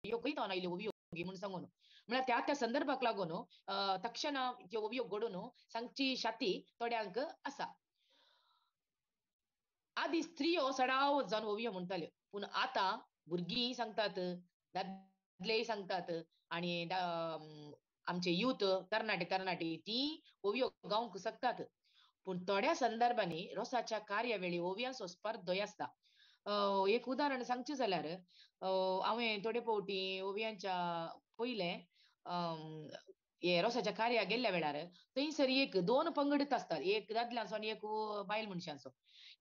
ह्यो खंय जावन आयल्यो ओवयो म्हूण सांगून. म्हळ्यार त्या त्या संदर्भाक लागून तक्षणा त्यो ओवयो घडून सांगची शाती थोड्यांक आसा. आदी स्त्रियो सडाव जावन ओवयो म्हणटाल्यो, पूण आतां भुरगीं सांगतात, दादलेय सांगतात आनी आमचे यूथ तरणाटे तरणाटी ती ओवयो गावंक शकतात. पूण थोड्या संदर्भांनी रोसाच्या कार्यावेळी ओवयांचो स्पर्धोय आसता. एक उदाहरण सांगचें जाल्यार हांवें थोडे फावटी ओवयांच्या पयलें हे रोसाच्या कार्याक गेल्ल्या वेळार थंयसर एक दोन पंगडच आसतात, एक दादल्यांचो आनी एक बायल मनशांचो.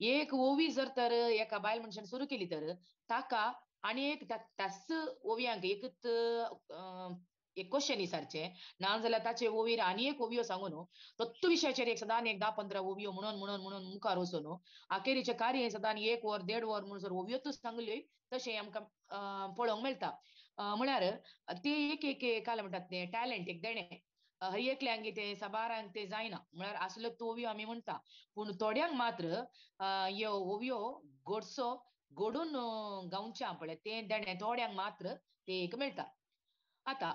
एक ओवी जर तर एका बायल मनशान सुरू केली तर ताका आनी एक त्याच ओवयांक एकच एक क्वेश्चन विचारचें, ना जाल्यार ताचे ओवीर आनी एक ओवयो सांगून तत्व विशयाचेर एक सदां एक 10-15 ओवयो म्हणून म्हणून म्हणून मुखार वचून अखेरीचें कार्य सदां 1 वर 1.5 वर म्हणसर ओवयोच सांगल्यो तशें आमकां पळोवंक मेळटा. म्हळ्यार ते एक एक काल म्हणटात तें टॅलंट एक देणें, हर एकल्यांक तें साबारांक तें जायना. म्हळ्यार आसल्यो त्यो ओवयो आमी म्हणटा, पूण थोड्यांक मात्र ह्यो ओवयो गोडसो घडून गावचें पळय तें देणें थोड्यांक मात्र तें एक मेळटा. आतां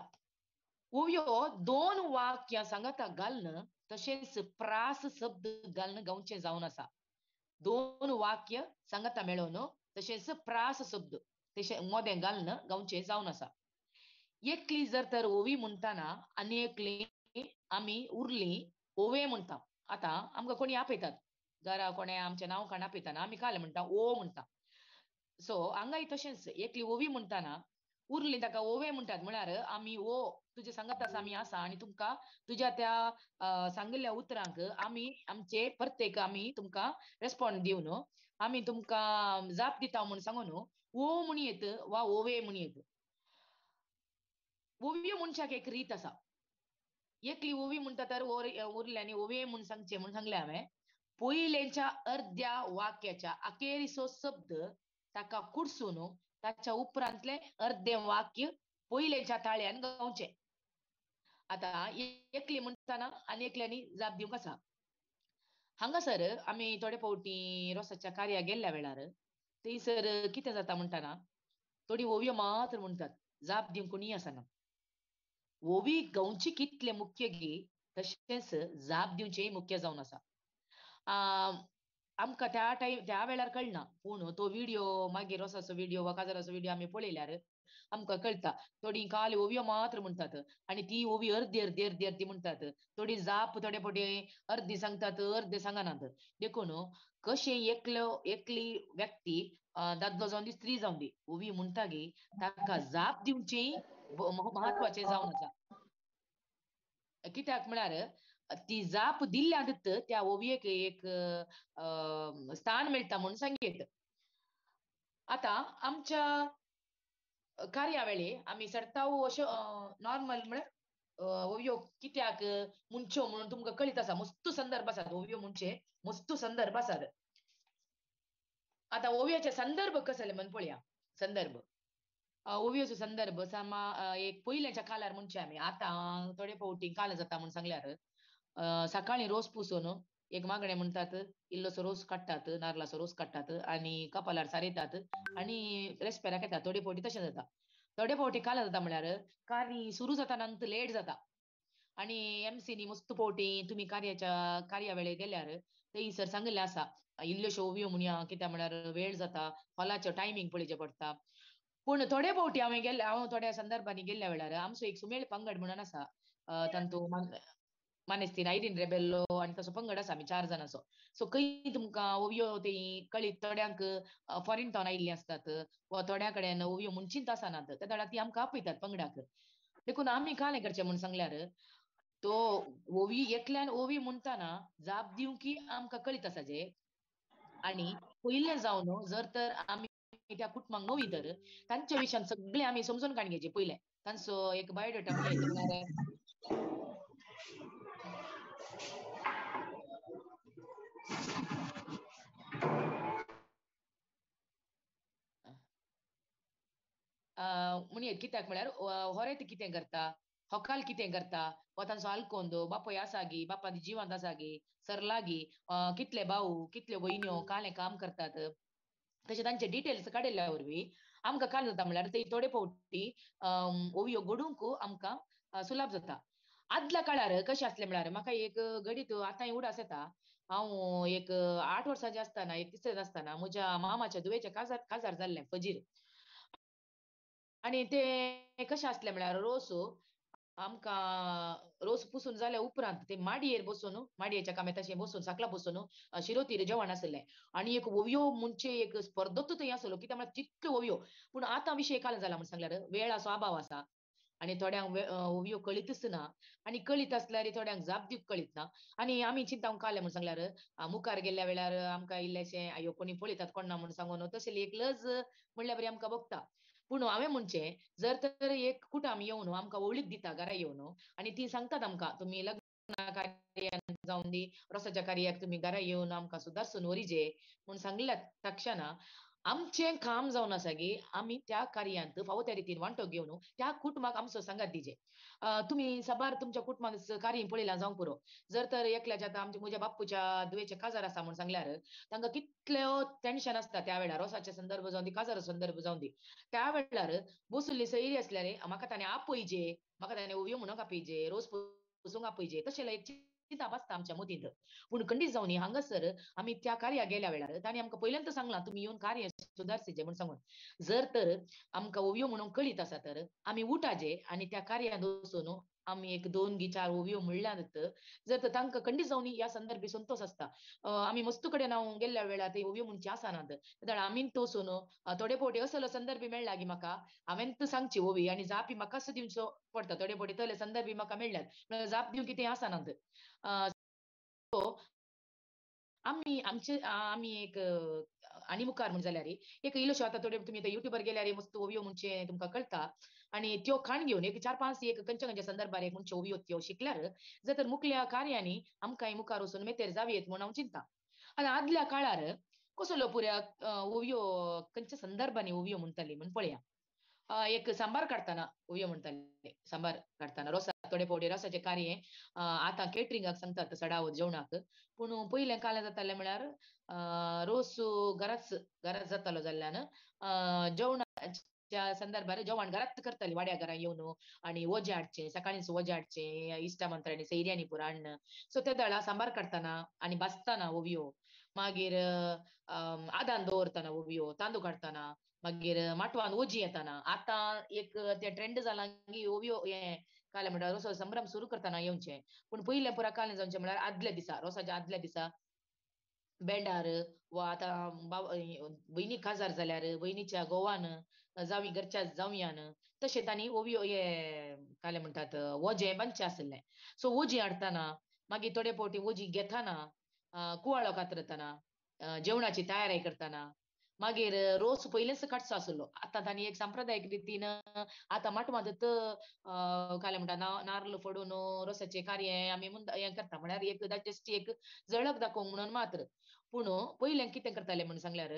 ओवयो दोन वाक्यां सांगाता घालून तशेंच प्रास शब्द घालून गावचें जावन आसा. दोन वाक्य सांगाता मेळोवन तशेंच प्रास शब्द तशें मोदें घालून गावचें जावन आसा. एकली जर तर ओवी म्हणटाना आनी एकली आमी उरली ओवे म्हणटा. आतां आमकां कोणी आपयतात घरा, कोणें आमचें नांव काण आपयताना आमी काल म्हणटा ओ म्हणटा. सो हांगाय तशेंच एकली ओवी म्हणटाना उरली ताका ओवे म्हणटात. म्हळ्यार आमी ओ तुजें सांगत आसा आमी आसा आनी तुमकां तुज्या त्या सांगिल्ल्या उतरांक आमी आमचे प्रत्येक आमी तुमकां रेस्पॉन्ड दिवन आमी तुमकां जाप दिता म्हूण सांगून ओ म्हण येत वा ओवे म्हण येत. ओवयो मनशाक एक रीत आसा. एकली ओवी म्हणटा तर उरली आनी ओवे म्हूण सांगचें म्हूण सांगलें हांवें. पयलेंच्या अर्द्या वाक्याच्या अखेरीचो शब्द ताका कुडसून ताच्या उपरांतलें अर्दें वाक्य पयलेंच्या ताळ्यान गावचें. आतां एकली म्हणटाना आनी एकल्यांनी जाप दिवंक आसा. हांगासर आमी थोडे फावटी रोसाच्या कार्याक गेल्ल्या वेळार थंयसर कितें जाता म्हणटाना थोडी ओवयो मात्र म्हणटात, जाप दिवंक कोणीय आसना. ओवी गावची कितलें मुख्य गी तशेंच जाप दिवचेंय मुख्य जावन आसा. आमकां त्या टायम त्या वेळार कळना, पूण तो व्हिडियो मागीर रोसाचो व्हिडियो वा काजाराचो व्हिडियो आमी पळयल्यार आमकां कळटा. थोडी काल ओवयो मात्र म्हणटात आनी ती ओवी अर्दी अर्दी अर्दी अर्दी म्हणटात, थोडी जाप थोडे फावटी अर्दी सांगतात अर्दे सांगनात. देखून कशें एकलो एकली व्यक्ती दादलो जावन दी स्त्री जावन दी ओवी म्हणटा गी ताका जाप दिवची म्हत्वाचें जावन आसा. कित्याक म्हळ्यार ती जाप दिल्ल्यान त्या ओवयेक एक स्थान मेळटा म्हूण सांगीत. आतां आमच्या कार्यावेळी आमी सरताव अश्यो नॉर्मल म्हळ्यार ओवयो कित्याक म्हणच्यो म्हणून तुमकां कळीत आसा. मस्त संदर्भ आसात ओवयो म्हणचे, मस्त संदर्भ आसात. आतां ओवयाचे संदर्भ कसले म्हण पळया. संदर्भ ओवयोचो संदर्भ सामा एक पयल्याच्या कालार म्हणचे आमी आतां थोडे फावटी काल जाता म्हूण सांगल्यार सकाळीं रोस पुसून एक मागणें म्हणटात, इल्लोसो रोस काडटात, नारलाचो रोस काडटात आनी कपालार सारयतात आनी रेस्पेराक येतात. थोडे फावटी तशें जाता. थोडे फावटी काल जाता म्हळ्यार कार्य सुरू जाता नंतर लेट जाता आनी एमसीनी मस्त फावटी तुमी कार्याच्या कार्या वेळेर गेल्यार थंयसर सांगिल्लें आसा इल्ल्योश्यो ओवयो म्हणया, कित्याक म्हळ्यार वेळ जाता, हॉलाचो टायमींग पळोवचें पडटा. पूण थोडे फावटी हांवें गेल्ले, हांव थोड्या संदर्भांनी गेल्ल्या वेळार आमचो एक सुमेळ पंगड म्हणून आसा, तांतू मानेस्तीन आयरीन रेबेल्लो आनी तसो पंगड आसा आमी 4 जाणांचो. सो खंय तुमकां ओवयो ती कळीत थोड्यांक फॉरेन टावन आयिल्लीं आसतात वा थोड्या कडेन ओवयो म्हणचीच आसनात, त्या वेळार ती आमकां आपयतात पंगडाक. देखून आमी कालें करचें म्हूण सांगल्यार तो ओवी एकल्यान ओवी म्हणटाना जाप दिवंक आमकां कळीत आसा जे. आनी पयलें जावन जर तर आमी त्या कुटुंबाक नवी तर तांच्या विशयान सगळें आमी समजून काडून घेवचें पयलें. तांचो एक बायोडेटा म्हळ्यार म्हणयेत, कित्याक म्हळ्यार होरेत कितें करता, होकाल कितें करता, वा तांचो आलकोंदो बापूय आसा गी, बापा जिवंत आसा गी, सरला गी, कितले भाऊ कितल्यो भयण्यो कालें काम करतात, तशें तांचे डिटेल्स काडिल्ल्या वरवीं आमकां काल जाता म्हणल्यार ते थोडे फावटी ओवयो घडूंक आमकां सुलभ जाता. आदल्या काळार कशें आसलें म्हळ्यार म्हाका एक घडीत आतां उडास येता, हांव एक 8 वर्सांचें आसतना, एक तिसरेंत आसतना म्हज्या मामाच्या धुवेचें काजार जाल्लें फजीर. आनी तें कशें आसलें म्हळ्यार रोस आमकां रोस पुसून जाल्या उपरांत ते माडयेर बसून, माडयेच्या कामेताचेर बसून साकला बसून शिरोतीर जेवण आसलें. आनी एक ओवयो म्हणचे एक स्पर्धोच थंय आसलो, कित्याक म्हळ्यार तितल्यो ओवयो. पूण आतां विशय काल जाला म्हूण सांगल्यार वेळाचो अभाव आसा आनी थोड्यांक ओवयो कळीतच ना, आनी कळीत आसल्यार थोड्यांक जाप दिवंक कळीत ना. आनी आमी चिंतावंक काडलें म्हूण सांगल्यार मुखार गेल्ल्या वेळार आमकां इल्लेशें आयो कोणी पळयतात कोण ना म्हूण सांगून तशें एक लज म्हणल्यार बरी आमकां भोगता. पूण हांवें म्हणचें जर तर एक कुटाम येवन आमकां ओळीक दिता घरा येवन आनी ती सांगतात आमकां तुमी लग्न कार्यान जावन दी रोसाच्या कार्याक तुमी घरा येवन आमकां सुदारसून व्हरिजे म्हूण सांगल्या तक्षणा आमचें काम जावन आसा की आमी त्या कार्यांत फावो त्या रितीन वांटो घेवन त्या कुटुंबाक आमचो सांगात दिजे. तुमी साबार तुमच्या कुटुंबाक कार्य पळयलां जावंक पुरो. जर तर एकल्याच्या आतां आमच्या म्हज्या बाप्पूच्या धुवेचें काजार आसा म्हूण सांगल्यार तांकां कितल्यो टेन्शन आसता त्या वेळार, रोसाचे संदर्भ जावन दी, काजाराचो संदर्भ जावन दी. त्या वेळार बसुल्ली सैरी आसल्यार म्हाका ताणें आपयजे, म्हाका ताणें ओवयो म्हणूंक आपयजे, रोस पुसूंक आपयजे, तशें एक चिंताप आसता आमच्या मतींत. पूण खंडीत जावन हांगासर आमी त्या कार्याक गेल्या वेळार तांणी आमकां पयल्यांत सांगलां तुमी येवन कार्य सुदारचें म्हूण सांगून. जर तर आमकां ओवयो म्हणून कळीत आसा तर आमी उठाचे आनी त्या कार्यांत वचून आमी 1 2 4 ओवयो म्हणल्यात जर तर तांकां खंडीत जावन ह्या संदर्भी संतोश आसता. आमी मस्तू कडेन हांव गेल्ल्या वेळार ते ओवयो म्हणचे आसनात, जाल्यार आमी वचून थोडे फावटी असलो संदर्भ मेळ्ळा की म्हाका हांवें सांगची ओवी आनी जापी म्हाकाच दिवचो पडटा. थोडे फावटी तले संदर्भी म्हाका मेळ्ळ्यात, जाप दिवंक कितें आसनात. सो आमी आमचे आमी एक आनी मुखार म्हण जाल्यार एक इल्लोशो आतां थोडे तुमी आतां युट्यूबार गेल्यार मस्त ओवयो म्हणचे तुमकां कळटा आनी त्यो खाण घेवन एक 4 5 एक खंयच्या खंयच्या संदर्भार एक म्हणच्यो ओवयो त्यो शिकल्यार जर तर मुखल्या कार्यांनी आमकां मुखार वचून मेतेर जावयेत म्हूण हांव चिंता. आनी आदल्या काळार कसलो पुऱ्या ओवयो खंयच्या संदर्भांनी ओवयो म्हणटाली म्हूण पळया. एक सांबार काडटना ओवयो म्हणटाले, सांबार काडटना रोसा थोडे फावटी रोसाचें कार्य आतां केटरिंगाक सांगतात सडावत जेवणाक, पूण पयलें कालें जातालें म्हळ्यार रोस घराच घरात जातालो जाल्ल्यान जेवणाच्या संदर्भार जेवण घरात करताली, वाड्या घरा येवन आनी वजें हाडचें, सकाळींच वजें हाडचें इश्टा मंत्रांनी सैऱ्यांनी पुरो हाडन. सो त्या वेळार सांबार काडटना आनी भाजतना ओवयो, मागीर आदान दवरतना ओवयो, तांदूळ काडटना, मागीर माटवान ओजी येताना. आतां एक तें ट्रेंड जालां की ओवयो हें कालें म्हणल्यार रोसो संभ्रम सुरू करतना येवचें, पूण पयलें पुरा कालें जावचें म्हळ्यार आदल्या दिसा, रोसाच्या आदल्या दिसा बेंडार वा आतां भयणी काजार जाल्यार भयणीच्या घोवान जावी घरच्या जावयान तशें तांणी ओवयो हे कालें म्हणटात वजें बांदचें आसलें. सो ओजी हाडटना मागीर थोडे फावटी ओजी घेतना, कुवाळो कातरतना, जेवणाची तयारी करतना, मागीर रोस पयलेंच काडचो आसलो. आतां तांणी एक सांप्रदायीक रितीन आतां माटवांत कालें म्हणटा नार्ल फोडून रोसाचें कार्य आमी हें करता म्हळ्यार एक जस्ट एक झळक दाखोवंक म्हणून मात्र. पूण पयलें कितें करताले म्हूण सांगल्यार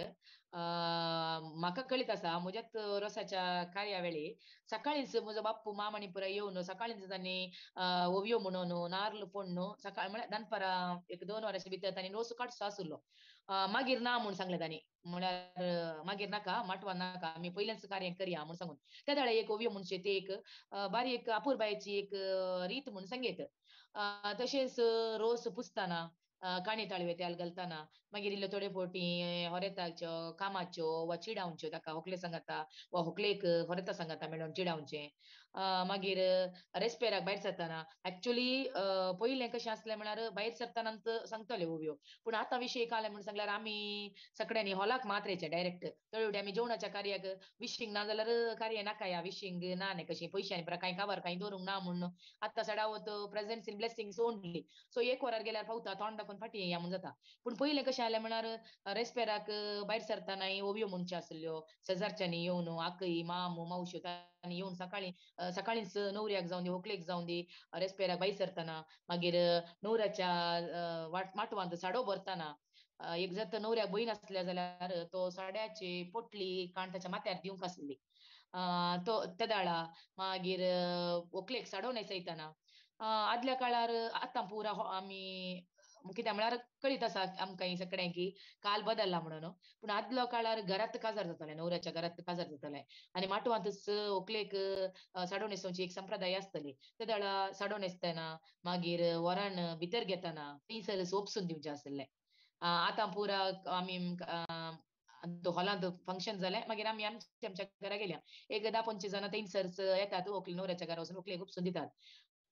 म्हाका कळीत आसा म्हज्याच रोसाच्या कार्या वेळी सकाळींच म्हजो बाप्पू माम आनी पुराय येवन सकाळींच तांणी ओवयो म्हणून नार्ल फोडून सकाळ म्हळ्यार दनपारां 1 2 वरांच्या भितर तांणी रोस काडचो आसलो. मागीर ना म्हूण सांगलें तांणी, म्हळ्यार मागीर नाका माटवा नाका आमी पयलेंच कार्य करया म्हूण सांगून. त्या वेळार एक ओवयो म्हणचे ते एक बारीक अपुरबायेची एक रीत म्हूण सांगयत. तशेंच रोस पुसतना, काणी ताळवे तेल घालतना, मागीर इल्ल्यो थोडे फावटी होरेताच्यो कामाच्यो वा चिडावच्यो, ताका होकले सांगाता वा होकलेक होरेता सांगाता मेळोन चिडावचें. मागीर रेस्पेराक भायर सरतना एक्चुअली पयलें कशें आसलें म्हळ्यार भायर सरतना सांगताल्यो ओवयो, पूण आतां विशय कालें म्हूण सांगल्यार आमी सगळ्यांनी हॉलाक मात्र येचें डायरेक्ट. थोडे फावटी आमी जेवणाच्या कार्याक विशींग ना जाल्यार कार्य नाका या विशींग ना न्ही कशें पयशांनी पुरा कांय काबार कांय दवरूंक ना म्हूण आतां सडावत presents in blessings only. So एक वरार गेल्यार पावता तोंड दाखोवन फाटीं या म्हूण जाता. पूण पयलें कशें जालें म्हळ्यार रेस्पेराक भायर सरतना ओवयो म्हणच्यो आसल्यो, शेजारच्यांनी येवन आकय माम मावश्यो तांणी येवन सकाळीं सकाळींच न्हवऱ्याक जावन दी होकलेक जावन दी रेस्पेराक भायर सरतना, मागीर न्हवऱ्याच्या माटवांत साडो भरतना, एक जर तर न्हवऱ्याक भयण आसल्या जाल्यार तो साड्याची पोटली काण ताच्या माथ्यार दिवंक आसली तो तेदाळा, मागीर व्हंकलेक साडो न्हेसयतना. आदल्या काळार आतां पुरा आमी कित्याक म्हळ्यार कळीत आसा आमकां सगळ्यांक की काल बदल्ला म्हणून. पूण आदलो काळार घरात काजार जातालें, न्हवऱ्याच्या घरात काजार जातालें आनी माटवांतच व्हंकलेक साडो न्हेसोवची एक संप्रदाय आसतली. ते वेळार साडो न्हेसतना मागीर वरान भितर घेतना थंयसर सोपसून दिवचें आसलें. आतां पुरा आमी हॉलांत फंक्शन जालें मागीर आमी आमच्या आमच्या घरा गेल्या, एक 10-25 जाणां थंयसरच येतात, व्हंकले न्हवऱ्याच्या घरा वचून व्हंकलेक उपसून दितात.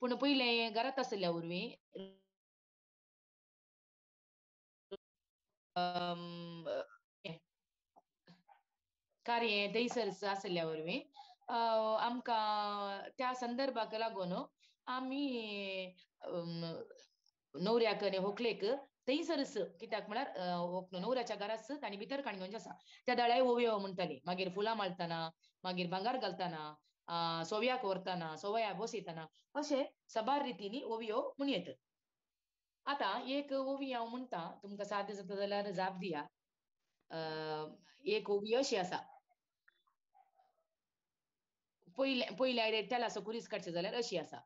पूण पयलें घरांत आशिल्ल्या वरवीं कार्य थंयसरच आशिल्ल्या वरवीं आमकां त्या संदर्भाक लागून आमी न्हवऱ्याक आनी व्हंकलेक थंयसरच, कित्याक म्हळ्यार न्हवऱ्याच्या घराच तांणी भितर काणी घेवचें आसा. त्या दळाय ओवयो म्हणटाली, मागीर फुलां माळटना, मागीर भांगर घालतना, सोव्याक व्हरतना, सोवयाक बसयतना, अशें साबार रितींनी ओवयो म्हणयत. आतां एक ओवी हांव म्हणटा, तुमकां साध्य जाता जाल्यार जाप दिया. एक ओवी अशी आसा, पयल्या पयल्या तेलाचो कुरीस काडचें जाल्यार अशी आसा.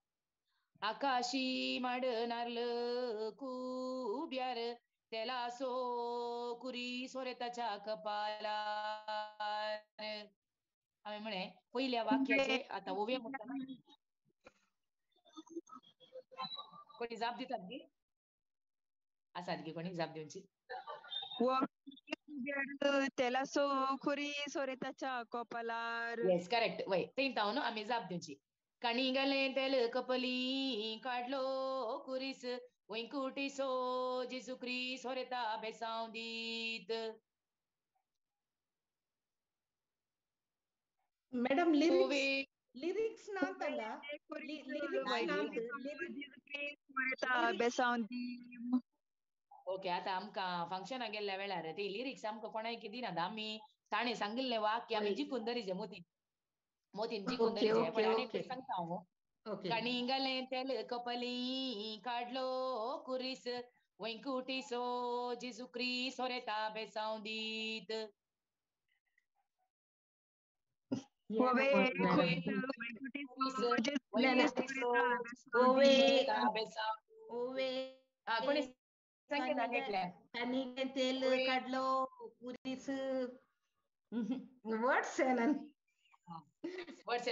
आकाशी माड नारल कुब्यार तेलासो कुरी सोरेताच्या कपालार. हांवें म्हळें पयल्या वाक्याचे आतां ओवया म्हणटना कोणी जाप दितात गी? आसात गी कोणी जाप दिवची? तेलासो खुरी सोरेताच्या कपालार. येस करेक्ट, वय थंय तावन आमी जाप दिवची. काणी घालें तेल कपली काडलो कुरीस वैकुटीसो जेजू क्रीस सोरेता बेसांव दीत. मॅडम लिरिक्स लिरिक्स नांतला बेसांव दी. ओके, आतां आमकां फंक्शनाक गेल्ल्या वेळार ती लिरिक्स आमकां कोणाक दिनात, आमी ताणें सांगिल्लें वाक्य आमी जिखून दवरीचें, मोतीन मोतीन जिखून दवरीचें. पण आनी एक सांगता हांव. काणी घालें तेल कपली काडलो कुरीस वैकुटीसो जेजू क्रीस सोरेता बेसांव दीत. कोणी सांगितलं तेल काडलो कुरीस वर्ड्स येना, वर्ड्स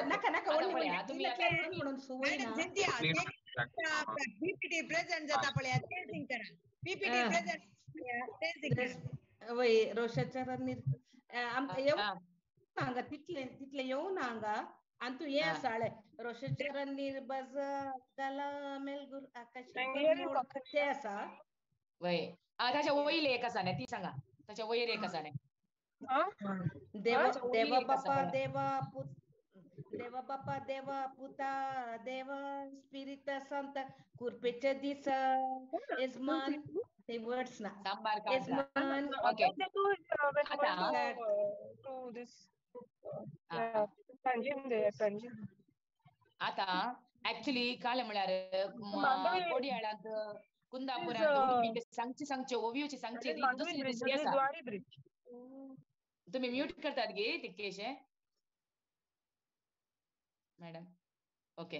नाका नाका म्हणून संवय ना. पीपीटी प्रेझेंट जाता पळया तें सिंग करा, पीपीटी प्रेझेंट तें सिंग करा. वय रोशाच्या येवं हांगा तितलें तितलें येवं ना हांगा. आनी तूं हें आसा रोशाचरण निर्बज गाला मेलगुर आकाश तें आसा. वय ताच्या वयलें एक आसा न्ही, ती सांगा. ताच्या वयर एक आसा न्ही. देवा देवा बापा देवा पुत देवा बापा देवा पुता देवा स्पिरिता संत कुरपेच्या दिसा येजमान ते वर्ड्स ना. सांबार येजमान. ओके आतां ऍक्च्युली काल म्हळ्यार कोडियाळांत कुंदापुरांत सांगचे सांगचे ओवियोची सांगचे रीत दुसरी दुसरी आसा. तुम्ही म्यूट करतात गे तितकेशे मॅडम? ओके,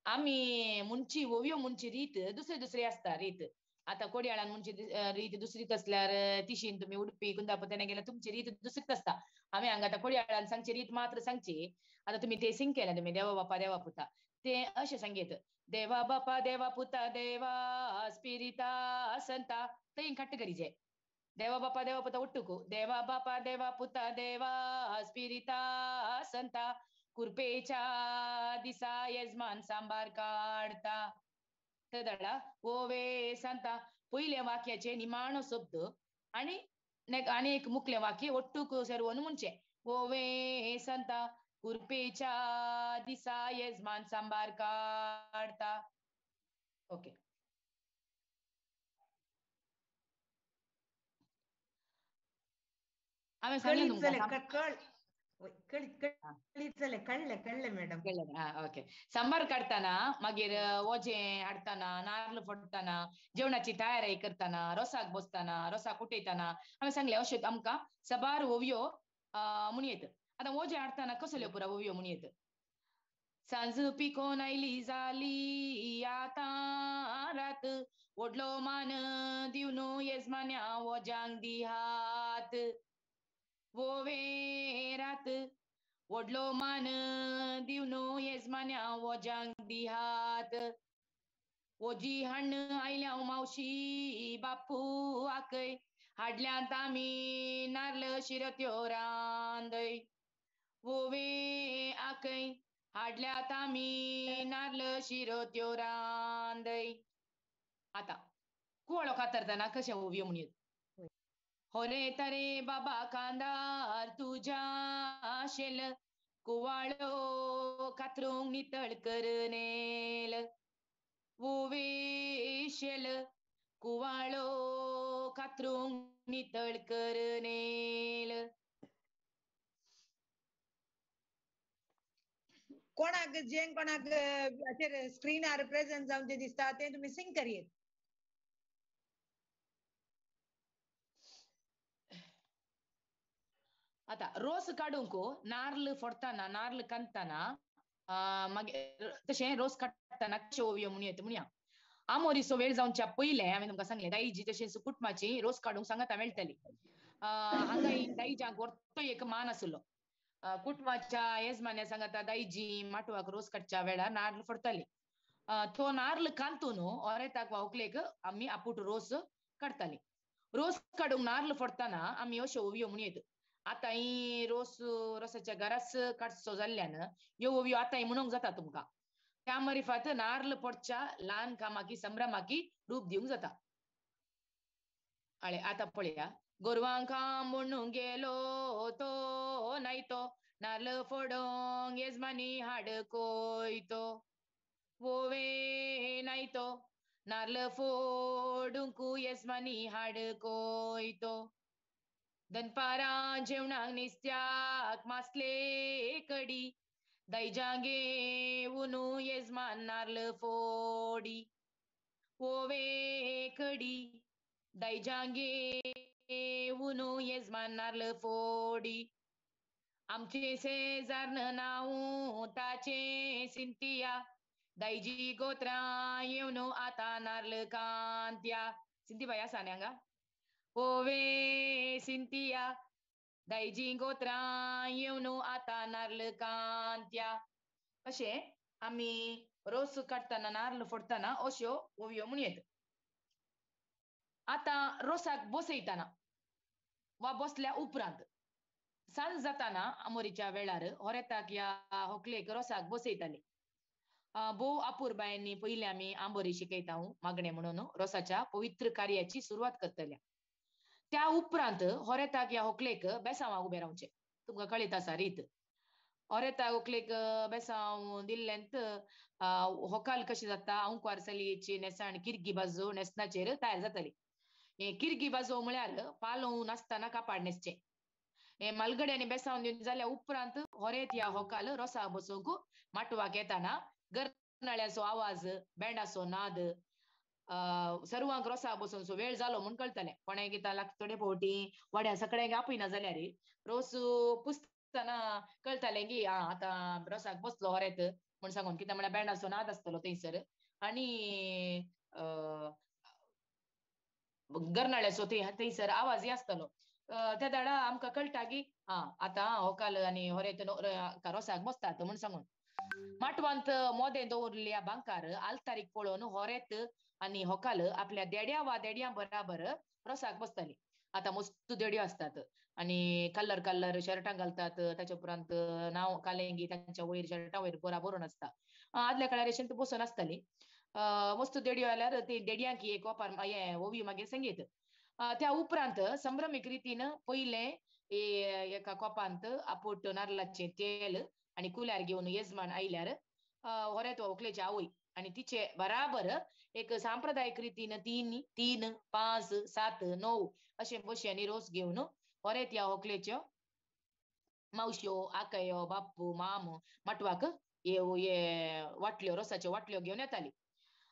आमी म्हणची ओवियो म्हणची रीत दुसरी दुसरी आसता रीत. आतां कोडियाळान म्हणची रीत दुसरीच आसल्यार तिशीन तुमी उडपी कुंदापूर तेन्ना गेल्यार तुमची रीत दुसरीच आसता. आमी हांगा आतां कोडियाळान सांगची रीत मात्र सांगची. आतां तुमी ते सिंग केलें तुमी देवा बापा देवा पुता ते अशें सांगीत देवा बापा देवा पुता देवा स्पिरिता संता थंय कट्ट करीचे. देवा बापा देवा पुता उट्टुकू देवा बापा देवा पुता देवा स्पिरिता संता कुरपेच्या दिसा येजमान सांबार काडता. तदळा ओवे संता पयल्या वाक्याचे निमाणो शब्द आनी आनी एक मुखलें वाक्य ಒಟ್ಟುಕು ಸೇರುವನು ಮುಂಚೆ ओवे संता कुरपेच्या दिसा येजमान सांबार काडता. ओके, हांवें सांगलें तुमकां. कळ्ळें मॅडम. ओके, सांबार काडटना मागीर वजें हाडटना नार्ल फोडटना जेवणाची तयारी करतना रोसाक बसतना रोसाक उठयतना हांवें सांगलें अशें आमकां साबार ओवयो म्हणयेत. आतां वजें हाडटना कसल्यो पुरा ओवयो म्हणयेत? सांज पिकोन आयली जाली आतां रात व्हडलो मान दिवन येजमान्या वोज्यांक दी हात वोवे रात व्हडलो मान दिवन येजमान्या वोज्यांक दी हात वोजी हाण्ण आयल्या मावशी बापू आकय हाडल्यांत आमी नार्ल शिरत्यो रांदय वोवे आकय हाडल्यात आमी नार्ल शिरत्यो रांदय. आतां कुवाळो कातरतना कशें ओवयो म्हणयत होरे तरे बाबा कांदार तुज्या शेल कुवाळो कातरूंक नितळ करनेल वोवे शेल कुवाळो कातरूंक नितळ करनेल. कोणाक जे कोणाक अशें स्क्रीनार प्रेझेंट जावचें दिसता तें तुमी सिंग करयेत. आतां रोस काडूंक नार्ल फोडटना नार्ल कांदतना मागीर तशें रोस काडटना कश्यो ओवयो म्हणयत म्हणया. आमोरीचो वेळ जावच्या पयलें हांवें तुमकां सांगलें दायजी तशेंच कुटुंबाची रोस काडूंक सांगाता मेळटली. हांगा दायज्यांक व्हडलो एक मान आसलो. कुटुंबाच्या येजमान्या सांगाता दायजी माटवाक रोस काडच्या वेळार नार्ल फोडटाली. तो नार्ल कांतून ओरेताक वा व्हंकलेक आमी आपूट रोस काडटाली. रोस काडूंक नार्ल फोडटना आमी अश्यो ओवयो म्हणयत. आतां ही रोस रोसाच्या घराच काडचो जाल्ल्यान ह्यो ओवयो आतांय म्हणूंक जाता तुमकां. त्या मरिफात नार्ल पडच्या ल्हान कामाकी संभ्रमाकी रूप दिवंक जाता. आळे आतां पळया गोरवांक म्हणूंक गेलो तो नायतो नार्ल फोडोंक येजमानी हाड कोयतो वोवे नायतो नार्ल फोडूंक येजमानी हाड कोयतो. दनपारां जेवणाक निस्त्याक मासले कडी दायजां घेवन येजमान नार्ल फोडी वोवे कडी दायजां घेवन येजमान नार्ल फोडी. आमचे शेजार्न नांव ताचें सिंतिया दायजी गोत्रां येवन आतां नार्ल कांत्या. सिंतीबाई आसा न्ही हांगा? ओवे सिंतिया दायजी गोत्रां येवन आतां नार्ल कांत्या. अशें आमी रोस काडटना नार्ल फोडटना अश्यो ओवयो म्हणयत. आतां रोसाक बसयतना वा बसल्या उपरांत सांज जाताना आमोरीच्या वेळार होरेताक या होकलेक रोसाक बसयताली. भोव अपुरबायांनी पयलीं आमी आंबोरी शिकयता मागणें म्हणून रोसाच्या पवित्र कार्याची सुरवात करतल्या. त्या उपरांत होरेताक या होकलेक बेसांवाक उबें रावचें. तुमकां कळीत आसा रीत. होरेताक होकलेक बेसांव दिल्ल्यांत होकाल कशें जाता अंकवार चलयेची न्हेसण किर्गी बाजू न्हेसणाचेर तयार जाताली. हे किर्गी बाजू म्हळ्यार पालोव नासतना कापाड न्हेसचें. हे मालगड्यांनी बेसांव दिवन जाल्या उपरांत होरेत या होकाल रोसा बसूंक माटवाक येताना गरनाळ्याचो आवाज बँडाचो नाद सर्वांक रोसा बसून वेळ जालो म्हूण कळटालें. कोणाक कितें लागता थोडे फावटी वाड्या सगळ्यांक आपयना जाल्यार रोस पुसतना कळटालें की आं आतां रोसाक बसलो होरेत म्हूण सांगून. कित्याक म्हळ्यार बँडाचो नाद आसतलो थंयसर आनी गरनाळ्याचो थंयसर आवाजय आसतलो. त्या दाडा आमकां कळटा की आं आतां होकाल आनी होरेत रोसाक बसतात म्हूण सांगून. माटवांत मोदें दवरल्या बांकार आलतारीक पळोवन होरेत आनी होकाल आपल्या देड्या वा देड्यां बराबर रोसाक बसताली. आतां मस्त देड्यो आसतात आनी कलर कलर शर्टां घालतात. ताच्या उपरांत नांव कालेंगी तांच्या वयर शर्टां वयर बरोवन आसता. आदल्या काळार अशें बसून आसताली. मस्त देड्यो आल्यार ती देड्यांक एक वापर हें ओवी मागीर संगीत. त्या उपरांत संभ्रमीक रितीन पयलें एका कोपांत आपोट नारलाचें तेल आनी कुल्यार घेवन येजमान आयल्यार होरेत व्हंकलेची आवय आनी तिचे बराबर एक सांप्रदायीक रितीन 3, 3, 5, 7, 9 अशें बशयांनी रोस घेवन होरेत ह्या व्हंकलेच्यो मावश्यो आकयो बाप्पू माम माटवाक हे वाटल्यो रोसाच्यो वाटल्यो घेवन येताली.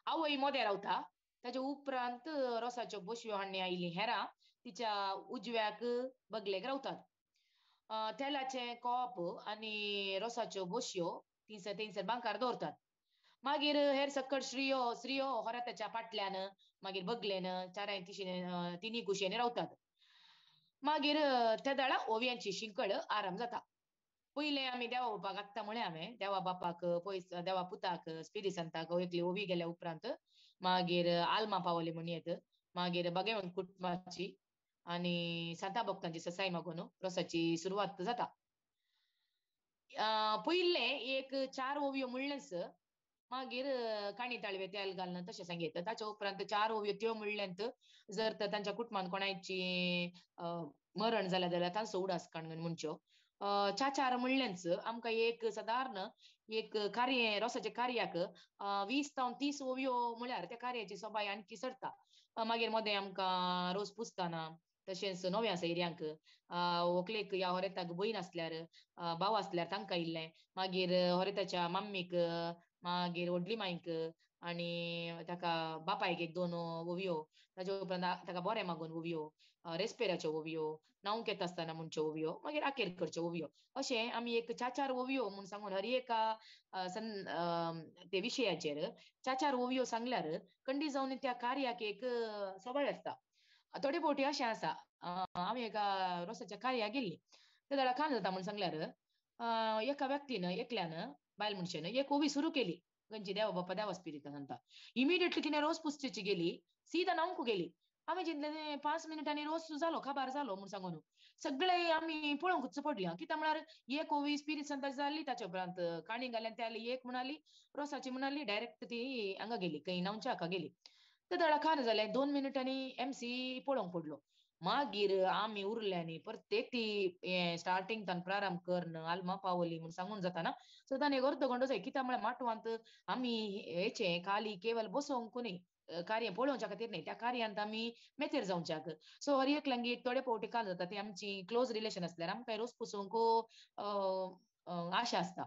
आवय मोदें रावता. ताच्या उपरांत रोसाच्यो बशयो हाडणी आयिल्ली हेरां तिच्या उजव्याक बगलेक रावतात. तेलाचें कोप आनी रोसाच्यो बशयो थिंगसर थंयसर बांकार दवरतात. मागीर हेर सकट श्रियो स्त्रियो होराताच्या फाटल्यान मागीर बगलेन चाराय तिशेन तिनी कुशेन रावतात. मागीर त्या दाळा ओवयांची शिंकळ आराम जाता. पयलें आमी देवा बापाक आत्तां म्हळें हांवें देवा बापाक पयस देवा पुताक स्पिरी संताक एकली ओवी गेल्या उपरांत मागीर आल्मा पावली म्हण येत, मागीर बागेवन कुटुंबाची आनी सांता भक्तांची ससाई मागून रोसाची सुरवात जाता. पयलें एक 4 ओवयो म्हणलेंच मागीर काणी ताळवे तेल घालून तशें सांगयत. ताच्या उपरांत 4 ओवयो त्यो म्हणल्यांत जर तर तांच्या कुटुंबान कोणायची मरण जालें जाल्यार तांचो उडास काडून म्हणच्यो. 4 म्हणलेंच आमकां एक सादारण एक कार्य रोसाच्या कार्याक 20 जावन 30 ओवयो म्हळ्यार त्या कार्याची सोबाय आणखी सरता. मागीर मदें आमकां रोस पुसतना तशेंच नव्या सैऱ्यांक व्हंकलेक या होरेताक भयण आसल्यार भाव आसल्यार तांकां इल्लें, मागीर होरेताच्या मम्मीक, मागीर व्हडली मांयक आनी ताका बापायक 1-2 ओवयो, ताच्या उपरांत ताका बरें मागून ओवयो, रेस्पेराच्यो ओवयो, न्हावंक येता आसतना म्हणच्यो ओवयो, मागीर आकेर करच्यो ओवयो, अशें आमी एक 4-4 ओवयो म्हूण सांगून हर एका ते विशयाचेर 4-4 ओवयो सांगल्यार कंडी जावन त्या कार्याक एक सवाय आसता. थोडे फावटी अशें आसा, आमी एका रोसाच्या कार्याक गेल्ली ते जाल्यार कांय जाता म्हूण सांगल्यार एका व्यक्तीन एकल्यान बायल मनशेन एक ओवी सुरू केली खंयची देवा बाप्पा देवा स्पिरिता सांगता. इमिडिएटली तिणें रोस पुसचेची गेली, सीधा न्हावंक गेली. आमी चिंतलें 5 मिनटांनी रोस जालो काबार जालो म्हूण सांगून सगळे आमी पळोवंकूच पडली. कित्याक म्हळ्यार एक ओवी स्पिरीत सांताची जाली, ताच्या उपरांत काणी घाल्यान त्या एक म्हणाली रोसाची म्हणाली, डायरेक्ट ती हांगा गेली खंय न्हावच्या हाका गेली. ते दळा खान जालें 2 मिनटांनी एमसी पळोवंक पडलो. मागीर आमी उरल्यांनी प्रत्येक ती स्टार्टिंग तान प्रारंभ करन आल्मा पावली म्हूण सांगून जाता सो एक अर्द घंटो जाय. कित्याक म्हळ्यार माटवांत आमी हेचें खाली केवल बसोवंक न्ही, कार्य पळोवच्या खातीर न्ही, त्या कार्यांत आमी मेतेर जावच्याक. सो हर एकल्यांक एक थोडे फावटी काल जाता ती आमची क्लोज रिलेशन आसल्यार आमकां रोस पुसोवंक आशा आसता.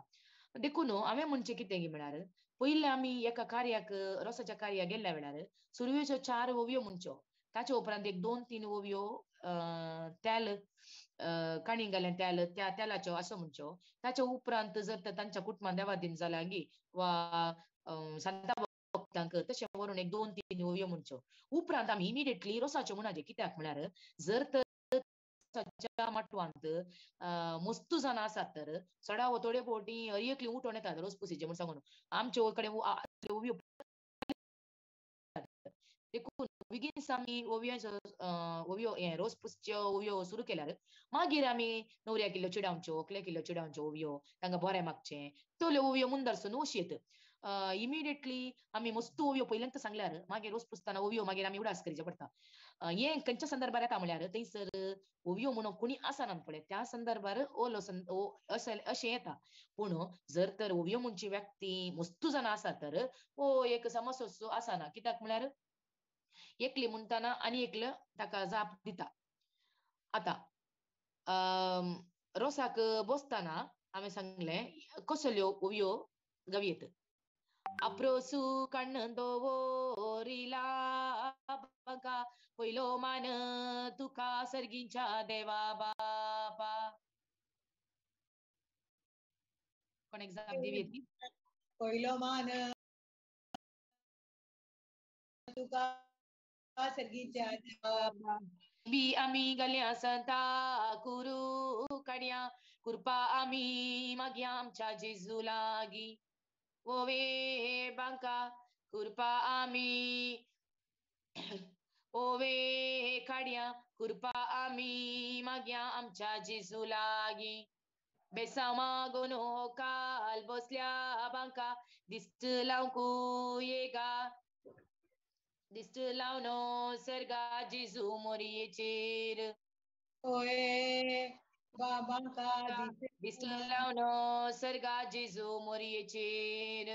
देखून हांवें म्हणचें कितें की म्हळ्यार पयलें आमी एका कार्याक रोसाच्या कार्याक गेल्ल्या वेळार सुरवेच्यो 4 ओवयो म्हणच्यो, ताच्या उपरांत एक 2-3 ओवयो तेल काणी घाल्यान तेल त्या तेलाच्यो असो म्हणच्यो. ताच्या उपरांत जर तर तांच्या कुटुंबान देवादीन जाल्या गी वा सांता भक्तांक तशें व्हरून एक 2-3 ओवयो म्हणच्यो. उपरांत आमी इमिडिएटली रोसाच्यो म्हणाचे. कित्याक म्हळ्यार जर तर माटवांत मस्तू जाणां आसात तर चडावो थोडे फावटी हर एकली उठोवन येतात रोस पुसीचे म्हूण सांगून आमचे कडेन ओवयो. देखून बेगीन आमी ओवयांचो ओवयो हे रोस पुसच्यो ओवयो सुरू केल्यार मागीर आमी न्हवऱ्याक इल्ल्यो चिडावच्यो, व्हंकलेक इल्ल्यो चिडावच्यो ओवयो, तांकां बरें मागचें, तोल्यो ओवयो मुंदरसून वशी येत. इमिडिएटली आमी मस्तू ओवयो पयल्यांत सांगल्यार मागीर रोस पुसतना ओवयो मागीर आमी उडास करचे पडटा. हें खंयच्या संदर्भार येता म्हळ्यार थंयसर ओवयो म्हणून कोणी आसना पळय त्या संदर्भार ओलो अशें येता. पूण जर तर ओवयो म्हणची व्यक्ती मस्तू जाणां आसा तर हो एक समस्या आसना. कित्याक म्हळ्यार एकली म्हणटाना आनी एकलो ताका जाप दिता. आतां रोसाक बसतना हांवें सांगलें कसल्यो ओवयो गावयेत. अप्रोसू कण्ण दोवोरिला बाबा पयलो मान तुका सर्गीच्या देवा बापा. कोण एग्जाम दिवी? पयलो मान तुका सर्गीच्या देवा. बी आमी गल्या संता कुरू काडया कृपा आमी मागया आमच्या जेजू लागी. ओवे बांका कृपा आमी ओवे काडया कृपा आमी मागया आमच्या जेजू लागी. बेसांव मागून काल बसल्या बांका दिश्ट लावंक येगा दिश्ट लावन सर्गा जेजू मोरयेचेर. ओये बाबांका दिश्ट लावन सर्गा जेजू मोरयेचेर.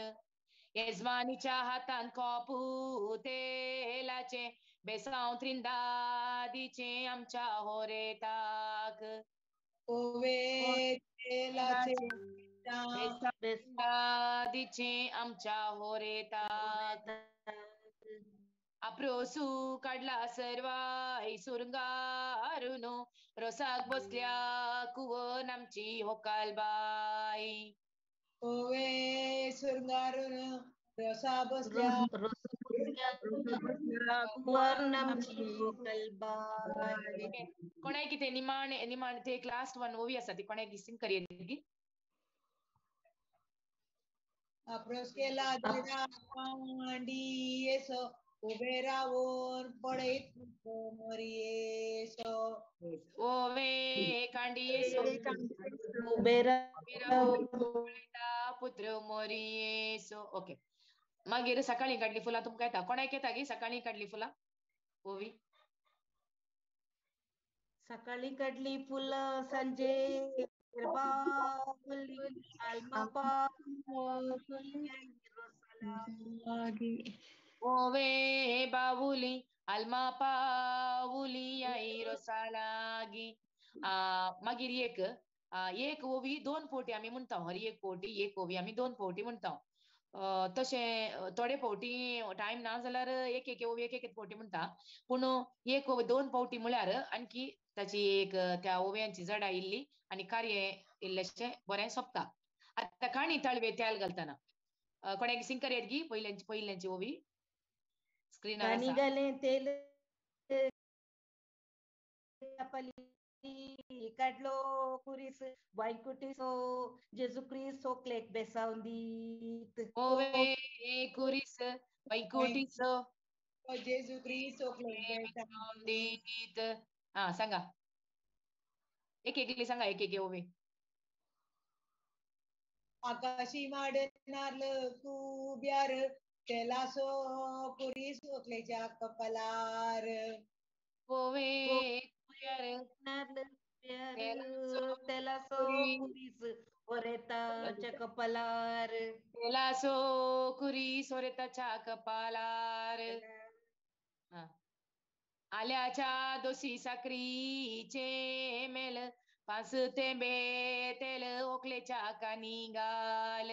येजमानीच्या हातान कोपू तेलाचें बेसांव त्रिंदादीचें आमच्या होरेताक. ओवे तेलाचें बेसांव आमच्या होरेताक. आप्रोसू काडला सर्वाय सुरंगारून रोसाक बसल्या कुवन आमची होकाल बाय. ओवे सुरंगारून रोसा बसल्या कोणाय कितें निमाण निमाण ते एक लास्ट वन ओवी आसा ती कोणाय सिंग करयेत गी? आपरोस केला कांडियेसो उबे रावून पळयत मोरयेसो. ओवे कांडियेसो उबे रावून पळयता पुत्र मोरयेसो. ओके, मागीर सकाळी काडली फुलां तुमकां येता? कोणाक येता गी सकाळी काडली फुलां ओवी? सकाळी काडली फुलां सांजे बावली आल्मा पावली. ओवे बावुली आल्मा पावली आई रोसालागी. मागीर एक एक ओवी दोन फावटी आमी म्हणटा. हर एक फावटी एक ओवी आमी दोन फावटी म्हणटा. तशें थोडे फावटी टायम ना जाल्यार एक एक ओवी एक एक फावटी म्हणटा, पूण एक ओवी दोन फावटी म्हळ्यार आणखी ताची एक त्या ओव्यांची जडा इल्ली आनी कार्य इल्लेशें बरें सोंपता. आतां काणी ताळवे तेल घालतना कोणाक सिंग करयेत गी पयल्यांची पयल्यांची ओवी स्क्रिनार कानी आसा. घालें तेल कपाली काडलो कुरीस वायकुटीसो जेजू क्रिस्त सोकलेक बेसावन दीत. ओवे कुरीस वैकुटीचो जेजू क्रिस्त सोकलेक बेसावन दीत. हा सांगा एक एकली सांगा एक एक ओवी. आकाशी माड नारल कुब्यार तेलासो कुरीस ओकलेच्या कपालार. ओवे कुब्यार नारल प्यार तेलासो कुरीस ओरेताच्या कपालार. तेलासो कुरीस ओरेताच्या कपालार. आल्याच्या दोशी साकरीचे मेल पांच तेंबे तेल ओकलेच्या कानी घाल.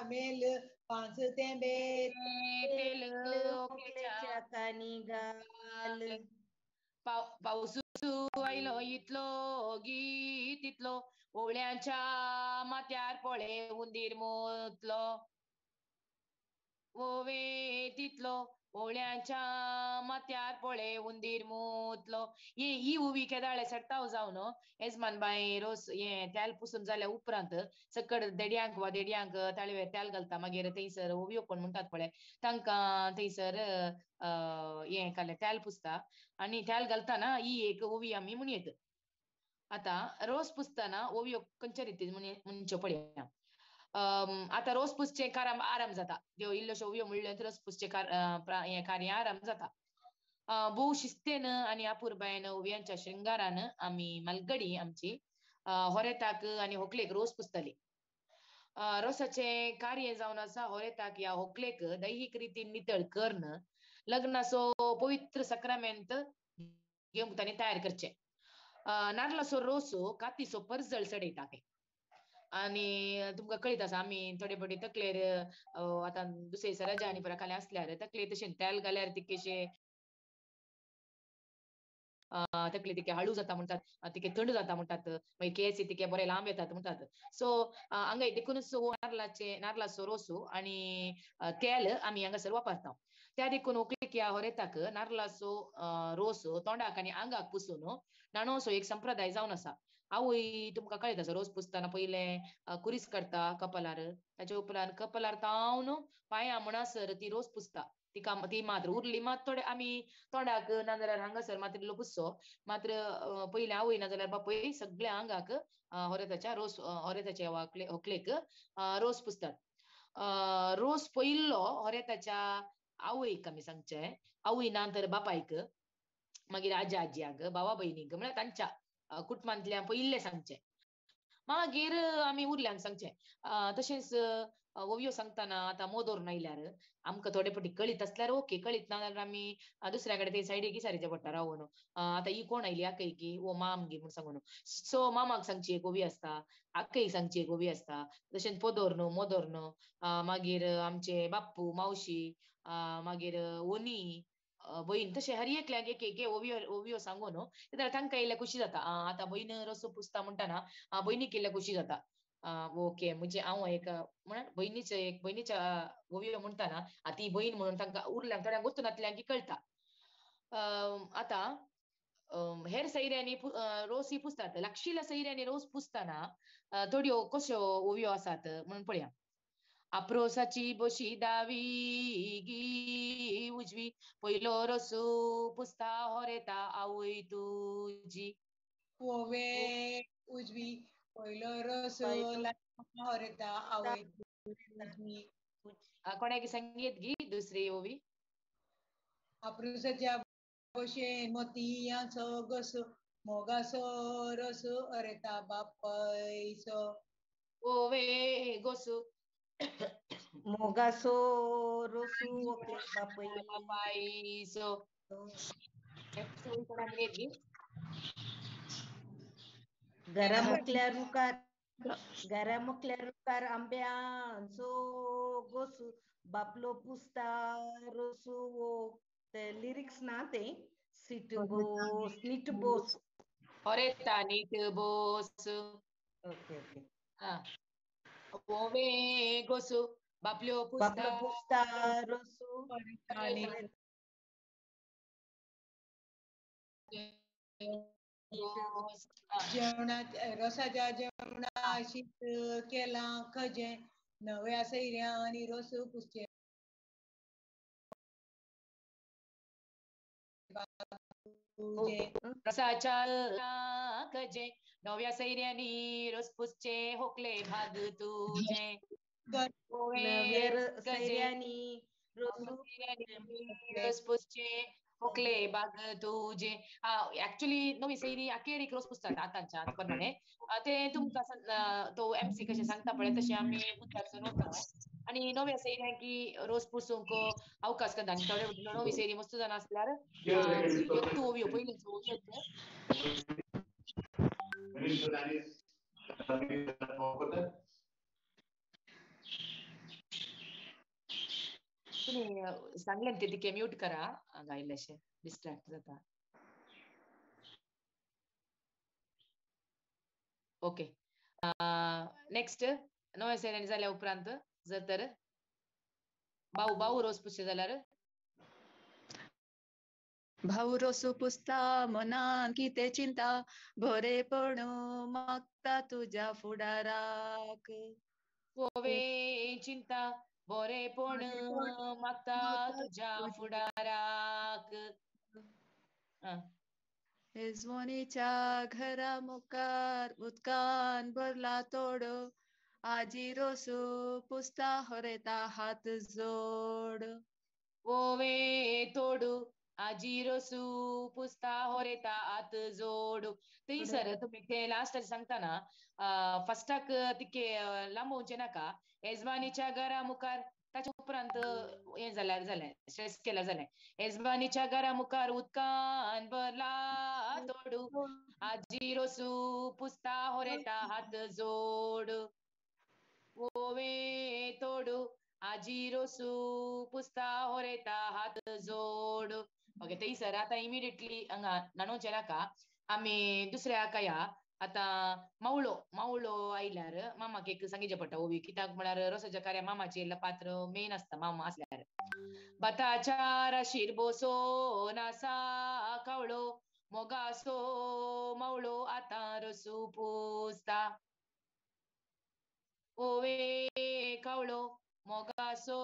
मेल पांच तेंबे तेल ओकलेच्या कानी घाल. पावस आयलो इतलो गी तितलो ओवळ्यांच्या माथ्यार पळे उंदीर मोतलो. ओवे तितलो ओवळ्यांच्या माथ्यार पळे उंदीर मोतलो. ये ही उवी केदाळे सट्टाव जावन येजमान बाय रोस हे तेल पुसून जाल्या उपरांत सकड देडयांक वा देडयांक ताळवेर तेल घालता. मागीर थंयसर ओवयो कोण म्हणटात पळय तांकां थंयसर हें काडलें तेल पुसता आनी तेल घालतना ही एक ओवी आमी म्हणयत. आतां रोस पुसतना ओवयो खंयच्या रितीन म्हणच्यो पळया. आतां रोस पुसचें कार आराम जाता. त्यो इल्ल्योश्यो ओवयो म्हणल्यो रोस पुसचें हें कार्य आराम जाता. भोव शिस्तेन आनी अपुरबायेन ओवयांच्या शृंगारान आमी मालगडी आमची होरेताक आनी होकलेक रोस पुसताली. रोसाचें कार्य जावन आसा होरेताक ह्या होकलेक दैहीक रितीन नितळ करून लग्नाचो पवित्र सक्रामेंत घेवंक तांणी तयार करचें. नारलाचो रोस कातीचो परजळ चडयता खंय. आनी तुमकां कळीत आसा आमी थोडे फावटी तकलेर आतां दुसरे दिसा रजा आनी परत खाली आसल्यार तकलेर तशें तेल घाल्यार तितकेशें तकली तिके हळू जाता म्हणटात, तिके थंड जाता म्हणटात, मागीर केस तिके बरे लांब येतात म्हणटात. सो हांगा देखूनच नारलाचे नारलाचो रोस आनी तेल आमी हांगासर वापरता. त्या देखून होकलेक ह्या होरेताक नारलाचो रोस तोंडाक आनी आंगाक पुसून न्हाणोवचो एक संप्रदाय जावन आसा. आवय तुमकां कळीत आसा रोस पुसतना पयलें कुरीस काडटा कपालार, ताच्या उपरांत कपालार तावन पांयां म्हणसर ती रोस पुसता. तिका ती मात्र उरली मात थोडे आमी तोंडाक नाजाल्यार हांगासर मात्र इल्लो पुसचो मात्र पयलें आवय नाजाल्यार बापूय सगळ्या आंगाक होरेताच्या रोस होरेताच्या होकलेक रोस पुसतात. रोस पयल्लो होरेताच्या आवयक आमी सांगचें, आवय ना तर बापायक, मागीर आजी आजयांक, भावा भयणींक, म्हळ्यार तांच्या कुटुंबांतल्यान पयिल्लें सांगचें. मागीर आमी उरल्यांक सांगचें. तशेंच ओवयो सांगतना आतां मोदोर आयल्यार आमकां थोडे फावटी कळीत आसल्यार ओके, कळीत ना जाल्यार आमी दुसऱ्या कडेन ते सायडीक विचारीचें पडटा रावून. आतां ही कोण आयली आकय की ओ माम गी म्हूण सांगून. सो मामाक सांगची एक ओवी आसता, आकय सांगची एक ओवी आसता. तशेंच पोदोर न्हू मोदोर न्हू, मागीर आमचे बाप्पू मावशी, मागीर ओनी, भयण तशें हर एकल्याक एक एक ओवियो ओवियो सांगू न्हू जाल्यार तांकां इल्लें खुशी जाता. आतां भयण रोसो पुसता म्हणटना भयणीक इल्लें खुशी जाता. ओके म्हणजे हांव एक म्हणून भयणीचे एक भयणीच्या ओवियो म्हणटना ती भयण म्हणून तांकां उरल्यांक थोड्यांक गोत्तू नातल्यांक कळटा. आतां हेर सैऱ्यांनी रोस ही पुसतात. लागशिल्ल्या सैऱ्यांनी रोस पुसतना थोड्यो कश्यो ओवियो आसात म्हणून पळया. आपरोसाची बशी दावी गी उजवी पयलो रोसू पुसता होरेता आवय तुजी. ओवे उजवी पयलो रोसू होरेता आवय तुजी. कोणाक संगीत गी दुसरी ओवी. आपरोसाच्या बशेन मोतयांचो गोसो मोगासो रोसू अरेता बापायचो. ओवे गोसू मोगासो रोसू बापायचो. घरा मुखल्या रुखार घरा मुखल्या रुखार आंब्यांचो गोसू बापलो पुसता रोसू. ते लिरिक्स ना ते सीट बोस नीट बोस होरेता नीट बोस. Okay okay. हा ओवे गोसू बापल्यो बापलो पुसता रोसू. जेवणात रोसाच्या जेवणा शीत केलां खजें नव्या सैऱ्यांनी रोस पुसचें. रसाच्या खजें नव्या सैऱ्यांनी रोस पुसचें होकले भाग तुजें. नव्या सैऱ्यांनी रोस पुसचें होकले बाग तुजें. एक्चुअली नवी सैरी अखेरीक रोस पुसतात आतांच्या प्रमाणे. ते तुमकां तो एमसी कशें सांगता पळय तशें आमी मुद्दासून वता आनी नव्या सैऱ्यांकी रोस पुसूंक अवकाश करता. आनी थोडे नवी सैरी मस्त जाण आसल्यार तूं ओवियो पयलींचो ओवियो. तुमी सांगलें ते तिके म्यूट करा हांगा इल्लेशें डिस्ट्रॅक्ट जाता. ओके नेक्स्ट नव्या सैऱ्यांनी जाल्या उपरांत जर तर भाऊ भाऊ रोस पुसचे जाल्यार भाऊ रोसू पुसता मनान कितें चिंता बरेपण मागता तुज्या फुडाराक. ओवे चिंता बरेपण मागता तुज्या फुडाराक. येजवणीच्या घरा मुखार उदकान भरला तोडो आजी रोसू पुसता होरेता हात जोड. ओवे तोडू आजी रोसू पुसता होरेता हात जोड. थंयसर तुमी ते लास्ट सांगतना फस्टाक तिके लांबोवचें नाका. येजमानीच्या घरा मुखार ताच्या उपरांत हें जाल्यार जालें स्ट्रेस केल्यार जालें. येजमानीच्या घरा मुखार उदकान भरला तोडू आजी रोसू पुसता होरेता हात जोड. ओवे तोडू आजी रोसू पुसता होरेता हात जोड. ओके थंयसर आतां इमिडिएटली हांगा न्हाणोवचें नाका. आमी दुसऱ्या काया आतां मावळो मावळो आयल्यार मामाक एक सांगचें पडटा ओवी. कित्याक म्हळ्यार रोसाच्या कार्या मामाचें पात्र मेन आसता. मामा आसल्यार भाताच्या राशीर बसोन आसा कावळो मोगासो मावळो आतां रोसू पुसता. ओवे कावळो मोगासो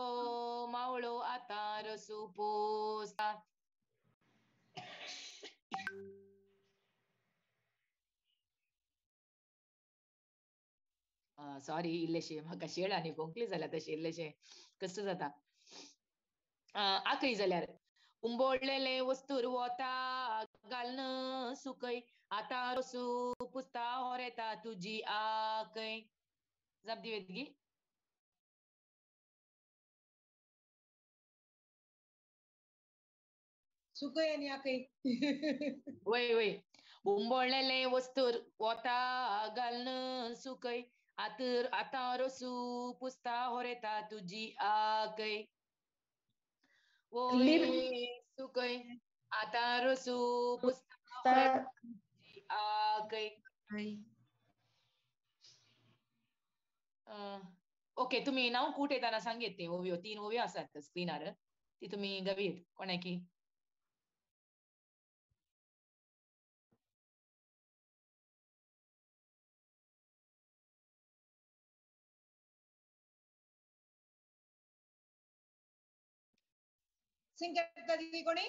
मावळो आतां रसू पुसता. सॉरी इल्लेशें म्हाका शेळ आनी खोंकली जाल्या तशें इल्लेशें कश्ट जाता. आकय जाल्यार उंबोळलेलें वस्तूर वता घालन सुकय आतां रसू पुसता होरेता तुजी आकय. जाप दिवेत गी. सुकय आनी आकय. वय वय उंबोळलेलें वस्तूर वता घालन सुकय आतां रसू पुसता होरेता तुजी आकय. सुकय आतां रोसू पुसता आकय. ओके तुमी नांव कूट येताना सांगेत ते ओवयो 3 ओवयो आसात स्क्रीनार ती तुमी गवीत कोणाकी. सिंग करता दी कोणी?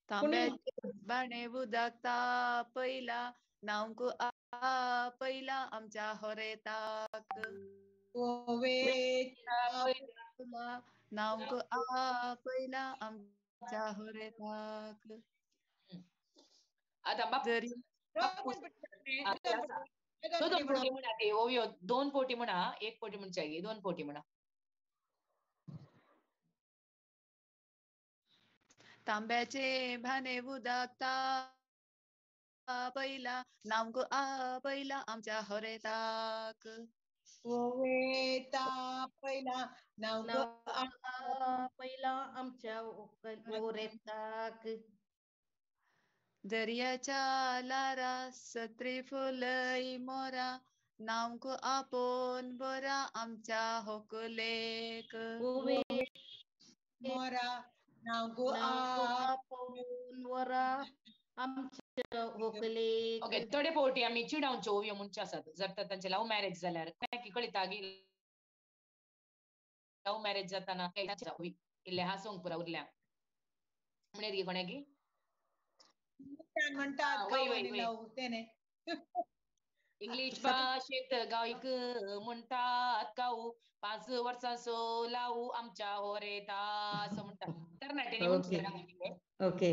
तांब्याचे बाणे उदक तापयला नांवक आपयला आमच्या होरेताक. नांवक आपयला आमच्या होरेताक. आतां दोन पोटी म्हणा ते ओवयो 2 पोटी म्हणा 1 पोटी म्हणच्या 2 पोटी म्हणा. तांब्याचे भाणे उदक तापयला नांवक आपयला आमच्या होरेताक. तापयला नांवक आपयला आमच्या होरेताक. दर्याच्या लारा सत्री फुलय मोरा नांवक आपोवन बरा आमच्या होकलेक. मोरा ओके थोडे फावटी आमी चिडावच्यो ओवयो म्हणच्यो आसात जर तर तांचे लव मॅरेज जाल्यार कोणाक कळटा की लव मॅरेज जाताना इल्ले हांसूंक पुरो उरल्या म्हणेत गे कोणाकी म्हणटात. इंग्लीश भाशेंत गायक म्हणटात काऊ 5 वर्सां सो लावू आमच्या होरेता असो म्हणटात तरणाट्यांनी म्हणटा. ओके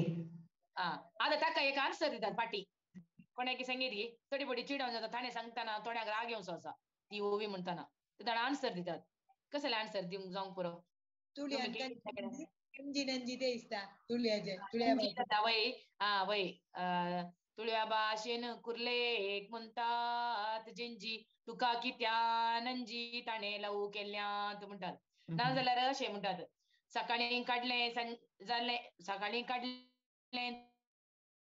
आतां ताका एक आन्सर दितात फाटी कोणाकी सांगीत गी थोडी फावटी चिडावन जाता ताणें सांगतना थोड्यांक राग येवचो आसा ती ओवी म्हणटाना ताणें आन्सर दितात. कसले आन्सर दिवंक जावंक पुरो वय आं वय तुळ्या भाशेन कुर्लेक म्हणटात जिंजी तुका कित्यान नंजी ताणें लव केल्यांत म्हणटात. नाजाल्यार अशें म्हणटात सकाळीं काडलें जालें सकाळीं काडलें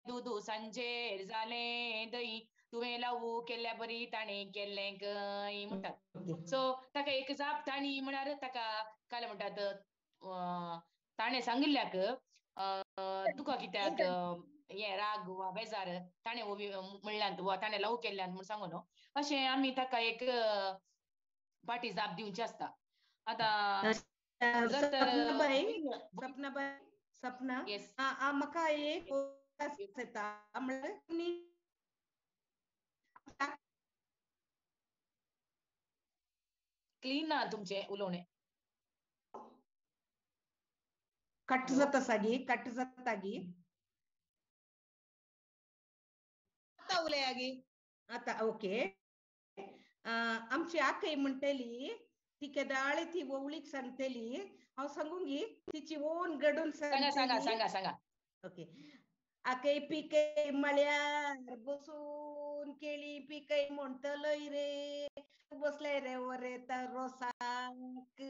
दूद सांजेर जालें दही तुवें लव केल्ल्या बरी ताणें केल्लें गय म्हणटात. सो ताका एक जाप ताणी म्हळ्यार ताका काय म्हणटात ताणें सांगिल्ल्याक तुका कित्याक हे राग वा बेजार ताणें ओवी म्हणल्यान वा ताणें लव केल्ल्यान म्हूण सांगू न्हू अशें आमी ताका एक फाटी जाप दिवची आसता. आतां सपनाबाई सपना म्हाका एक म्हळ्यार क्लीन ना तुमचें उलोवणें कट जाता सागी कट जाता गी आतां ओके. आमची आकय म्हणटली ती केदाळे ती ओवळीक सांगतली हांव सांगूंक गी तिची ओन घडून सांगा सांगा सांगा सांगा. ओके आकय पिकय मळ्यार बसून केळी पिकय म्हणटलोय रे बसले रे वरेता रोसाक.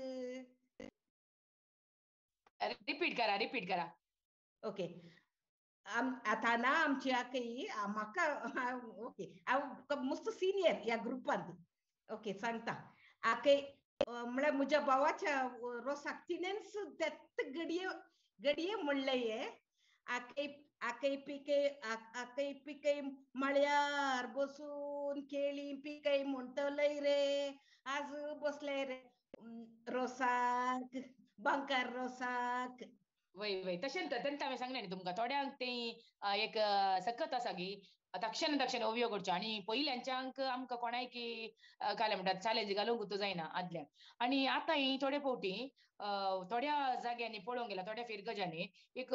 रिपीट करा रिपीट करा. ओके आतां ना आमची आकय म्हाका ओके हांव मस्त सिनियर ह्या ग्रुपांत. ओके सांगता आकय म्हळ्यार म्हज्या भावाच्या रोसाक तिणेंच तेत घडये घडये म्हणलें हें आकय आकय पिकय आकय पिकय मळ्यार बसून केळी पिकय म्हणटलय रे आज बसले रे रोसाक बांकार रोसाक. वय वय तशें तेन्ना हांवें सांगलें न्ही तुमकां थोड्यांक ते एक सकत आसा की तक्षण तक्षण ओवयो करच्यो आनी पयल्यांच्यांक आमकां कोणाय की काय म्हणटात चॅलेंज घालूंक जायना आदल्यांक. आनी आतां ही थोडे फावटी थोड्या जाग्यांनी पळोवंक गेल्यार थोड्या फिरगजांनी एक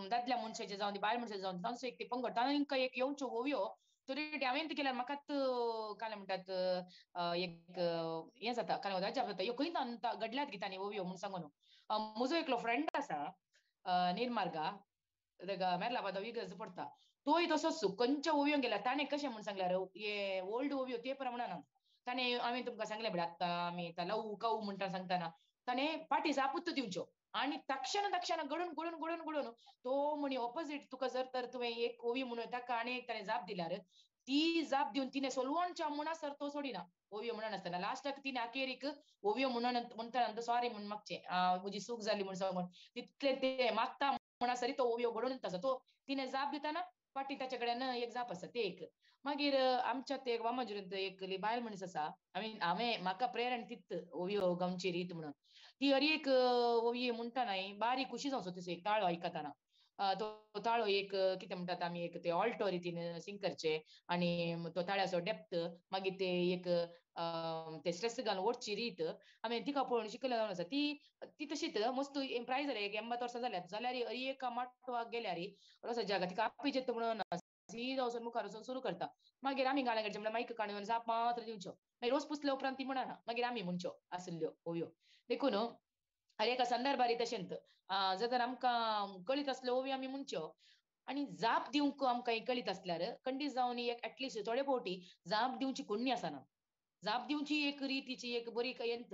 दादल्या मनशाचे जावं बायल मनशाचे जावं तांचो एक ते पंगड तांकां एक येवच्यो ओवयो तरी हांवें केल्यार म्हाकाच काय म्हणटात एक हें जाता काय अजाप जाता ह्यो खंय घडल्यात गी तांणी ओवयो म्हूण सांगू न्हू. म्हजो एकलो फ्रेंड आसा निर्मार्गा ताका मेरला पादो इगर्ज पडटा तोय तसोच खंयच्या ओवयो गेल्यार ताणें कशें म्हूण सांगल्यार हे ओल्ड ओवयो ते प्रमाणान ताणें हांवें तुमकां सांगलें म्हळ्यार आतां आमी लव कव म्हणटा सांगतना ताणें फाटी जापूच दिवच्यो आणि तक्षण तक्षण घडून घडून घडून घडून तो म्हणी ऑपोजिट तुका जर तर तुवें एक ओवी म्हणून ताका आनी एक ताणें जाप दिल्यार ती जाप दिवन तिणें सोलवणच्या म्हणसर तो सोडिना ओवयो म्हणून आसतना लास्टाक तिणें अखेरीक ओवयो म्हणून म्हणटा सॉरी म्हूण मागचें म्हजी चूक जाली म्हूण सांगून तितलें ते मागता म्हणसरी तो ओवयो घडून आसा तो तिणें जाप दितना फाटीं ताचे कडेन एक जाप आसा ते एक. मागीर आमच्या ते वामाजुरींत एक बायल मनीस आसा, हांवें हांवें म्हाका प्रेरण तित ओवयो गावची रीत म्हणून ती हर एक ओवये म्हणटा न्हय बारीक खुशी जावचो तिचो एक ताळो आयकतना तो ताळो एक कितें म्हणटात आमी एक ते ऑल्टो रितीन सिंग करचे आनी तो ताळ्याचो डेप्थ मागीर ते एक ते स्ट्रेस घालून ओडची रीत हांवें तिका पळोवन शिकलें जावन आसा. ती ती तशीच मस्त प्रायज जाल्या एक 80 वर्सां जाल्यात जाल्यार हर एका माटवाक गेल्यार रोसाच्या तिका आपीचें म्हणून सीधा वचून मुखार वचून सुरू करता. मागीर आमी गाणें काडचें म्हणल्यार मायक काडून जाप मात्र दिवच्यो, मागीर रोस पुसल्या उपरांत ती म्हणना, मागीर आमी म्हणच्यो आसल्ल्यो ओवयो. देखून हर एका संदर्भार तशेंच जर तर आमकां कळीत आसल्यो ओवयो आमी म्हणच्यो आनी जाप दिवंक आमकां कळीत आसल्यार खंडीत जावन एक एटलिस्ट थोडे फावटी जाप दिवची कोण्णी आसना. जाप दिवची एक रितीची एक बरी यंत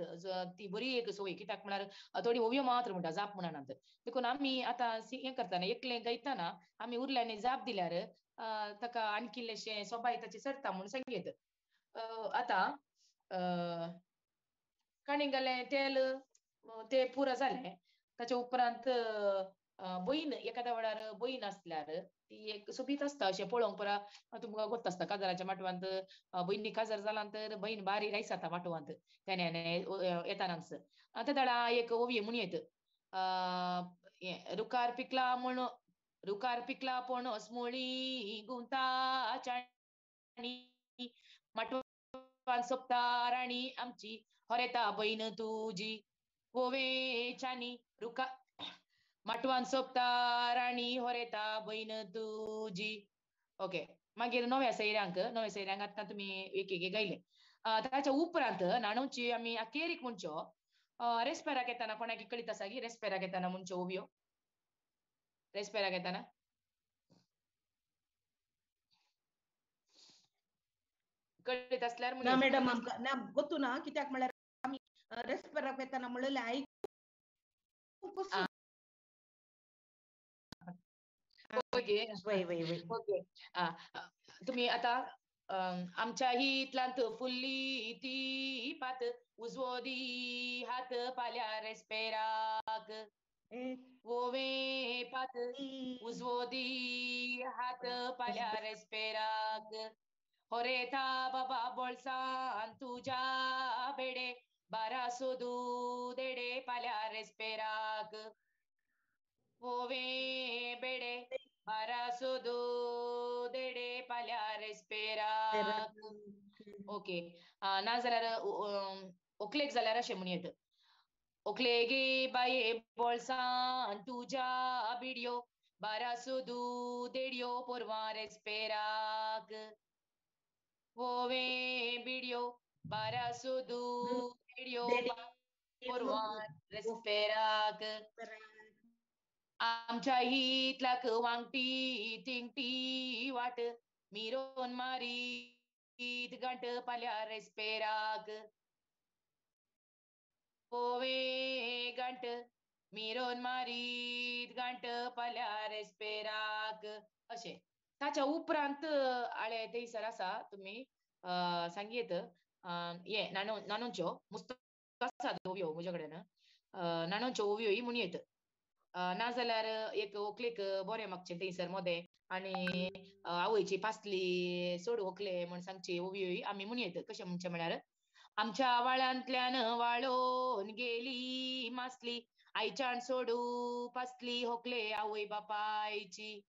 ती बरी एक संवय कित्याक म्हळ्यार थोडी ओवयो मात्र म्हणटा जाप म्हणनात. देखून आमी आतां हें करतना एकलें गायतना आमी उरल्यांनी जाप दिल्यार ताका आणखी इल्लेशें सोबाय ताची चडटा म्हूण सांगीत. आतां काणिंगालें तेल ते पुरो जालें ताच्या उपरांत बहीण एखाद्या वेळार बहीण आसल्यार ती एक सोबीत आसता अशें पळोवंक परा तुमकां गोत्त आसता काजाराच्या माटवांत बहिणी काजार जाला तर बहीण बारीक आयस जाता माटवांत तेन्याने येतानाच आतां तेडा एक ओवये म्हूण येत रुखार पिकला म्हूण रुखार पिकला पणस मुळी गुंता चाणी माटवान सोबता राणी आमची हरेता बहीण तुजी ओवे चानी रुखा माटवान सोबता राणी होरेता बहीण तुजी. ओके मागीर नव्या सैऱ्यांक नव्या सैऱ्यांक आतां तुमी एक एक गायले. ताच्या उपरांत न्हाणोवची आमी अखेरीक म्हणच्यो रेस्पेराक येताना कोणाक कळीत आसा की रेस्पेराक येताना म्हणच्यो ओवयो रेस्पेराक येताना कळीत आसल्यार ना मॅडम आमकां ना गोतू ना कित्याक म्हळ्यार आमी रेस्पेराक येताना म्हणलें आयकूंक. ओके ओके तुम्ही आता आमच्या हितलांत फुल्ली ती पात उजवो दी हात पाल्या रेस्पेराक ओवे पात उजवो दी हात पाल्या रेस्पेराक होरेता बाबा बोळसान तुज्या बेडे बारा सोदू देडे पाल्या रेस्पेराक ओवे बेडे बारा सोदू देडे पाल्या रेस्पेराक. ओके ना जाल्यार ओकलेक जाल्यार अशें म्हण येत ओकले गे बाये बोळसान तुज्या बिडयो बारा सोदू देडयो पोरवा रेस्पेराक ओवे बिडयो बारा सोदू देडयो पोरवा रेस्पेराक. आमच्या हितलाक वांगटी तिंगटी वाट मिरोन मारीत गांठ पाल्या रेस्पेराक ओवे गांठ मिरोन मारीत गांठ पाल्या रेस्पेराक. अशें ताच्या उपरांत आळे थंयसर आसा तुमी सांगयेत हें नाणो नाणोच्यो मुस्त आसा ओवयो म्हज्या कडेन नाणोच्यो ओवयोय म्हूण येत. ना जाल्यार एक व्हंकलेक बरें मागचें थंयसर मोदें आनी आवयची पासली सोड व्हंकले म्हण सांगची ओवयोय आमी म्हूण येत. कशें म्हणचें म्हळ्यार आमच्या वाळांतल्यान वाळोन गेली मासली आयच्यान सोडू पासली व्हंकले आवय बापायची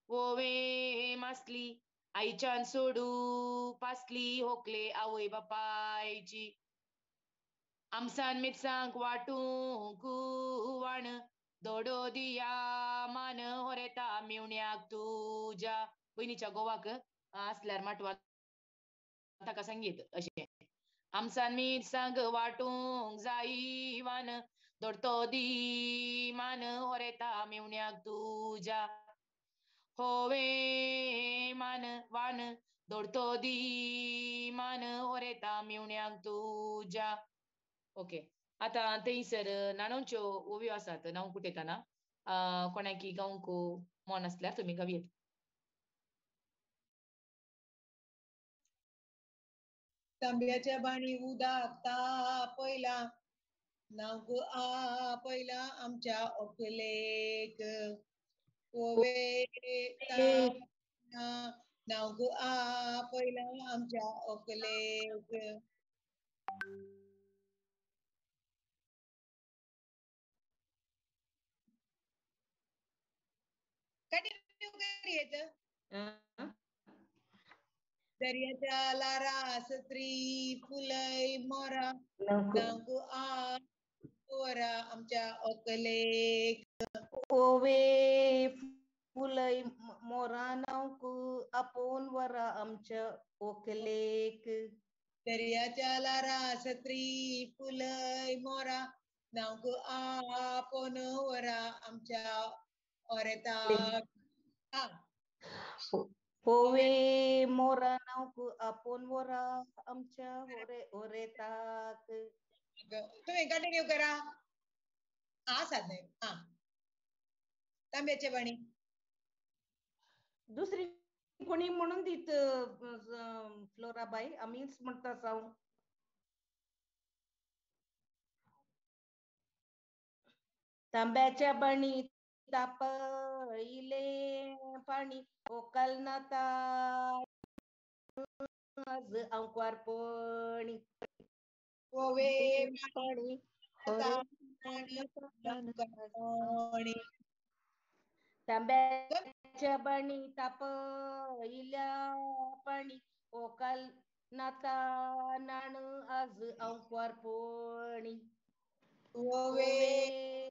ओवे मासली आयच्यान सोडू पासली व्हंकले आवय बापायची. आमसान मिरसांग वाटूंक वाण दोडो दिया मान होरेता मेवण्याक तुज्या भयणीच्या गोवाक आसल्यार माटवान ताका सांगीत अशें आमसान मिरसांग वाटूंक जाई वान दोडतो दी मान होरेता मेवण्याक तुज्या होवे मान वान दोडतो दी मान होरेता मेवण्याक तुज्या. ओके आतां थंयसर नाणोंच्यो ओवयो आसात नांव कुटेताना कोणाकी गावंक मन आसल्यार तुमी गावयेत. तांब्याच्या बाणी उदक तापयला नांवक आपयला आमच्या ओकलेक ओवे नांवक आपयला आमच्या ओकलेक. कंटिन्यू करूयात. दर्याच्या लारा सत्री फुलय मोरा नांवक आवरा आमच्या ओकलेक ओवे फुलय मोरा नांवक आपोवन वरा आमच्या ओकलेक. दर्याच्या लारा सत्री फुलय मोरा नांवक आपोवन वरा आमच्या ओरेताक. होवे मोरा नांवक आपोवन वरा आमच्या ओरेताक. तुम्ही कंटिन्यू करा. आसात न्ही. हा तांब्याचे बाणी दुसरी कोणी म्हणून दीत फ्लोराबाई आमीच म्हणटा साव. तांब्याच्या बाणी तापयले पाणी ओकल नाता आज अंकवारपणी ओवे पाणी तांब्याच्या बाणी तापयल्या पाणी ओकल नाता नाण आज अंकवारपणी ओवे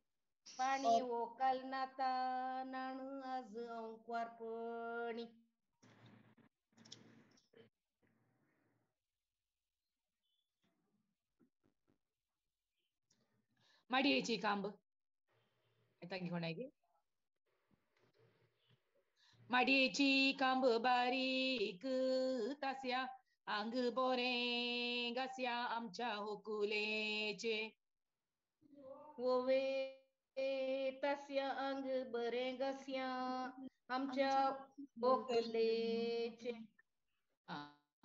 पाणी ओकल नाता नाण आज अंकवारपणी. माडयेची कांब येता कोणाकी. माडयेची कांब बारीक तास्या आंग बोरें गास्या आमच्या होकुलेचे. ओवे तास्या आंग बरें गास्या आमच्या होकुलेचे.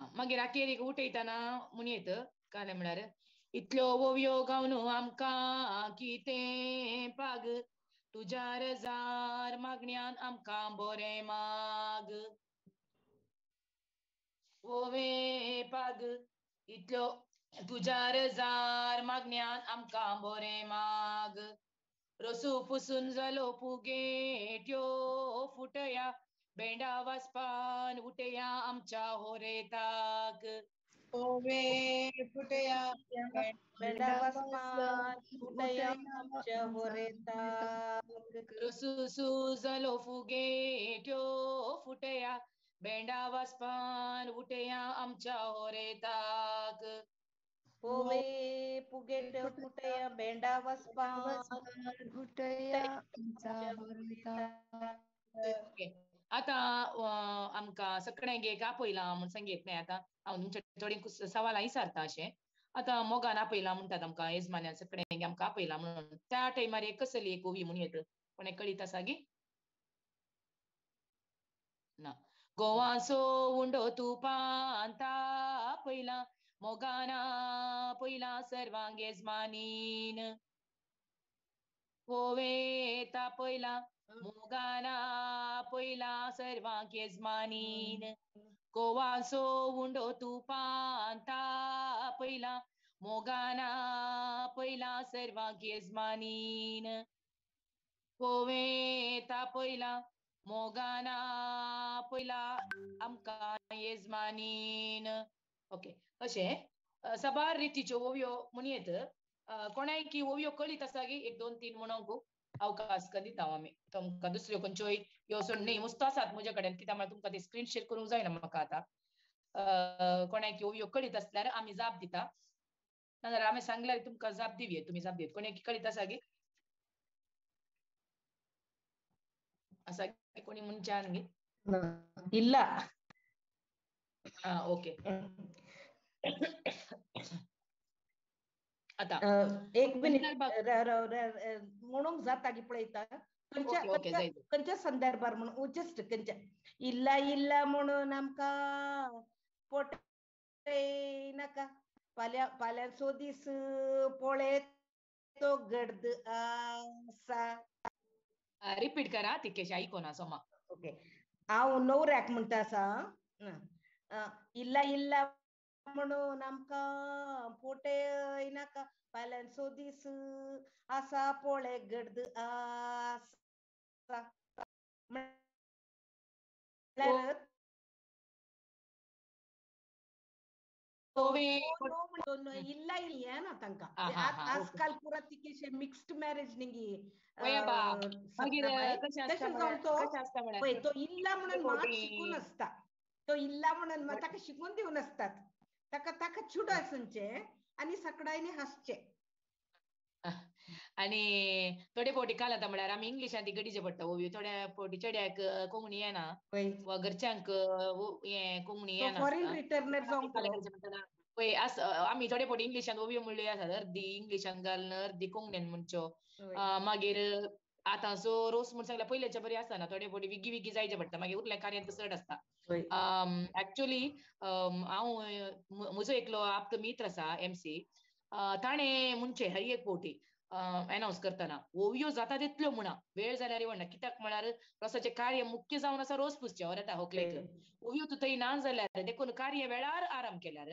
मागीर अखेरीक उठयतना म्हणयेत कालें म्हळ्यार इतल्यो ओवयो गावन आमकां कितें पाग तुज्या रजार मागण्यान आमकां बोरें माग. ओवे पाग इतल्यो तुज्या रजार मागण्यान आमकां बोरें माग. रसू पुसून जालो पुगेट्यो फुटया भेंडा वाजपान उठया आमच्या होरेताक. ओवे फुटया भेंडा वाजपान उठया आमच्या होरेताक. रसू जालो फुगेट्यो फुटया भेंडा वाजपान उठया आमच्या होरेताक. ओवे पुगेट्यो फुटया भेंडा वाजपान उठया आमच्या होरेताक. आतां आमकां सगळ्यांक एक आपयलां म्हूण सांगीत न्ही. आतां हांव तुमच्या थोडी सवालां विचारता अशें. आतां मोगान आपयलां म्हणटात आमकां येजमान्यान सगळ्यांक आमकां आपयलां म्हणून त्या टायमार एक कसली एक ओवी म्हूण येत कोणें कळीत आसा गी ना. गोवाचो उंडो तुपान तापयला मोगान आपयला सर्वांक येजमानीन. ओवे तापयला मोगान आपयला सर्वांक येजमानीन. गोवाचो उंडो तुपान तापयला मोगान आपयला सर्वांक येजमानीन. ओवे तापयला मोगान आपयला आमकां येजमानीन. ओके अशें साबार रितीच्यो ओवयो म्हणयेत. कोणायकी ओवयो कळीत आसा गी 1 2 3 म्हणूंक अवकाश दिता आमी तुमकां. दुसऱ्यो खंयच्योय येवजण न्ही मुस्तो आसात म्हजे कडेन कित्याक म्हळ्यार तुमकां ते स्क्रीन शेअर करूंक जायना म्हाका आतां. कोणायकी ओवयो कळीत आसल्यार आमी जाप दिता नाजाल्यार आमी सांगल्यार तुमकां जाप दिवये तुमी जाप दिवये. कोणायकी कळीत आसा गी आसा कोणी मनशान गी इल्ला. ओके. आतां एक मिनिट म्हणूंक जाता की पळयता खंयच्या खंयच्या संदर्भार म्हणून जस्ट खंयच्या इल्ला इल्ला म्हणून आमकां पोट नाका फाल्यां फाल्यांचो दीस पळय तो गर्द आसा. रिपीट करा तितकेशें आयकोना सोमा. ओके हांव नवऱ्याक म्हणटा आसा इल्ला इल्ला म्हणून आमकां पोटे नाका फाल्यांचो दीस आसा पळय गर्द आसा. म्हळ्यार इल्ला इल्ला ना तांकां आजकाल पुरा तिकेशे मिक्स्ड मॅरेज निगी तशें जावन तो पळय तो इल्ला म्हणून मात शिकून आसता तो इल्ला म्हणून ताका शिकून दिवन आसतात ताका ताका चुडो आसूनचे आनी सकडायनी हांसचे. आनी थोडे फावटी काल आतां म्हळ्यार आमी इंग्लिशान ती गडीचे पडटा ओवी थोड्या फावटी चेड्याक कोंकणी येना वा घरच्यांक हें कोंकणी येना पळय आमी थोडे फावटी इंग्लिशान ओवयो म्हणल्यो आसात अर्दी इंग्लिशान घालून अर्दी कोंकणीन म्हणच्यो. मागीर आतांचो रोस म्हण सांगल्यार पयल्याच्या बरी आसना थोडे फावटी विगी विगी जायचे पडटा मागीर उरल्या कार्यांत चड आसता. एक्चुअली हांव म्हजो एकलो आप्त मित्र आसा एमसी ताणें म्हणचें हर एक फावटी एनावन्स करतना ओवयो जाता तितल्यो म्हणा वेळ जाल्यार म्हणना कित्याक म्हळ्यार रोसाचें कार्य मुख्य जावन आसा रोस पुसचें वर येता होकलेक ओवयो तूं थंय ना जाल्यार देखून कार्य वेळार आराम केल्यार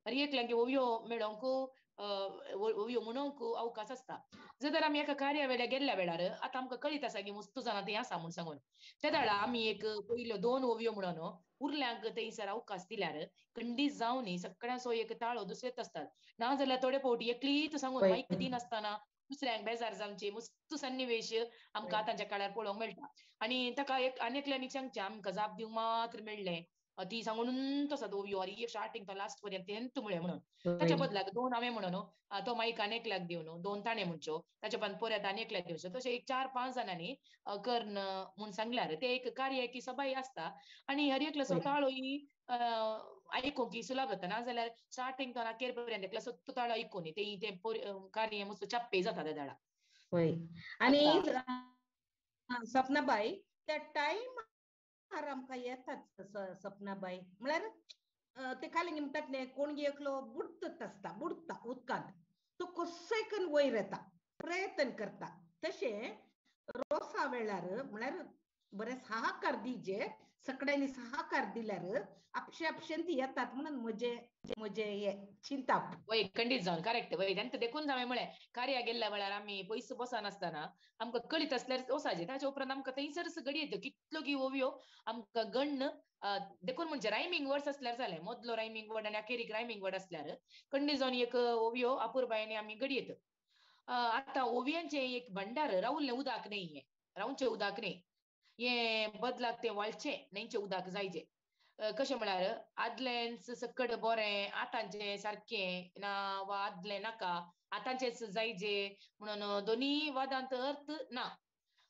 हर एकल्यांक ओवयो मेळोंक ओवयो म्हणोंक अवकाश आसता. जर तर आमी एका कार्या वेळार गेल्ल्या वेळार आतां आमकां कळीत आसा की मुस्तू जाणां थंय आसा म्हूण सांगून त्या वेळार आमी एक पयल्यो 2 ओवयो म्हणून उरल्यांक थंयसर अवकाश दिल्यार खंडीत जावन सगळ्यांचो एक ताळो दुसरेच आसतात ना जाल्यार थोडे फावटी एकलीच सांगून मायक दिनासतना दुसऱ्यांक बेजार जावचे मस्त सन्निवेश आमकां आतांच्या काळार पळोवंक मेळटा. आनी ताका एक आनी एकल्यांनी सांगचें आमकां जाप दिवंक मात्र मेळ्ळें ती सांगून तसो ओवयो अरे स्टार्टींग तो लास्ट पर्यंत तेंत म्हळें म्हणून ताच्या बदलाक 2 हांवें म्हणून तो माईक आनी एकल्याक दिवन 2 ताणें म्हणच्यो ताच्या उपरांत परत आनी एकल्याक दिवच्यो तशें एक 4-5 जाणांनी कर्ण म्हूण सांगल्यार ते एक कार्य की सबाई आसता आनी हर एकल्याचो ताळोय आयकूंक सुलभ जाता. ना जाल्यार स्टार्टींग तो अखेर पर्यंत एकल्याचो ताळो आयकून ते तें कार्य मस्त चप्पे जाता त्या दाडा. आनी सपनाबाई त्या टायम आमकां येतात सपनाबाई म्हळ्यार ते खाली म्हणटात न्ही कोण एकलो बुडतच आसता बुडटा उदकांत तो कसोय करून वयर येता प्रयत्न करता तशें रोसा वेळार म्हळ्यार बरें सहाकार दिजे सगळ्यांनी सहाकार दिल्यार आपशे आपशेन ती येतात म्हणून म्हजे म्हजे हे चिंताप. वय खंडीत जावन करेक्ट वय तांकां देखून हांवें म्हळें कार्या गेल्ल्या वेळार आमी पयस बसनासतना आमकां कळीत आसल्यार वसाचें ताच्या उपरांत आमकां थंयसरच घडी येता कितल्यो की ओवयो आमकां गण्ण देखून म्हणजे रायमींग वर्ड्स आसल्यार जालें मदलो रायमींग वर्ड आनी अखेरीक रायमींग वर्ड आसल्यार खंडीत जावन एक ओवयो अपुरबायेन आमी घडी येता. आतां ओवयांचें एक भंडार रावल्लें उदक न्ही हें रावचें उदक न्ही हें बदलाक तें वळचें न्हंयचें उदक जायचें. कशें म्हळ्यार आदलेंच सकट बरें आतांचें सारकें ना वा आदलें नाका आतांचेंच जायजे म्हणून दोनी वादांत अर्थ ना.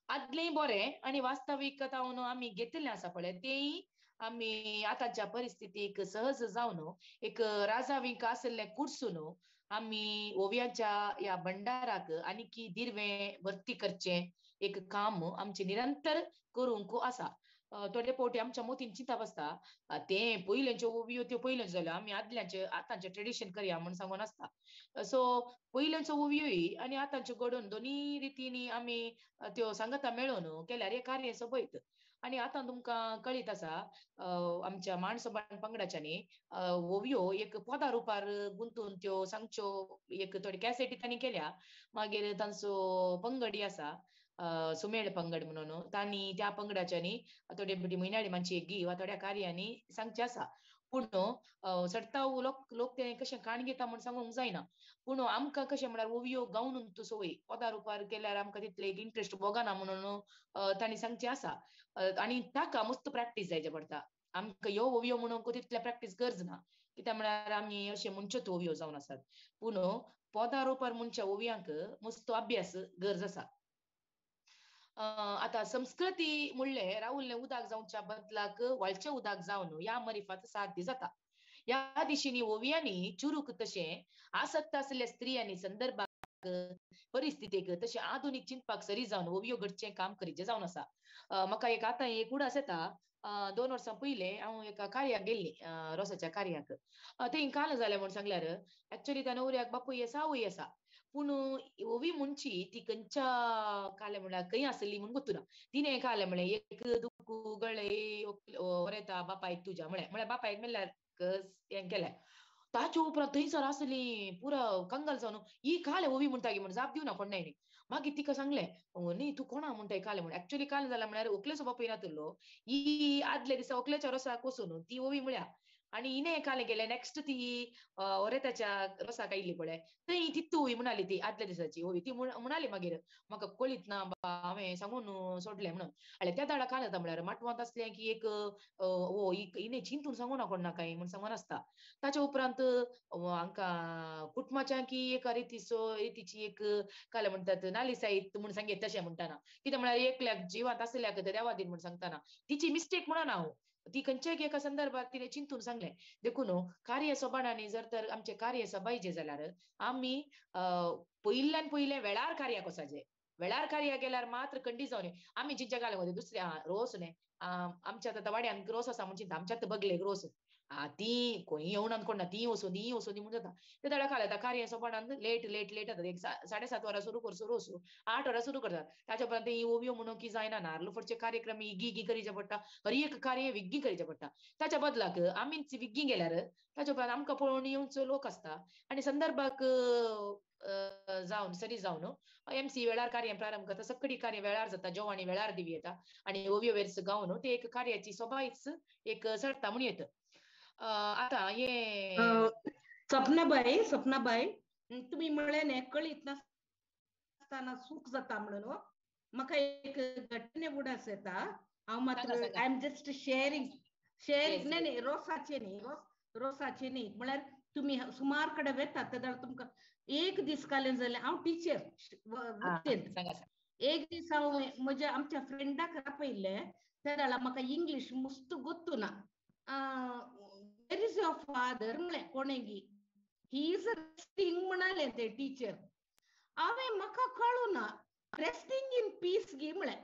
आदलेंय बरें आनी वास्तवीकता आमी घेतिल्लें आसा पळय तेंय आमी आतांच्या परिस्थितीक सहज जावन एक राजावींक आशिल्लें कुर्सून आमी ओवयांच्या ह्या भंडाराक आनीकी दिर्वें भरती करचें एक काम आमचें निरंतर करूंक आसा. थोडे फावटी आमच्या मोतीन चिंतप आसता तें पयल्यांच्यो ओवयो त्यो पयल्यांच्यो जाल्यो आमी आदल्यांचे आतांचें ट्रेडिशन करया म्हूण सांगून आसता. सो पयल्यांच्यो ओवयोय आनी आतांच्यो घडोवन दोनी रितींनी आमी त्यो सांगता मेळोवन केल्यार हें कार्य सोबयत. आनी आतां तुमकां कळीत आसा आमच्या माणसोबाण पंगडाच्यांनी ओवयो एक पदा रुपार गुंतून त्यो सांगच्यो एक थोडी कॅसेटी तांणी केल्या. मागीर तांचो पंगडी आसा सुमेळ पंगड म्हणून तांणी त्या पंगडाच्यांनी थोडे म्हयन्याळी मानची एक गी वा थोड्या कार्यांनी सांगचें आसा. पूण चडताव लोक लोक ते कशें काण घेता म्हूण सांगूंक जायना पूण आमकां कशें म्हळ्यार ओवयो गावन तूं संवय पदा रुपार केल्यार आमकां तितले एक इंट्रस्ट भोगना म्हणून तांणी सांगचें आसा. आनी ताका मस्त प्रॅक्टीस जायचें पडटा आमकां ह्यो ओवयो म्हणूंक तितले प्रॅक्टीस गरज ना कित्याक म्हळ्यार आमी अशें म्हणच्योच ओवयो जावन आसात पूण पदा रुपार म्हणच्या ओवयांक मस्त अभ्यास गरज आसा. आतां संस्कृती म्हणलें रावल्लें उदक जावच्या बदलाक व्हाळचें उदक जावन ह्या मरिफात साध्य जाता. ह्या दिशेनी ओवयांनी चुरूक तशें आसक्त आसलेल्या स्त्रियांनी संदर्भाक परिस्थितीक तशें आधुनीक चिंतपाक सरी जावन ओवयो घडचें काम करीचें जावन आसा. म्हाका एक आतां एक उडास येता. 2 वर्सां पयलें हांव एका कार्याक गेल्ली, रोसाच्या कार्याक. थंय काल जालें म्हूण सांगल्यार एक्चुअली त्या न्हवऱ्याक बापूय आसा आवय आसा, पूण ओवी म्हणची ती खंयच्या काले म्हणल्यार खंय आसली म्हूण गोत्तुना. तिणें कालें म्हणलें एक दुखू गळे वरेता बापायक तुज्या म्हळें, म्हळ्यार बापायक मेल्यार हें केलें. ताच्या उपरांत थंयसर आसली पुरा कंगाल जावन ही कालें ओवी म्हणटा म्हूण जाप दिवना कोण न्ही. मागीर तिका सांगलें न्ही तूं कोणा म्हणटा कालें म्हूण. एक्चुअली कालें जालें म्हळ्यार व्हंकलेचो बापूय नातलो, ही आदल्या दिसा व्हंकलेच्या रोसाक वचून ती ओवी म्हळ्या आनी हिणें कालें केलें. नेक्स्ट ती ओरेताच्या रोसाक आयली पळय थंय तितू ओवी म्हणाली, ती आदल्या दिसाची ओवी ती म्हणाली. मागीर म्हाका कळीत ना बा हांवें सांगून सोडलें म्हणून. आनी त्या दाडा काल जाता म्हळ्यार माटवांत आसलें की एक ओ हिणें चिंतून सांगू ना कोण ना कांय म्हूण सांगून आसता. ताच्या उपरांत हांकां कुटुंबाच्या की एक रितीचो रितीची एक कालें म्हणटात नालिसायत म्हूण सांगेत तशें म्हणटाना, कितें म्हळ्यार एकल्याक जिवांत आसल्याक देवा दीन म्हूण सांगतना तिची मिस्टेक म्हणना हांव, ती खंयच्याय एका संदर्भात तिणें चिंतून सांगलें. देखून कार्य सोबाणांनी जर तर आमचें कार्य सबायचें जाल्यार आमी पयल्यान पयलें वेळार कार्याक वचाचें. वेळार कार्या गेल्यार मात्र खंडीत जावन आमी जिंच्या घालें वता दुसऱ्या रोस न्ही आमच्या आतां वाड्यान रोस आसा म्हूण चिंता आमच्या आतां बगलेक रोस ती खंय येवनात कोण ना, ती वचून ती वचून म्हूण जाता. ते दाडा खाल येता कार्य सोपाणान लेट लेट लेट जाता. एक 7:30 वरां सुरू करसो रोस 8 वरां सुरू करतात. ताच्या उपरांत ही ओवयो म्हणून की जायना, नार्ल फोडचे कार्यक्रम इग्गी इग्गी करीचे पडटा, हर एक कार्य विग्गी करीचें पडटा. ताच्या बदलाक आमीच विग्गी गेल्यार ताच्या उपरांत आमकां पळोवन येवचो लोक आसता आनी संदर्भाक जावन सरी जावन एमसी वेळार कार्य प्रारंभ करता, सगळी कार्य वेळार जाता, जेवणी वेळार दिवी येता आनी ओवयो वेर्स गावन ते एक कार्याची सोबायच एक सरता म्हूण येता. आतां हे सपनाबाई, सपनाबाई तुमी म्हळें न्ही कळीत नासतना चूक जाता म्हणून, म्हाका एक घटने उडास येता. हांव मात्र I am just sharing sharing न्ही न्ही रोसाचें न्ही, रोसाचें न्ही, म्हळ्यार तुमी सुमार कडेन वेतात तेन्ना तुमकां एक दीस कालें जालें. हांव टिचर वृत्तेंत, एक दीस हांव म्हज्या आमच्या फ्रेंडाक आपयल्लें तेन्ना म्हाका इंग्लीश मुस्त गोत्तू ना. वेर is your father म्हळें कोणेगी, he is resting म्हणाले ते टिचर. हांवें म्हाका कळूं ना रेस्टिंग इन पीस गी म्हळें.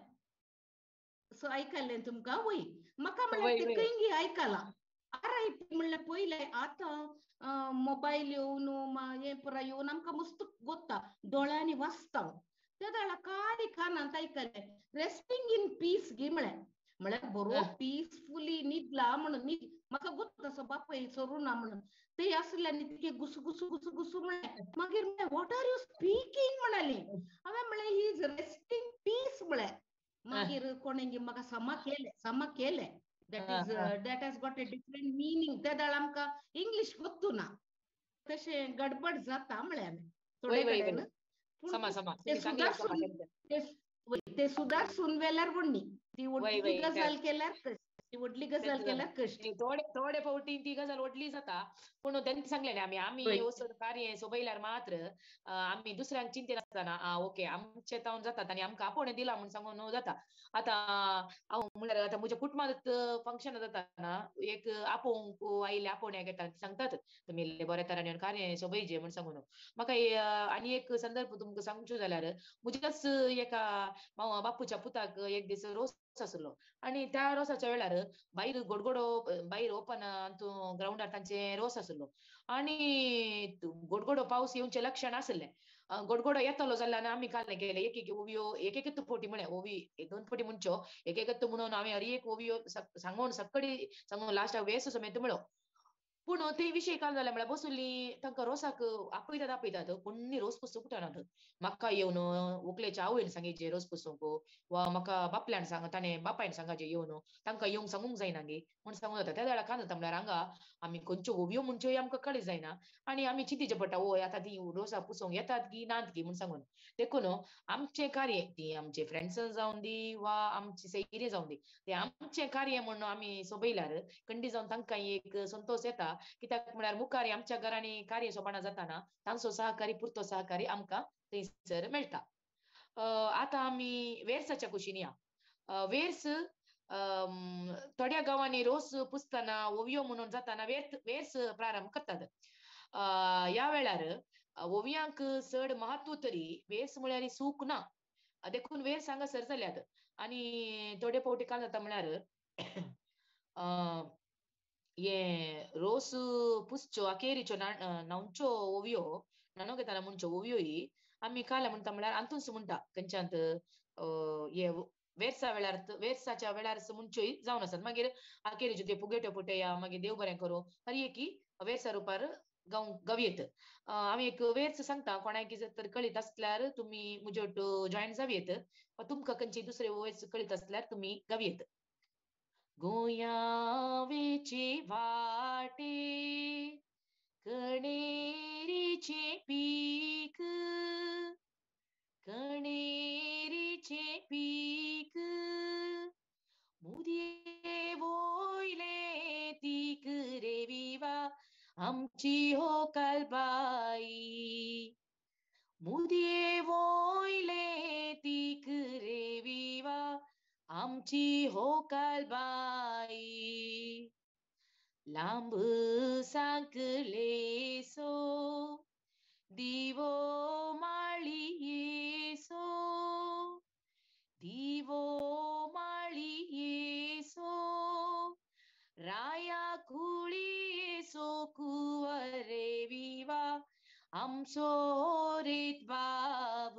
सो आयकलें तुमकां वय, म्हाका म्हळ्यार ते खंय गी आयकलां. आर I P म्हणल्यार पयलें आतां मोबायल येवन हें पुरा येवन आमकां मस्त गोत्ता दोळ्यांनी वाचता. ते दाडा कांय कानांत आयकलें रेस्टिंग इन पीस गी म्हळें. म्हळ्यार बरो पीसफुली न्हिदला म्हणून न्हिद म्हाका गोत्ता तसो बापूय सोरूं ना म्हणून ते आसले आनी तिके घुसू घुसू घुसू घुसू म्हळें. मागीर म्हळें what are you speaking म्हणाली. हांवें म्हळें he is resting piece म्हळें. मागीर कोणेंगी म्हाका समा केलें, समा केलें. That is that has got a different meaning. ते दाळ आमकां इंग्लीश गोत्तू ना, तशें गडबड जाता म्हळें हांवें थोडे कडेन. पूण ते सुदारसून वेल्यार व्हडली ती व्हडली गजाल केल्यार, ती व्हडली गजाल केल्यार कश्ट. थोडे थोडे फावटी ती गजाल व्हडली जाता, पूण तेंच सांगलें आमी आमी वचून कार्य सोबयल्यार मात्र आमी दुसऱ्यांक चिंतेन आसतना आ ओके आमचे तावन जातात आनी आमकां आपोवणें दिलां म्हूण सांगून जाता. आतां हांव म्हणल्यार आतां म्हज्या कुटुंबांत फंक्शन जाता ना, एक आपोवंक आयिल्ले आपोवण्याक येता सांगतात तुमी इल्लें बऱ्या तरान येवन कार्य सोबयचें म्हूण सांगून. म्हाका आनी एक संदर्भ तुमकां सांगचो जाल्यार म्हज्याच एका बापूच्या पुताक एक दीस रोस आसलो आनी त्या रोसाच्या वेळार भायर गोडगोडो भायर ओपन ग्रावंडार तांचे रोस आसलो आनी गोडगोडो पावस येवचें लक्षण आसलें. गोडगोडो येतलो जाल्यार आमी काल केले एक एक ओवयो एक एकच फावटी म्हळें ओवी 2 फावटी म्हणच्यो एक एकच म्हणून हांवें हर एक ओवयो सांगून सगळी सांगून लास्टाक वेस समेत म्हळो. पूण ते विशय काल जाले म्हळ्यार बसुल्ली तांकां रोसाक आपयतात आपयतात कोण्णी रोस पुस्तक उठनात. म्हाका येवन व्हंकलेच्या आवयन सांगिचें रोस पुसूंक वा म्हाका बापल्यान सांग ताणें बापायन सांगाचें येवन तांकां येवंक सांगूंक जायना गे म्हूण सांगूंक जाता. त्या वेळार कांय जाता म्हळ्यार हांगा आमी खंयच्यो ओवयो म्हणच्यो आमकां कळी जायना आनी आमी चिंतीचें पडटा ओय आतां ती रोसाक पुसूंक येतात की नात की म्हूण सांगून. देखून आमचें कार्य ती आमचे फ्रेंड्सां जावन दी वा आमची सैरी जावन दी तें आमचें कार्य म्हूण आमी सोबयल्यार खंडीत जावन तांकां एक संतोश येता. कित्याक म्हळ्यार मुखार आमच्या घरांनी कार्य सोबणां जाताना तांचो सहकारी पुरतो सहकारी आमकां थंयसर मेळटा. आतां आमी वेर्साच्या कुशीन या. वेर्स थोड्या गांवांनी रोस पुसतना ओवयो म्हणून जाताना वेर्स प्रारंभ करतात. ह्या वेळार ओवयांक चड महत्व तरी वेर्स म्हळ्यार सूख ना, देखून वेर्स हांगासर जाल्यात. आनी थोडे फावटी काय जाता म्हळ्यार हे रोस पुसच्यो अखेरीच्यो न्हांवच्यो ओवयो न्हाणो घेतना म्हणच्यो ओवयोय आमी काल्या म्हणटा म्हळ्यार अंतूच म्हणटा खंयच्यांत हे वेर्सा वेळार वेर्साच्या वेळार म्हणच्योय जावन आसात. मागीर अखेरीच्यो त्यो फुगेट्यो फुटया, मागीर देव बरें करूं, हर एकी वेर्सा रुपार गावयेत. आमी एक वेर्स सांगता, कोणाक जर तर कळीत आसल्यार तुमी म्हज्या जॉयन जावयेत, वा तुमकां खंयची दुसरे वेर्स कळीत आसल्यार तुमी गावयेत. गोंयावेचे वाटे कणेरीचे पीक, कणेरीचे पीक, मुदये वयले तीक रे विवा आमची होकल बाई, मुदये वयले तीक रे विवा आमची होकल बाई, लांब सांकलेसो दिवो माळयेसो, दिवो माळयेसो, राया कुळयेसो कुंवर रे विवा आमचो रेत बाब,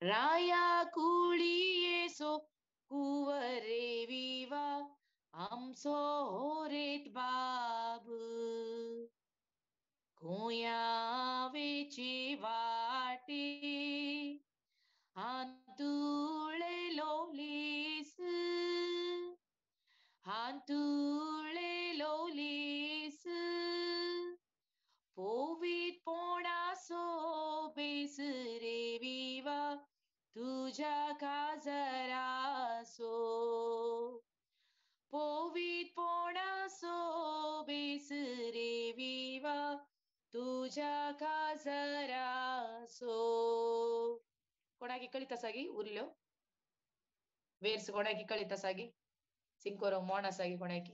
राया कुळयेसो कुंवर रे विवा आमचो रेत बाब, गोंयावेचे वाटे हांतुळेलो लेस, हांतुळेलो लेस, पोवीत पोणासो बेस रे विवा तुझ्या काजरासो, पोवीत पोणासो बेस रे विवा तुझ्या काजरासो. कोणाकी कळीत आसा गी उरल्यो वेर्स? कोणाकी कळीत आसा गी? सिंकोरो मोण आसा गी कोणाकी?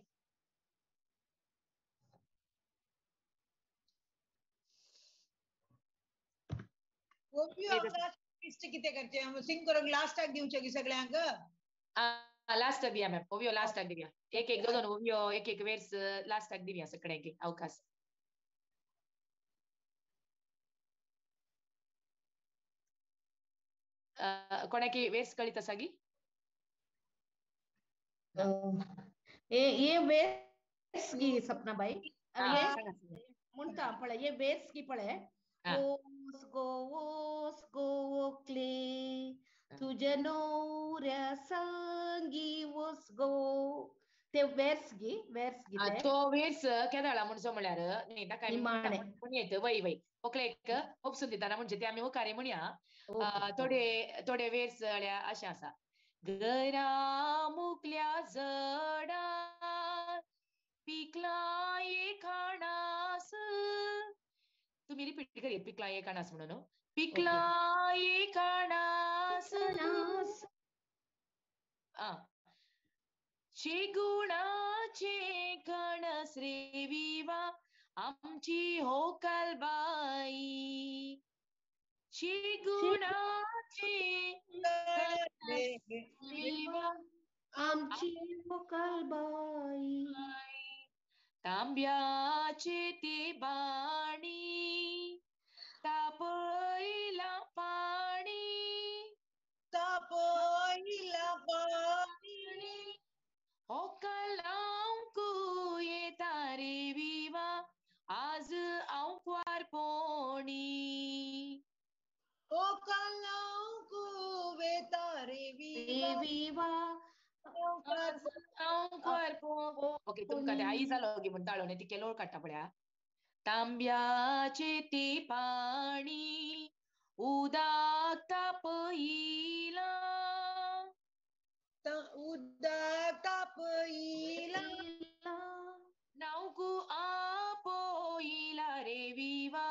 कितें करचें सिंकोरोंक लास्टाक दिवचें गी सगळ्यांक? लास्टाक दिया मॅम, ओवयो लास्टाक दिवया. एक एक दोन ओवयो, एक एक वेर्स लास्टाक दिवया सगळ्यांक अवकाश. कोणाकी वेर्स कळीत आसा गी? हे वेर्स गी सपना बाई म्हणटा पळय, हे वेर्स गी पळय, ओस गो ओस गो ओकले तुझ्या नवऱ्या संगी वस गो, ते वेर्स गी, वेर्स गी तो वेर्स केदाळा म्हणचो म्हळ्यार न्ही ताका म्हणयेत वय वय ओकलेक उपसून दितना म्हणजे ते आमी मुखारी म्हणया. थोडे थोडे वेर्स अशें आसा, घरा मुकल्या जडार पिकला एक अणस, तुमी रिपीट करीत पिकला एक अणस म्हणून, पिकला एक अणस, शेगुणाचे कणस रे विवा आमची होकल बाई, शेगुणाचे कणस विवा आमची होकल बाई, तांब्याचे ते बाणी तापयला पाणी, तापयला पाणी, होकल लावंक येता रे विवा आज आंकवार पोणी, होकल लावंक येता रे विवा आंकवार पोणी. ओके, तुमकां ते आई जालो गी म्हण ताळो न्ही ती केलोळ काडटा पळया. तांब्याचे ते पाणी उदक तापयला, उदक तापयला, न्हावंक आपयला रे विवा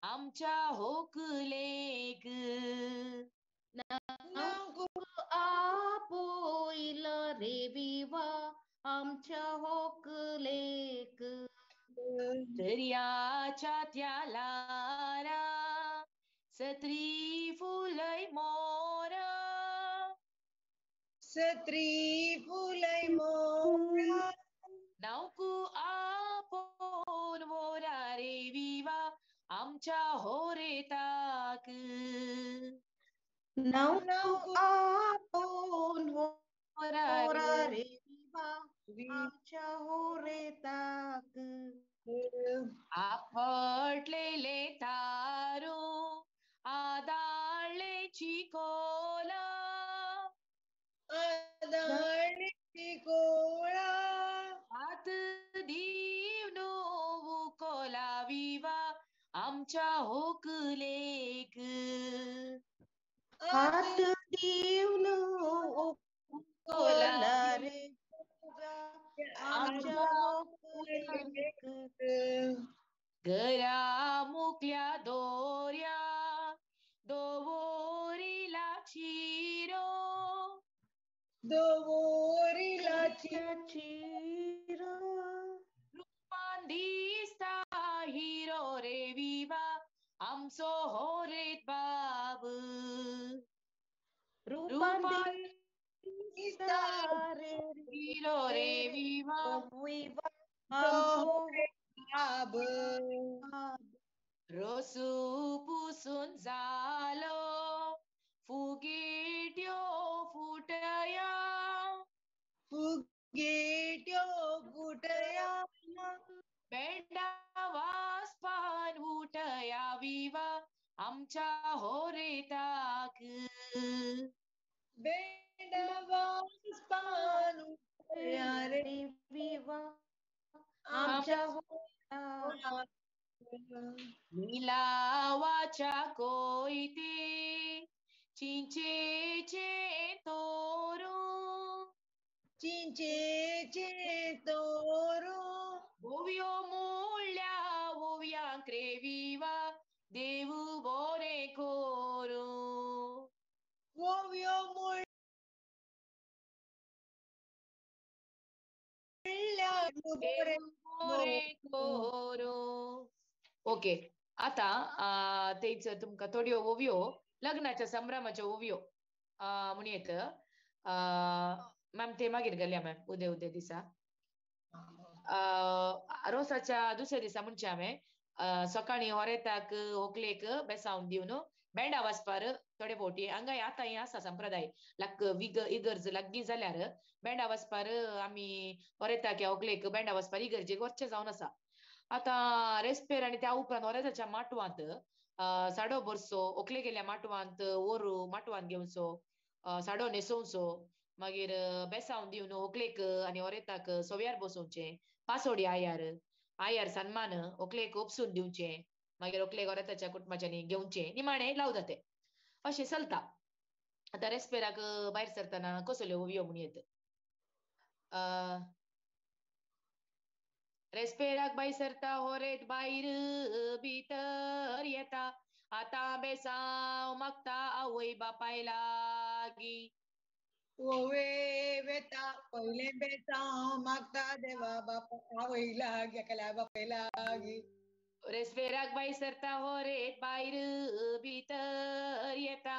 आमच्या होकलेक, न्हावंक आपयला रे विवा आमच्या होकलेक. दर्याच्या त्या लारा सत्री फुलय मोरा सत्री फुलय मोरा नावकू आपोवन वोरा रे विवा आमच्या होरेताक. नावकू आपोवन वोरा रे विवा आमच्या होरेताक. आपटलेले तारू आदाळ्ळे चिकोला आदाळ्ळे चिकोला हात दीवन उकोला विवा आमच्या होकलेक. हात दीवन उकोला रे आमच्या होकलेक. घरा मुकल्या दोऱ्या दोवोरीला चिरो दोवोरीला चिरो रुपान दिसता हिरो रे विवा आमचो होरेत बाब. रुपान दिसता हिरो रे विवा आमचो बाब. रोसू पुसून जालो फुगेट्यो फुटया फुगेट्यो फुटया बेंडा वासपान उठया विवा आमच्या होरेताक. बेंडा वासपान उठया रे विवा आमच्या होरेताक. निलावाच्या कोयते चिंचेचे तोरू चिंचेचे तोरू ओव्यो मोडल्या ओव्यांक रे विवा देव बोरे कोरू. ओव्यो मोडल्या देव बोरे कोरू. ओके, आता तेच तुमकां थोड्यो ओव्यो लग्नाच्या संभ्रमाच्यो ओव्यो म्हूण येत. मॅम ते मागीर घालया मॅम उद्या उद्या दिसा. रोसाच्या दुसऱ्या दिसा म्हणचे हांवें सकाळीं होरेताक होकलेक बेसावन दिवन बेंडा वाजपार थोडे फावटी हांगा आतां हें आसा संप्रदाय लाग इगर्ज लागीं जाल्यार बेंडा वाजपार आमी होरेताक ह्या होकलेक बेंडा वाजपार इगर्जेक वचचें जावन आसा. आतां रेस्पेर आनी त्या उपरांत होरेताच्या माटवांत साडो भरचो, ओकले गेल्या माटवांत ओरू माटवांत घेवचो, साडो न्हेसोवचो, मागीर बेसावन दिवन होकलेक आनी होरेताक सोव्यार बसोवचें, पासोडी आयार आयार सन्मान होकलेक उपसून दिवचें, मागीर होकलेक होरेताच्या कुटुंबाच्यांनी घेवचें, निमाणें लावता तें अशें चलता. आतां रेस्पेराक भायर सरतना कसल्यो ओवयो म्हूण येत. रेस्पेराक भायर सरता होरेत भायर भितर येता आतां बेसांव मागता आवय बापाय लागीं. ओवे वेता पयलें बेसांव मागता देवा बापा आवय लागीं एकल्या बापाय लागीं. रेस्पेराक भायर सरता होरेत भायर भितर येता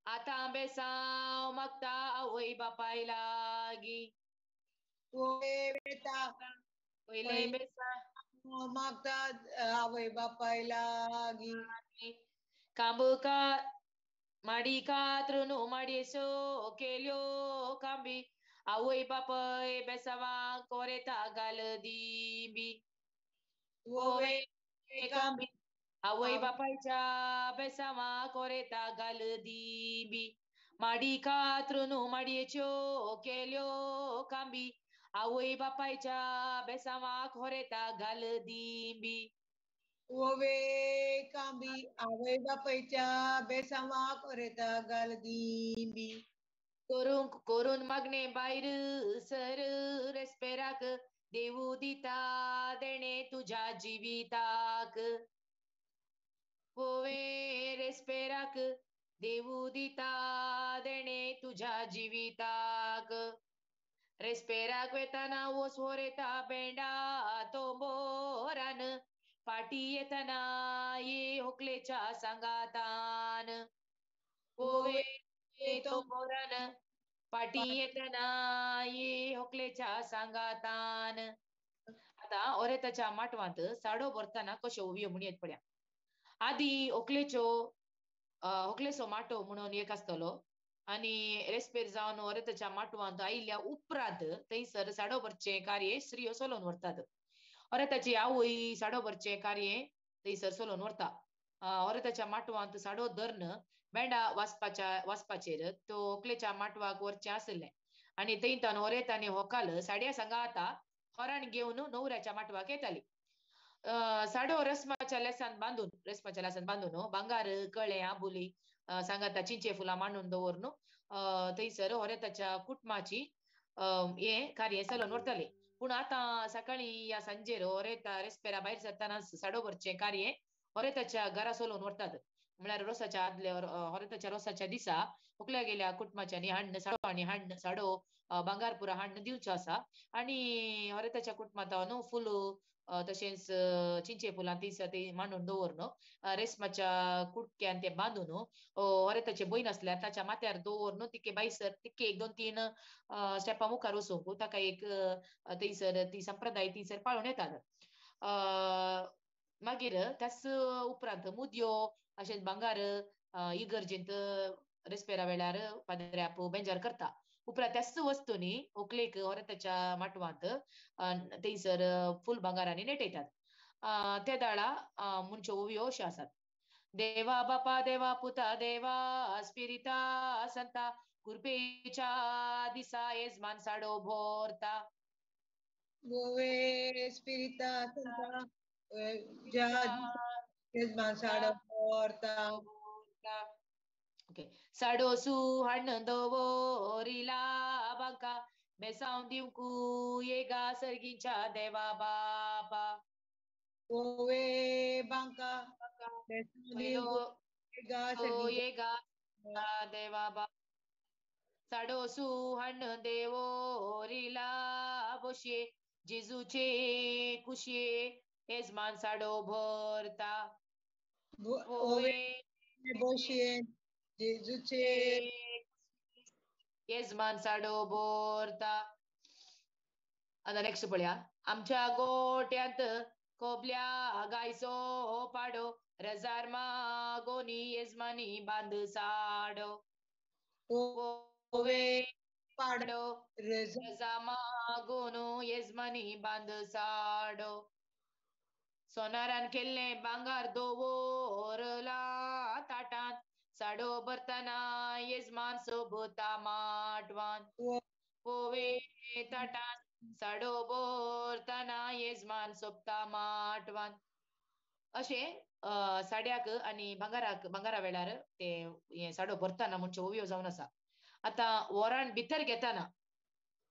आतां बेसांव मागता आवय बापाय लागीं. ओवे वेता पयलें बेसांव मागता आवय बापाय लागीं. कांबका माडी कातरून माडयेच्यो केल्यो कांबी आवय बापाय बेसावांक कोरेता घाल दिंबी. ओवे कांबी आवय बापायच्या बेसावांक कोरेता घाल दिंबी माडी कातरून माडयेच्यो केल्यो कांबी आवय बापायच्या बेसावाक होरेता घाल दिंबी. ओवे कांबी आवय बापायच्या बेसावाक होरेता घाल दिंबी. करूंक करून मागणे भायर सर रेस्पेराक देवू दिता देणे तुज्या जिविताक. ओवे रेस्पेराक देवू दिता देणे तुज्या जिविताक. रेस्पेराक वेताना वोस होरेता बेंडा तोंबोरान फाटी येतना ये होकलेच्या सांगातान ओवे तोंबोरान फाटी येतना ये होकलेच्या सांगातान. आतां ओरेताच्या माटवांत साडो भरतना कश्यो ओवयो म्हणयेत पळया. आदी होकलेचो होकलेचो माटो म्हणून एक आसतलो आनी रेस्पेर जावन ओरेताच्या माटवांत आयिल्ल्या उपरांत थंयसर साडो भरचें कार्य स्त्रियो चलोवन व्हरतात. ओरेताची आवय साडो भरचें कार्य थंयसर चलोवन व्हरता. ओरेताच्या माटवांत साडो धरून बेंडा वाचपाचेर तो होकलेच्या माटवाक व्हरचें आशिल्लें आनी थंय तान ओरेत आनी होकाल साडया सांगाता होराण घेवन न्हवऱ्याच्या माटवाक येताली. साडो रस्माच्या लेसान बांदून भांगार कळे आबोली सांगाता चिंचे फुलां मांडून दवरून थंयसर होरेताच्या कुटुंबाची हें कार्य चलोवन व्हरताले. पूण आतां सकाळीं या सांजेर होरेता रेस्पेरा भायर सरतना साडो भरचें कार्य होरेताच्या घरा चलोवन व्हरतात. म्हळ्यार रोसाच्या आदल्या होरेताच्या रोसाच्या दिसा होकल्या गेल्या कुटुंबाच्यांनी हाण्ण साडो आनी हाण्ण साडो भांगारपुरा हाण्ण दिवचो आसा आनी होरेताच्या कुटुंबांत न्हू फुल तशेंच चिंचे फुलां थंयसर ती मांडून दवरून रेस्माच्या कुटक्यान ते बांदून होरेताचे भयण आसल्यार ताच्या माथ्यार दवरून तिके भायसर तिके 1 2 3 स्टेपां मुखार वचूंक ताका एक थंयसर ती संप्रदाय थंयसर पाळून येतात. मागीर त्याच उपरांत मुदयो अशेंच भांगार इगर्जेंत रेस्पेरा वेळार पाद्र्याप बेंजार करता. उपरांत त्याच वस्तूंनी होकलेक होरेताच्या माटवांत थंयसर फूल भांगारांनी नेटयतात. त्या दाळा म्हणच्यो ओवयो अश्यो आसात. देवा बापा देवा पुता देवा स्पिरिता संता कुरपेच्या दिसा येजमान साडो भोरता. गोवे स्पिरिता संता येजमान साडो भोरता. ओके. साडो सू हाण्ण दवरिला बांका बेसांव दिवंकू येगा सर्गीच्या देवा बापा. ओवे बांका बेसांव दिवंकू येगा देवा बापा. साडो सू हाण्ण देवोरिला बोशये जेजूचे कुशये येजमान साडो भरता. ओवे बोशये जेजूचे येजमान साडो भरता. आतां नेक्स्ट पळया. आमच्या गोट्यांत कोबल्या गायचो पाडो रजार मागोनी येजमानी बांद साडो. ओवे पाडो रजा मागोनो येजमानी बांद साडो. सोनारान केल्लें भांगार दवरला ताटांत साडो भरतना येजमान सोबता माटवान. ओवे ताटांत साडो भरतना येजमान सोबता माटवान. अशें साड्याक आनी भांगाराक भांगारा वेळार ते हें साडो भरतना म्हणचे ओवयो जावन आसा. आतां वरान भितर घेतना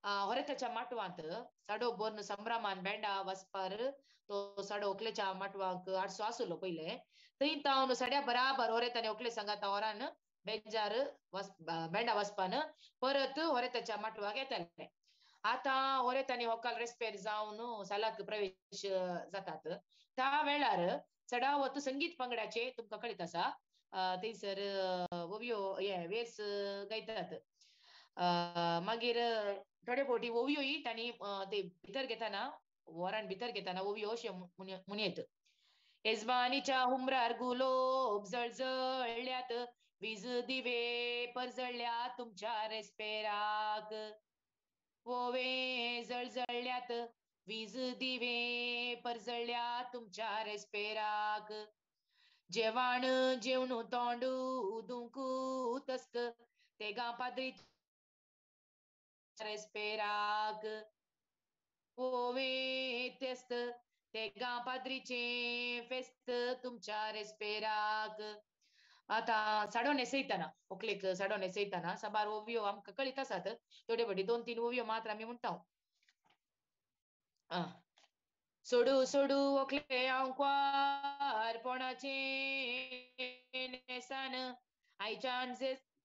होरेताच्या माटवांत साडो भरून संभ्रमान बेंडा वचपार तो साडो होकलेच्या माटवाक हाडचो आसलो पयले थंय तावन साड्या बराबर होरेत आनी होकले सांगाता वरान बेंजार बेंडा वचपान परत होरेताच्या माटवाक येताले. आतां होरेत आनी होकाल रेस्पेर जावन सालाक प्रवेश जातात त्या वेळार चडावत संगीत पंगडाचे तुमकां कळीत आसा थंयसर ओवयो हे वेस गायतात. मागीर थोडे फावटी ओवयोय तांणी ते भितर घेतना वरान भितर घेतना ओवयो अश्यो म्हणयेत. येजमानीच्या हुमरार गुलोब जळजळ्यात वीज दिवे परजळ्या तुमच्या रेस्पेराक. ओवे जळजळ्यात वीज दिवे परजळ्या तुमच्या रेस्पेराक. जेवण जेवण तोंड उदूंक तस्त तेगा पाद्री रेस्पेराक. ओवे तेस्त तेगा पाद्रीचें फेस्त तुमच्या रेस्पेराक. आतां साडो न्हेसयतना होकलेक साडो न्हेसयतना साबार ओवयो आमकां कळीत आसात. थोडे फावटी 2 3 ओवयो मात्र आमी म्हणटा. सोडू सोडू होकले हांव कुवारपणाचें न्हेसान आयच्यान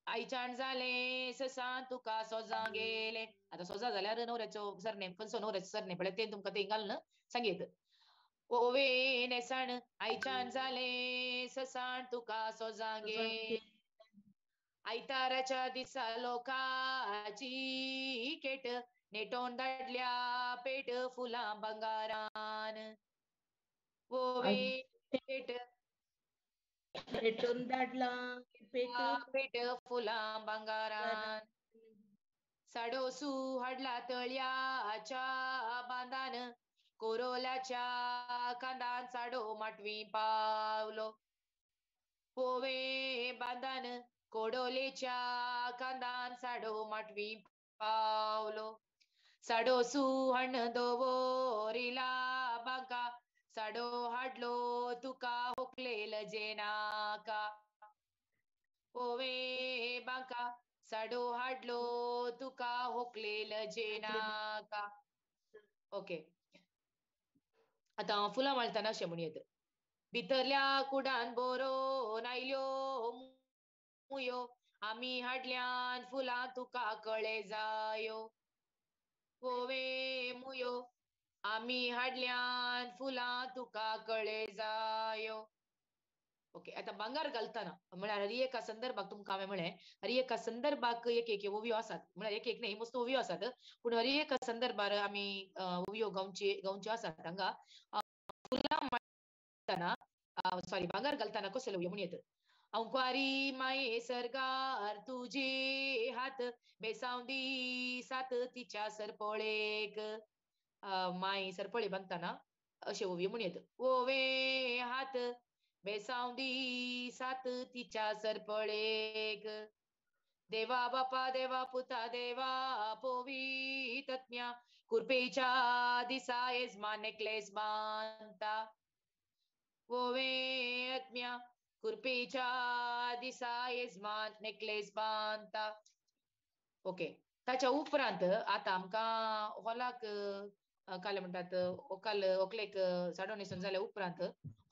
आयच्यान जालें ससान तुका सोजां गेलें. आतां आतां सोजा जाल्यार नवऱ्याचो सरनेम खंयचो नवऱ्याचो सरनेम पळय तें तुमकां थंय घालून सांगयत. ओवे नेसाण आयच्यान जालें ससाण तुका सोजांगे, आयताराच्या दिसा लोकाची केट नेटोन धाडल्या पेट फुलां बंगारान. ओवे पेट नेटोन धाडला पेट फुलां बंगारान, साडोसू हाडला तळयाच्या बांदान, कोरोल्याच्या कांदान साडो माटवी पावलो. ओवे बांदान कोडोलेच्या कांदान साडो माटवी पावलो, साडोसू हण दवरिला बांका, साडो हाडलो तुका होकलेल जेनाका. ओवे बांका साडो हाडलो तुका होकलेल जेनाका. ओके, आतां फुलां माळटना अशें म्हणयेत. भितरल्या कुडान बरोवन आयल्यो मुयो, आमी हाडल्यान फुलां तुका कळे जायो. ओवे मुयो आमी हाडल्यान फुलां तुका कळे जायो. ओके, आतां भांगर घालतना म्हळ्यार हर एका संदर्भाक तुमकां हांवें म्हळें, हर एका संदर्भाक एक एक ओवयो आसात, म्हळ्यार एक एक न्ही मस्त ओवयो आसात, पूण हर एका संदर्भार आमी ओवयो गावच्यो आसात. हांगा फुलां माळटना सॉरी भांगर घालतना कसल्यो ओवयो म्हणयेत. अंकवारी माये सरगार तुजे हात, बेसांव दी सात तिच्या सरपळेक. माई सरपळी बांदतना अशें ओवयो म्हणयेत. ओवे हात बेसांव दी सात तिच्या सरपळेक, देवा बापा देवा पुता देवा पोवी तज्ञा, कुरपेच्या दिसा येजमान नेकलेस बांदता. ओवे आत्म्या कुरपेच्या दिसा येजमान नेकलेस बांदता. ओके, ताच्या उपरांत आतां आमकां हॉलाक काल म्हणटात होकाल होकलेक साडो न्हेसून जाल्या उपरांत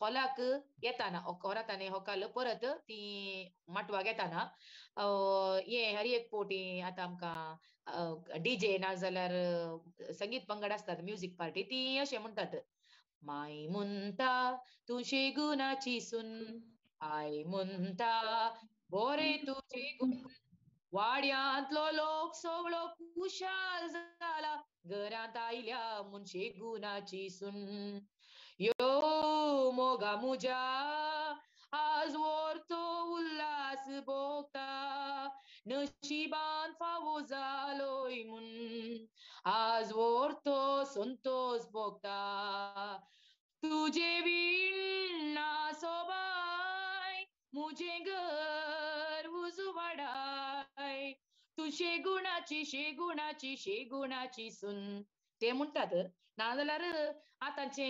हॉलाक येताना होराताने होकाल परत ती माटवाक येताना हे हर एक पोटी आतां आमकां डीजे ना जाल्यार संगीत पंगड आसतात म्युजीक पार्टी ती अशें म्हणटात. माय म्हणटा तूं शेगुणाची सून, आई म्हणटा बोरे तुजे गुण, वाड्यांतलो लोक सगळो खुशाल जाला, घरांत आयल्या म्हूण शेगुणाची सून. यो मोगा मुजा आज वर्तो उल्हास भोगता, नशिबान फावो जालोय म्हूण आज वर्तो संतोष भोगता. तुजे वीण सोबाय मुजे घर उजवाडाय, तूं शेगुणाची शेगुणाची शेगुणाची सून. ते म्हणटात. नाजाल्यार आतांचे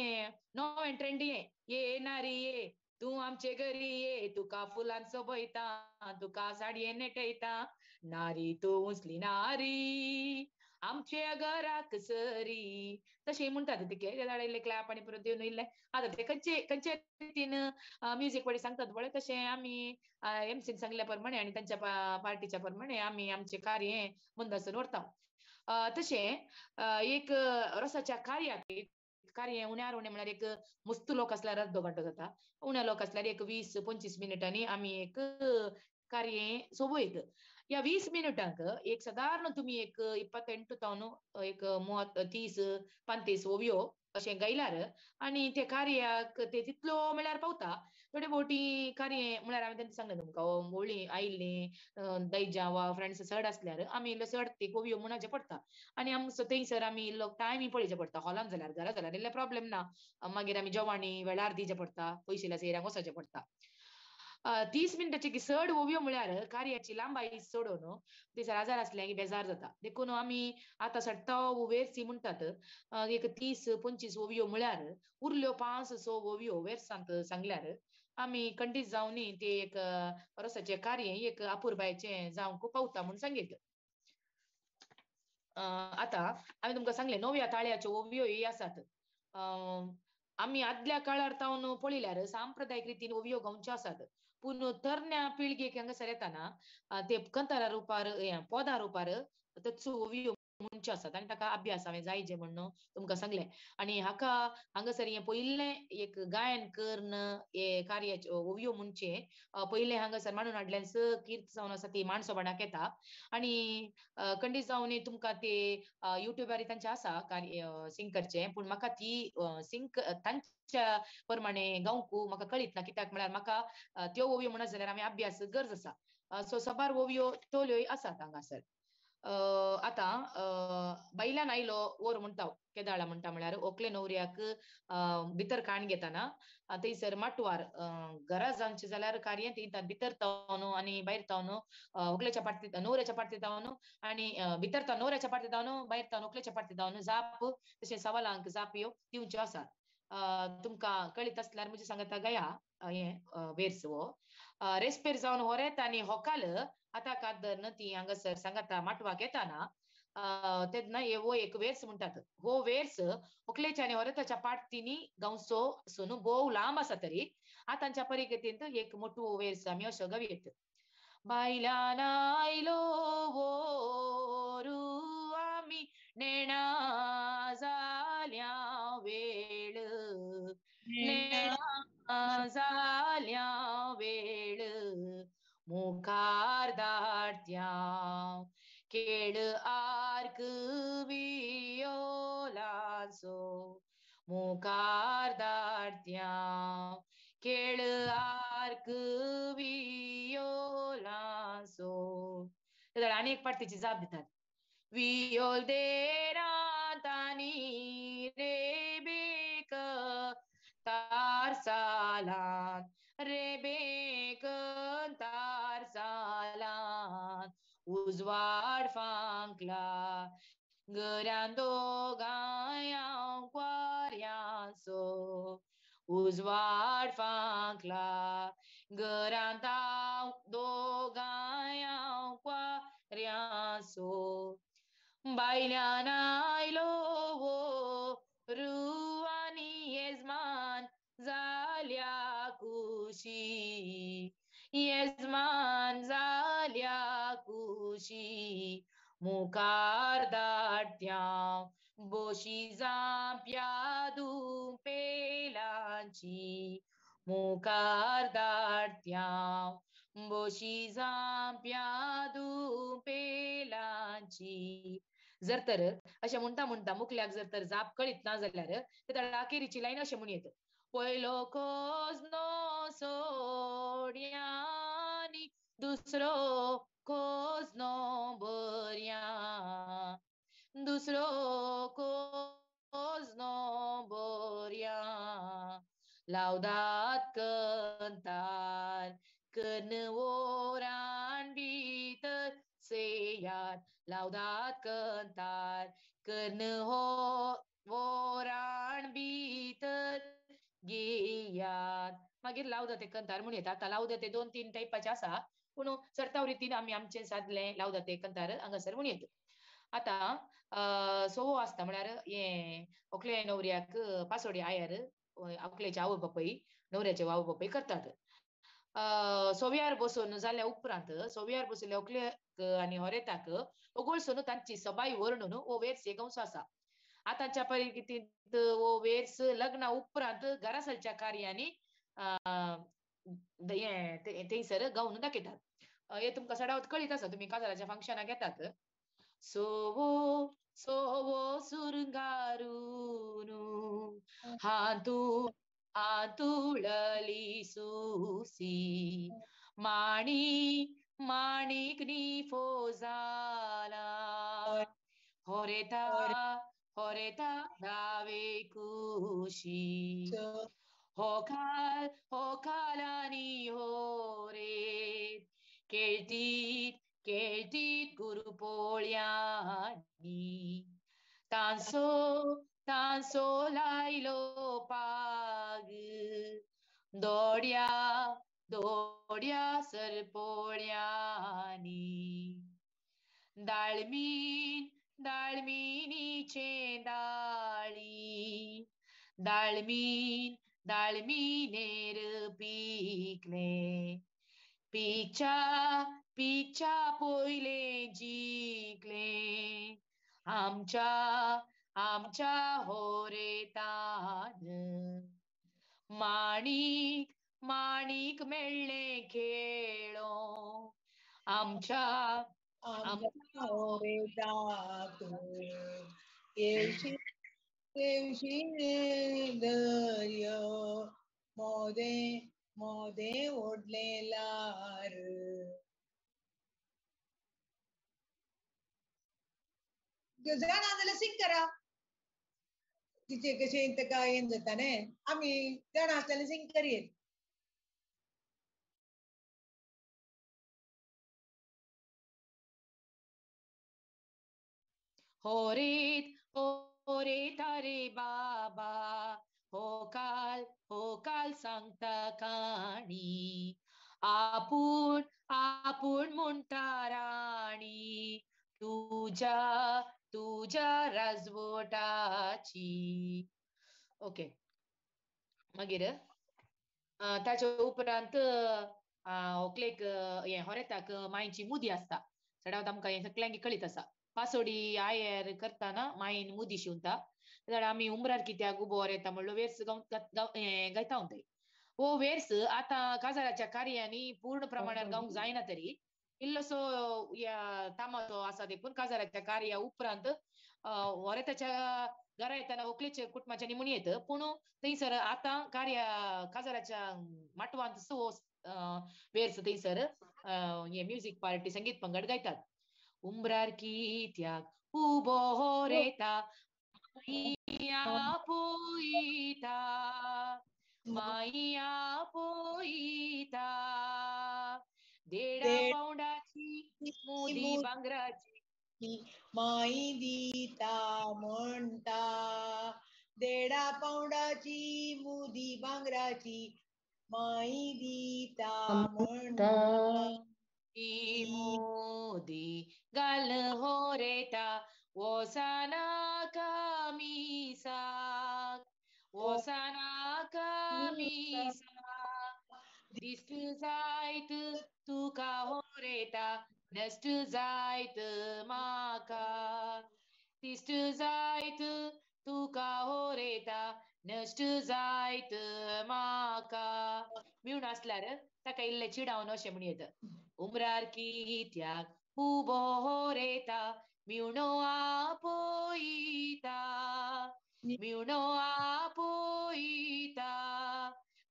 नवें ट्रेंडी ये नारी ये तूं आमचे घरी ये, तुका फुलान सोबयता तुका साडयेन नेटयता, नारी तूं उंचली नारी आमच्या घराक सरी. तशें म्हणटात तिके इल्लें क्लॅप आनी परत येवन इल्लें आतां ते खंयचे खंयचे रितीन म्युजीक वडील सांगतात पळय तशें आमी एमसीन सांगल्या प्रमाणे आनी तांच्या पार्टीच्या प्रमाणे आमी आमचें कार्य मुंदासून व्हरता. तशें एक रोसाच्या कार्याक कार्य उण्यार उणें म्हळ्यार एक मस्त लोक आसल्यार अर्दो घंटो जाता, उण्या लोक आसल्यार एक 20-25 मिनटांनी आमी एक कार्य सोबयत. ह्या 20 मिनटांक एक सादारण तुमी एक 28 तावन एक 30-35 ओवयो अशें गायल्यार आनी ते कार्याक ते तितलो म्हळ्यार पावता. थोडे बोटी कार्य म्हळ्यार हांवें तेंका सांगलें तुमकां होळी आयिल्लीं दैजां वा फ्रेंड्स चड आसल्यार आमी इल्लो चड ती ओवयो म्हणचें पडटा आनी आमचो थंयसर आमी इल्लो टायमीय पळोवचें पडटा. हॉलान जाल्यार घरा जाल्यार इल्लें प्रोब्लेम ना, मागीर आमी जेवणी वेळार दिवचें पडटा, पयशिल्ल्या सोयऱ्यांक वचचें पडटा. 30 मिनटाची की चड ओवयो म्हळ्यार कार्याची लांबाय चड न्हू, थंयसर आजार आसल्यार की बेजार जाता. देखून आमी आतां सट्टा वेर्सी म्हणटात एक 30-25 ओवयो म्हळ्यार उरल्यो 5-6 ओवयो वेर्सांत सांगल्यार आमी खंडीत जावन ते एक रोसाचें कार्य एक अपुरबायेचें जावंक पावता म्हूण सांगीत. आतां हांवें तुमकां सांगलें नव्या ताळ्याच्यो ओवयोय आसात. आमी आदल्या काळार तावन पळयल्यार सांप्रदायीक रितीन ओवयो गावच्यो आसात, पूण तरण्या पिळगेक हांगासर येताना ते कंतारा रुपार पोदां रुपार तत्सो ओवयो म्हणच्यो आसात आनी ताका अभ्यास हांवें जाय जे म्हणून तुमकां सांगलें. आनी हाका हांगासर हें पयलें एक गायन करून हे कार्याचे ओवयो म्हणचे पयलें हांगासर मांडून हाडल्यान स कीर्त जावन आसा ती माणसोबणाक येता. आनी खंडीत जावन तुमकां ते युट्यूबार तांचे आसा कार्य सिंग करचें, पूण म्हाका ती सिंग तांच्या प्रमाणे गावंक म्हाका कळीत ना, कित्याक म्हळ्यार म्हाका त्यो ओवयो म्हणत जाल्यार आमी अभ्यास गरज आसा. सो सबार ओवयो तोल्योय आसात हांगासर. आतां बायल्यान आयलो वोर म्हणटा केदाळा म्हणटा म्हळ्यार ओकले नवऱ्याक भितर काण घेताना थंयसर माटवार घरा जावचें जाल्यार कार्य थंय भितर तावन आनी भायर तावन होकलेच्या पार्टी नवऱ्याच्या पार्टी तावन आनी भितर तावन नवऱ्याच्या पार्टी तावन भायर तावन होकलेच्या पार्टी तावन जाप तशें सवालांक जाप ह्यो दिवच्यो आसात. तुमकां कळीत आसल्यार म्हजे सांगता गया हें वेर्स हो रेस्पेर जावन होरेत आनी होकाल आतां कादर ती हांगासर सांगता माटवाक येताना तेन्ना हो एक वेर्स म्हणटात. हो वेर्स होकलेच्या आनी होरेताच्या पार्टींनी गांवचो आसून भोव लांब आसा तरी आतांच्या परिगतींत एक मोटवो वेर्स आमी असो गावयेत. बायल्यान आयलो वोरू आमी नेणा जाल्या वेळ, नेणा जाल्या वेळ मुखार धाडत्या केळ आर्क वियोलांचो मुखार धाडत्या केळ आर्क वियोलांचो. आनी एक पार्टीची जाप दितात. वियोल देरांत आनी रेबेक तार सालान रेबेक तार सालान उजवाड फांकला घरान दोगांय क्वाऱ्यांचो उजवाड फांकला घरान दोगांय क्वाऱ्यांचो. बायल्यान आयलो वो रुवानी येजमान जाल्या कुशी, येजमान जाल्या कुशी मुखार धाडत्या बोशी जांप्या दुपेलांची मुखार धाडत्या बोशी जांप्या दुपेलांची. जर तर अशें म्हणटा म्हणटा मुकल्याक जर तर जाप कळीत ना जाल्यार ते अखेरीची लायन अशें म्हूण येता. पयलो खोजनो सोड्यांनी दुसरो खोजनो बऱ्या, दुसरो खोजनो बऱ्या लावदात कंतार कन्न वोरान भितर सेयात लावदात कंतार कन्न हो वोरान भितर घेयात. मागीर लावदा ते कंतार म्हूण येता. आतां लावदा ते दोन तीन टायपाचे आसा, पूण चडताव रितीन आमी आमचें सादलें लावदा ते कंतार हांगासर म्हूण येता. आतां सोवो आसता म्हळ्यार हें होकले नवऱ्याक पासोडी आयार होकलेचे आवय बापूय नवऱ्याचे आवय बापूय करतात. सोव्यार बसून जाल्या उपरांत सोव्यार बसल्या होकलेक आनी होरेताक ओगोळसून तांची सबाई वर्णून हो वेर्स गांवचो आसा. आतांच्या परिगतींत हो वेर्स लग्ना उपरांत घरा चलच्या कार्यांनी हें थंयसर गावन दाखयतात. हे तुमकां सडावत कळीत आसा, तुमी काजाराच्या फंक्शनाक येतात. सोवो सोवो सुरंगारून हातू हातुळली सुसी माणी माणिक निफो जाला होरेता होरेता धावे कुशी होखाल होखालानी होरे केळतीत केळतीत गुरुपोळ्यांनी तांसो तांसो लायलो पाग दोड्या दोड्या सरपोळ्यांनी दाळमीन दाळमिनीचे दाळी दाळमीन दाळमिनेर पिकले पिकच्या पिकच्या पयले जिखले आमच्या आमच्या होरेतान माणीक माणीक मेळ्ळे खेळो आमच्या आमच्या होरेताक येवशी येवशी दर्यो मोदे मोदे ओडले लार. जाणा जाल्यार सिंग करा तिचे कशें ताका हें जाता न्ही आमी जाणा आसल्यार सिंग करयेत. होरेत होरेता रे बाबा हो काल सांगता काणी आपूण आपूण म्हणटा राणी तुज्या तुज्या राजवटाची. ओके मागीर ताच्या उपरांत होकलेक हें होरेताक मायची मुदी आसता. चडावत आमकां हें सगळ्यांक कळीत आसा. पासोडी आयर करतना मायन मुदी शिंवता जाल्यार आमी उमरार कित्याक उबो येता म्हणलो वेर्स गायता थंय. हो वेर्स आतां काजाराच्या कार्यांनी पूर्ण प्रमाणान गावंक जायना तरी इल्लोसो ह्या तामाचो आसा देखून काजाराच्या कार्या उपरांत होरेताच्या घरा येतना व्हंकलेच्या कुटुंबाच्या निमणी येत. पूण थंयसर आतां कार्या काजाराच्या माटवांत हो वेर्स थंयसर हे म्युजीक पार्टी संगीत पंगड गायतात. उमरार कित्याक उबो होरेता माया पोयता माया पोयता देडा पावंडाची मुदी भांगराची माई दिता म्हणटा देडा पावंडाची मुदी भांगराची माई दिता म्हणटा ती मुदी घाल होरेता वोसाना कामिसाक वोसाना कामिसाक दिश्ट जायत तुका होरेता नश्ट जायत म्हाका दिश्ट जायत तुका होरेता नश्ट जायत म्हाका. मिळून आसल्यार ताका इल्लें चिडावन अशें म्हण येता. उमरार कित्याक उबो होरेता मिवणो आपोयता मिवणो आपोयता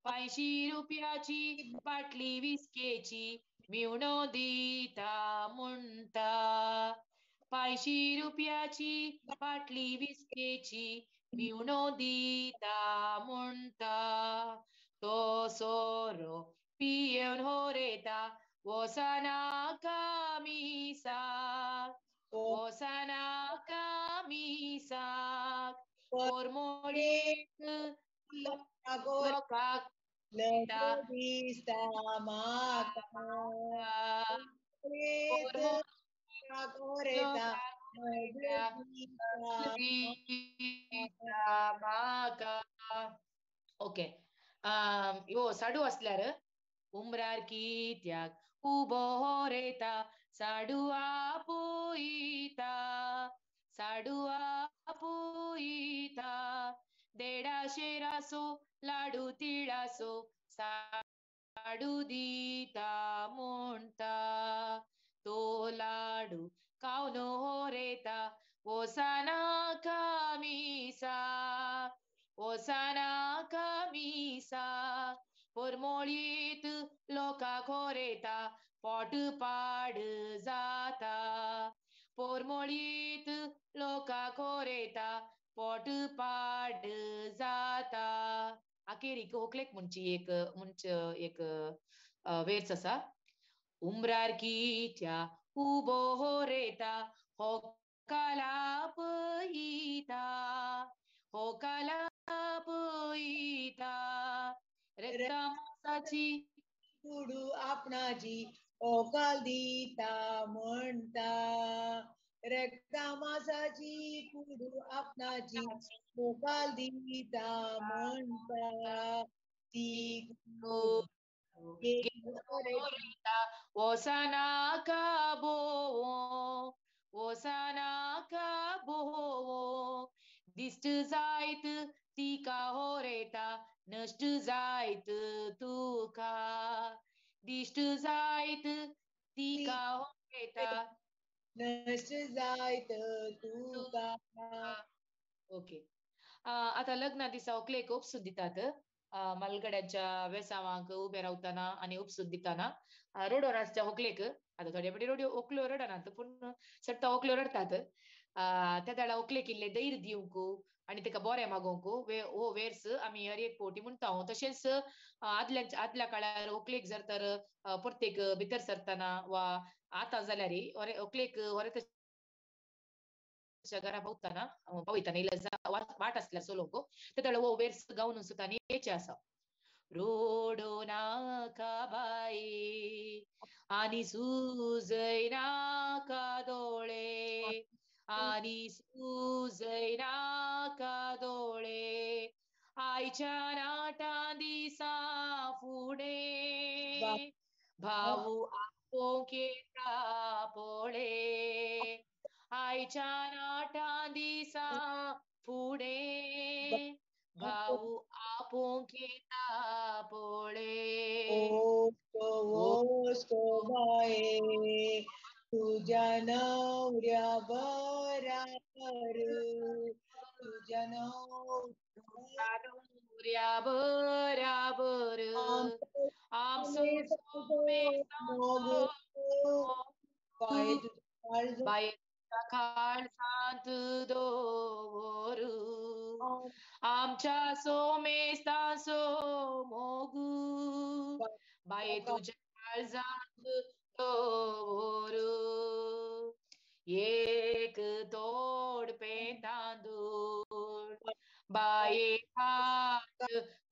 500 रुपयाची बाटली विस्केची मिवणो दिता म्हणटा 500 रुपयाची बाटली विस्केची मिवणो दिता म्हणटा तो सोरो पियेवन होरेता वोसाना कामिसाक वोसाना कामिसाक पोरमोळेक लोकाक दिसता म्हाका म्हाका. ओके यो साडू आसल्यार उमरार कित्याक उबो होरेता साडू आपोयता साडू आपोयता देडा शेरासो लाडू तिळासो साडू दिता म्हणटा तो लाडू खावन होरेता वोसाना कामिसाक वोसाना कामिसाक पोरमोळीत लोकाक होरेता पोट पाड जाता पोरमोळीत लोकाक होरेता पोट पाड जाता. अखेरीक होकलेक म्हणची एक म्हणच एक वेर्स आसा. उमरार कित्या उबो होरेता हो काला पयता हो काला पयता रेता मासाची कुडू आपणाची होकाल दिता म्हणटा रेता मासाची कुडू आपणाची होकाल दिता म्हणटा ती वोसाना काबो वोसानाका भोवोंक, दिश्ट जायत तिका होरेता नश्ट जायत तुका, दिश्ट जायत तिका होरेता नश्ट जायत तुका. ओके. आतां लग्ना दिसा व्हंकलेक उपसून दितात. मालगड्यांच्या वेसावांक उबे रावतना आनी उपसून दितना रडोन आसच्या व्हंकलेक, आतां थोडे फावटी रड्यो व्हंकल्यो रडनात पूण सट्टा व्हंकल्यो रडटात. त्या वेळार व्हंकलेक इल्लें धैर्य दिवंक आनी ताका बरें मागोवंक हो वेर्स आमी हर एक फावटी म्हणटा. तशेंच आदल्या काळार व्हंकलेक जर तर परतेक भितर सरतना वा आतां जाल्यार व्हंकलेक घरा पावतना पावयतना इल्लें वाट आसल्यार चलोवंक ते वेळार हो वेर्स गावन सुद्दां येचें आसा. रोडो नाका बाये आनी सुजय नाका दोळे, आनी सुजय नाका दोळे, आयच्या नाटा दिसा फुडें भाऊ आपोवंक येता पळे, आयच्या नाटा दिसा फुडें भाऊ आपोवंक येता पळे. ओसको बाये तुझ्या नवऱ्या बराबर, तुझ्या नवऱ्या बराबर आमचो बाये काळजांत दवर, आमच्या सोमेस्तांचो मोगू बाये तुझ्या काळजांत दवर. एक तोडपें तांदूळ बाये हात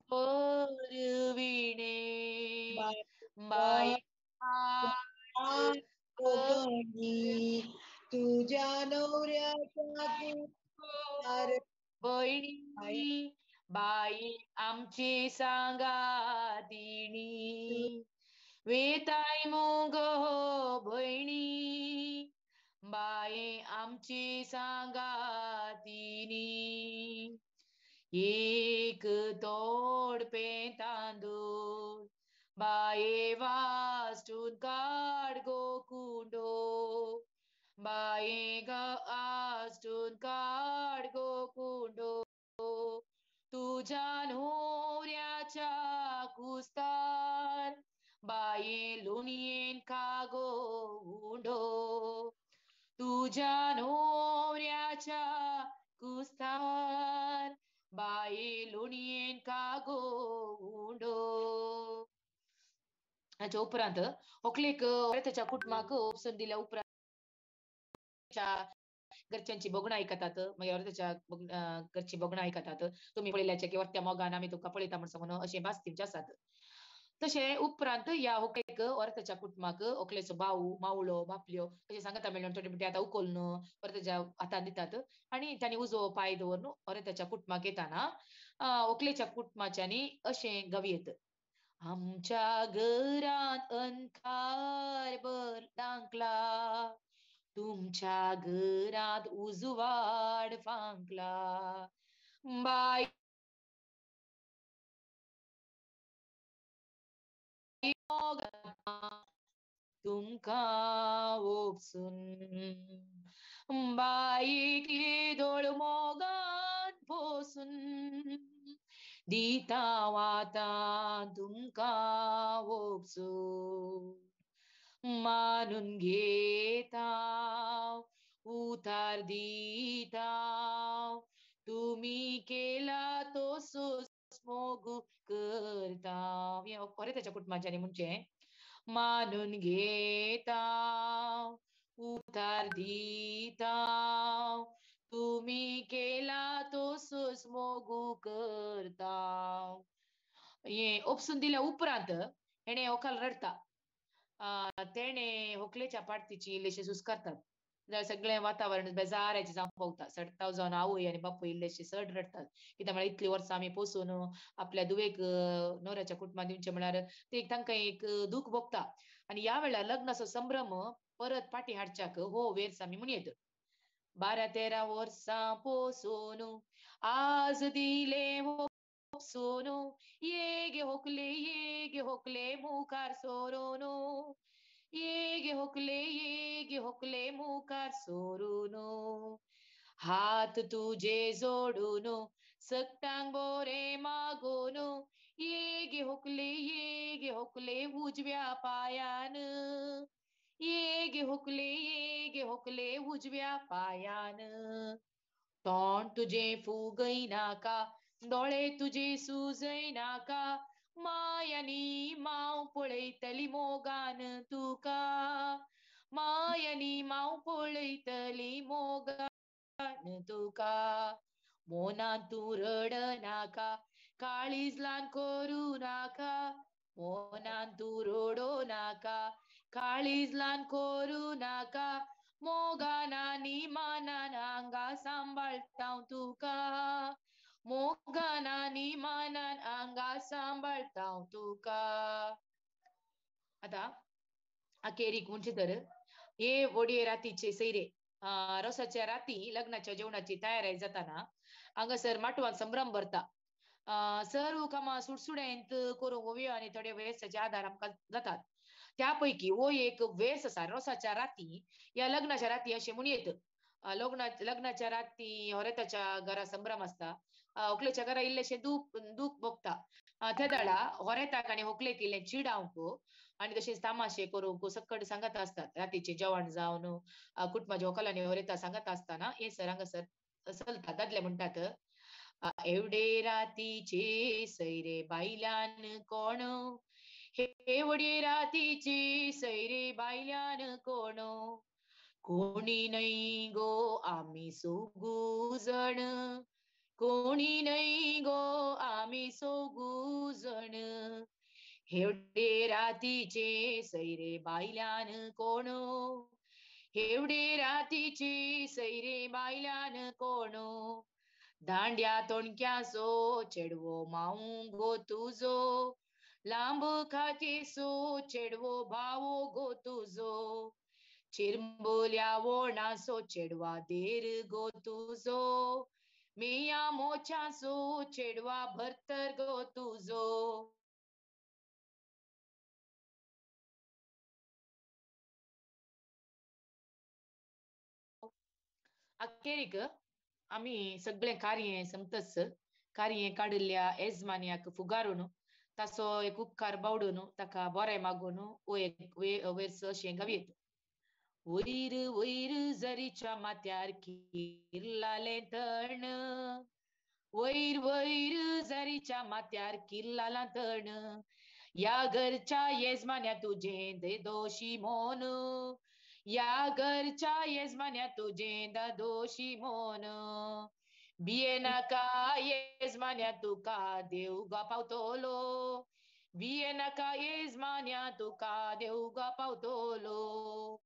परविणे, बाये हात तुझ्या नवऱ्याच्या भयणी बाई आमची सांगातिणी, वेताय मुगो भयणी बाये आमची सांगातिणी. एक तोडपें तांदूळ बाये वास्टून काड गो कुंडो, बाये आस्टून काड गो कुंडो, तुझ्या न्होवऱ्याच्या कुस्तार बाये लोणयेन खागो उंडो, तुझ्या न्होवऱ्याच्या कुस्तार बाये लोणयेन खागो उंडो. हाच्या उपरांत व्हंकलेक ताच्या कुटुंबाक उपसून दिल्या उपरांत घरच्यांची बगणां आयकतात, मागीर त्याच्या घरची बगणां आयकतात. तुमी पळयल्याचे की त्या मोगान आमी तुमकां पळयता म्हण सांगून अशें भास दिवचे आसात. तशें उपरांत ह्या व्हंकलेक त्याच्या कुटुंबाक व्हंकलेचो भाऊ मावळो बापल्यो अशें सांगता मेळून थोडे फावटी आतां उखलून परत ताच्या हातान दितात आनी तांणी उजवो पांय दवरून त्याच्या कुटुंबाक येताना व्हंकलेच्या कुटुंबाच्यांनी अशें गावयेत. आमच्या घरांत अंधार भरदांकला, तुमच्या घरांत उजवाड फांकला, बाय तुमकां ओपसून, बाईक दोळ मोगान पोसून, दिता आतां तुमकां ओपसून, मानून घेता उतार दिता, तुमी केला तसोच मोग करता. हें परत त्याच्या कुटुंबाच्यांनी म्हणचें, मानून घेता उतार दिता, तुमी केला तसोच मोग करता. हें उपसून दिल्या उपरांत हेणें व्हंकल रडटा. तेणे व्हंकलेच्या पार्टीची इल्लेशे सुस्कारतात. जाल्यार सगळें वातावरण बेजाराचें जावंक पावता. सडटाव जावन आवय आनी बापूय इल्लेशे चड रडटात. कित्याक म्हळ्यार इतलीं वर्सां आमी पोसून आपल्या धुवेक न्हवऱ्याच्या कुटुंबांत दिवचें म्हळ्यार ते तांकां एक दूख भोगता. आनी ह्या वेळार लग्नाचो संभ्रम परत फाटीं हाडच्याक हो वेर्स आमी म्हणयेत. 12-13 वर्सां पोसून आज दिले सोनू, ये गे होकले ये गे होकले मुखार सोरून, ये गे होकले ये गे होकले मुखार सोरून, हात तुझे जोडून सकटांग बोरे मागून, ये गे होकले ये गे होकले उजव्या पायान, ये गे होकले ये गे होकले उजव्या पायान, तोंड तुझे फुगय नाका दोळे तुझे सुजय नाका, मायानी माव पळयतली मोगान तुका, मायानी माव पळयतली मोगान तुका, मोनान तूं रड नाका काळीज ल्हान करूं नाका, मोनान तूं रडो नाका काळीज ल्हान करूं नाका, मोगान आनी मानान हांगा सांबाळटा तुका, मोगान आनी मानान हांगा सांबाळटा तुका. आतां अखेरीक म्हणचे तर हे वडये रातीचे सैरे रोसाच्या राती लग्नाच्या जेवणाची तयारी जाताना हांगासर माटवान संभ्रम भरता. सर्व कामां सुडसुड्यांत करूंक होवयो आनी थोडे वेसाचे आदार आमकां जातात. त्या पैकी हो एक वेस आसा रोसाच्या राती या लग्नाच्या राती अशें म्हणयेत. लग्नाच्या राती होरेताच्या घरा संभ्रम आसता, होकलेच्या घरा इल्लेशें दूख भोगता. त्या दाडा होरेताक आनी होकलेक इल्लें चिडावंक आनी तशेंच तामाशे करूंक सक्कड सांगत आसतात. रातीचें जेवण जावन कुटुंबाच्या होकल आनी होरेता सांगत आसतना हे सर हांगासर चलता. दादले म्हणटात, एवढे रातीचे सैरे बायल्यान कोण, हे वडये रातीचे सैरे बायल्यान कोण, कोणी न्हय गो आमी सोगू जण, कोणी न्हय गो आमी सोगू जण, हेवडे रातीचे सैरे बायल्यान कोण, हेवडे रातीचे सैरे बायल्यान कोण, दांड्या तोणक्याचो चेडवो मावू गो तुजो, लांब खातीसो चेडवो भावो गो तुजो, चिरंबोल्या वोणासो चेडवा देर गो तुजो, मिया मोच्यासो चेडवा भरतर गो तुजो. अखेरीक आमी सगळें कार्य समतच कार्य काडिल्ल्या येजमान्याक फुगारून ताचो एक उपकार बावडून ताका बरें मागून हो एक वेर्स अशें गावयेत. वयर वयर जरीच्या माथ्यार किल्लालें तण, वयर वयर जरीच्या माथ्यार किल्लालां तण, ह्या घरच्या येजमान्या तुजें दोशी मोन, ह्या घरच्या येजमान्या तुजें दोशी मोन, भिये नाका येजमान्या तुका देव गा पावतलो, भिये नाका येजमान्या तुका देव गा पावतलो,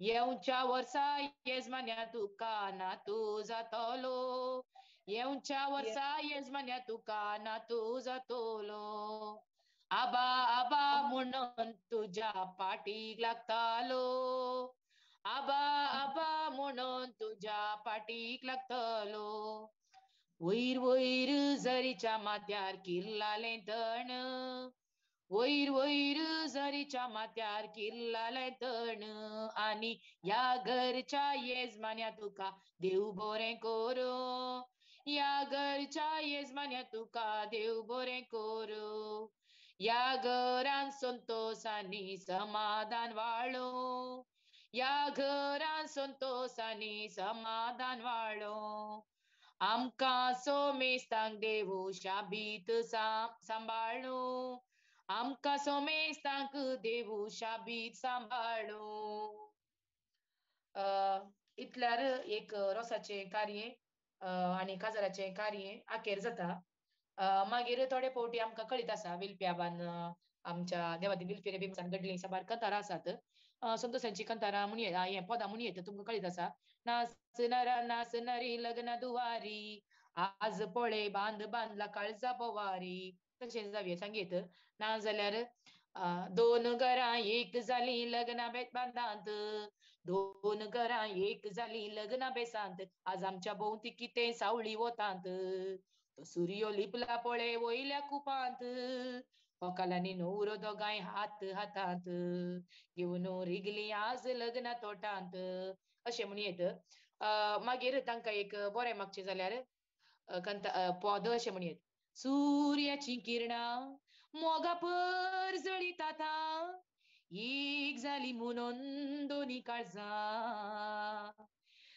येवच्या वर्सा येजमान्या तुका नातू जातलो, येवच्या वर्सा येजमान्या तुका नातू जातलो, आबा आबा म्हणून तुज्या पाटीक लागतालो, आबा आबा म्हणून तुज्या पाटीक लागतलो, वयर वयर जरीच्या माथ्यार किल्लालें तण, वयर वयर जरीच्या माथ्यार किल्लालें तण, आनी ह्या घरच्या येजमान्या तुका देव बरें करूं, ह्या घरच्या येजमान्या तुका देव बरें करूं, ह्या घरान संतोष आनी समाधान वाळो, ह्या घरान संतोष आनी समाधान वाळो, आमकां सोमेस्तांक देव शाबीत सांबाळू, आमकां सोमेस्तांक देव शाबीत सांबाळू. इतल्यार एक रोसाचें कार्य आनी काजाराचें कार्य अखेर जाता. मागीर थोडे फावटी आमकां कळीत आसा विल्प्याबान आमच्या देवादी विल्फेरे बिमसान घडलीं साबार कंतारां आसात. संतोषांची कंतारां म्हणये हें पदां म्हणयेत तुमकां कळीत आसा. नाचणारा नाचणारी लग्न दुवारी, आज पळे बांद बांदला काळजा पवारी, तशें जावये सांगीत. नाजाल्यार दोन घरां एक जाली लग्ना बांदांत, दोन घरां एक जाली लग्ना बेसांत, आज आमच्या भोंवती कितें सावळी वतांत, तो सुर्यो लिपला पळय वयल्या कुपांत, व्हंकल न्हवरो दोगांय हात हातांत घेवन रिगली आज लग्ना तोटांत, अशें म्हण येत. मागीर तांकां एक बरें मागचें जाल्यार पद अशें म्हण येत. सुर्याची किरणां मोगा पर जळीतात, एक जाली म्हणून दोनी काळजां,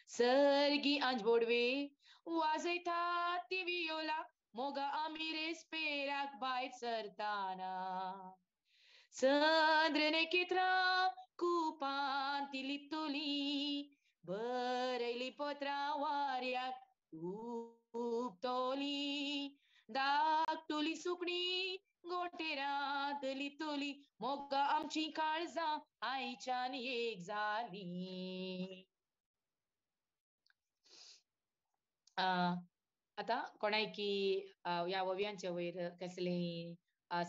सर्गी आंज बोडवे वाजयतात ती वियोला, मोगा आमी रेस्पेराक भायर सरताना, चंद्र नेकेत्रां कुपांत ती लिपतली, बरयली पत्रां वाऱ्याक हुपतली, धाकटुली सुकणी गोटेरांत लिपतली, मोगा आमची काळजां आयच्यान एक जाली. आतां कोणायकी ह्या ओवयांच्या वयर कसली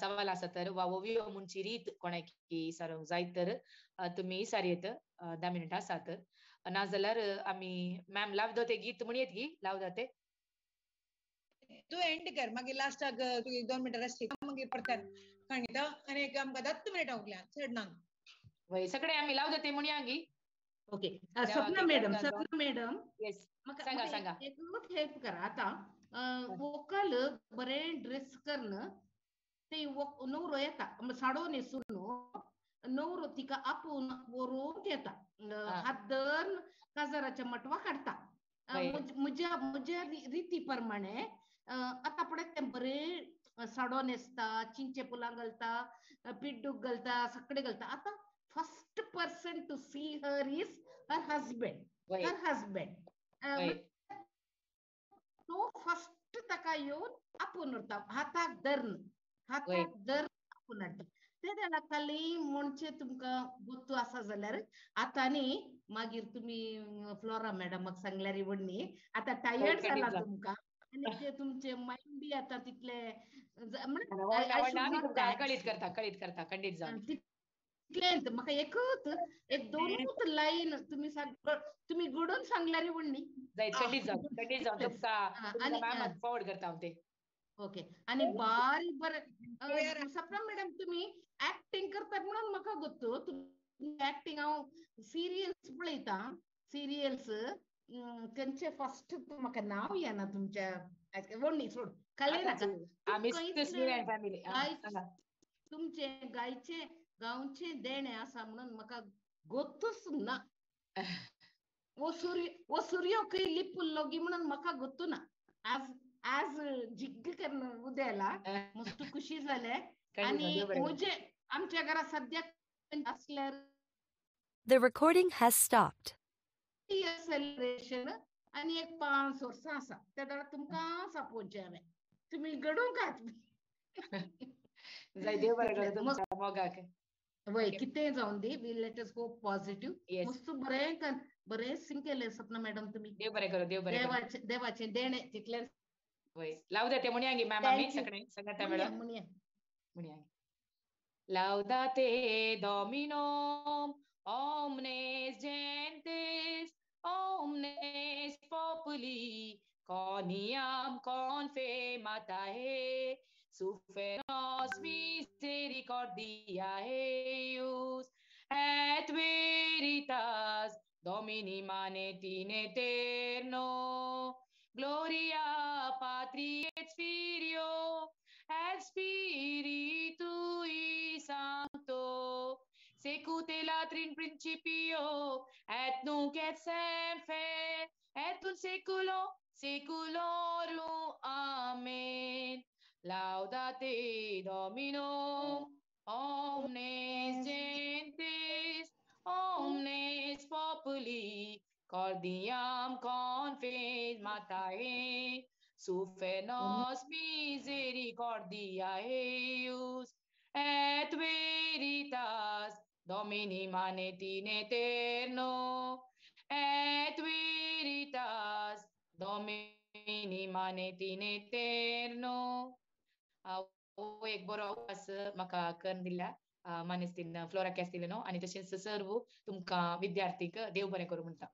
सवाल आसा तर वा ओवयो म्हणची रीत कोणायकी विचारूंक जाय तर तुमी विचारयेत, 10 मिनटां आसात. नाजाल्यार आमी मॅम लावदो ते गीत म्हणयेत गी लावदा ते तूं एंड कर, मागीर लास्टाक तूं एक 2 मिनटां रेस्ट मागीर परत्यान सांगिता आनी एक आमकां 10 मिनटां उरल्या चड ना. वय सगळे आमी लावदा ते म्हणया गी. Okay Sapna madam, Sapna madam सांगा सांगा एक हेल्प करा. आतां व्हंकल बरें ड्रेस करून ते न्हवरो येता साडो न्हेसून, न्हवरो तिका आपोवन व्हरून येता, हात धरून काजाराच्या मटवा काडटा. म्हज्या म्हज्या रिती प्रमाणे आतां पळय तें बरें साडो न्हेसता, चिंचे फुलां घालता, पिड्डूक घालता, सगळें घालता. आतां first person to see her is her husband. Her husband तो फर्स्ट ताका येवन आपोवन व्हरता, हाताक धरून, हाताक धरून आपोवन हाडटा. ते वेळार खाली म्हणचे तुमकां गोत्तू आसा जाल्यार आतां न्ही मागीर तुमी फ्लोरा मॅडमाक सांगल्यार व्हडली आतां टायर्ड जाला तुमकां आनी ते तुमचे मायंड बी आतां तितले कळीत करता, कळीत करता खंडीत जावन तितलें. म्हाका एकूच एक दोनूच लायन तुमी तुमी घडोवन सांगल्यार व्हडली जायत, खंडीत जावन, खंडीत जावन तुमकां मॅमाक फॉरवर्ड करता हांव ते. ओके आनी बारीक बरें सपना मॅडम तुमी एक्टिंग करतात म्हणून म्हाका गोत्तू. तुमी एक्टिंग हांव सिरियल्स पळयता, सिरियल्स खंयचे फर्स्ट म्हाका नांव येना तुमच्या व्हडली सोड कले नाका. तुमचे गायचे गांवचे देणें आसा म्हणून म्हाका गोत्तूच ना. वो सूर्य, वो सूर्य खंय लिपुल्लो गी म्हणून म्हाका गोत्तू ना. आज आज जिग्ग करून उदेला मस्त खुशी जाले. आनी म्हजे आमच्या घरा सद्याक असल्यार The recording has stopped. Celebration आनी एक 5 वर्सां आसा त्या वेळार तुमकां सापोवचें हांवें, तुमी घडोवंक जाय. देव बरें करूं तुमच्या मोगाक. वय कितेंय जावन दी, we let us go positive. मस्त बरें बरें सिंग केलें सपना मॅडम तुमी. देव बरें करूं, देव बरें करूं. देवाचें देणें तितलें. वय लावदा ते म्हणया गी मॅम आमी सगळे सांगता मॅडम म्हणया म्हणया. Laudate Dominum omnes gentes, omnes populi, coniam confirmata suffernos misericordia eius, et veritas Domini manet in aeterno. Gloria Patri et Filio et Spiritui Sancto, secute latri in principio et nunc et semper et in seculo seculorum. Amen. Laudate Dominum omnes gentes, omnes populi, cordiam confirmata suffer nos misericordia eius, et veritas Domini manet in aeterno, et veritas Domini manet in aeterno. हो एक बरो आवाज म्हाका करून दिल्या. मानेस्तीन flora कॅस्टिलिनो आनी तशेंच सर्व तुमकां विद्यार्थीक देव बरें करूं म्हणटा.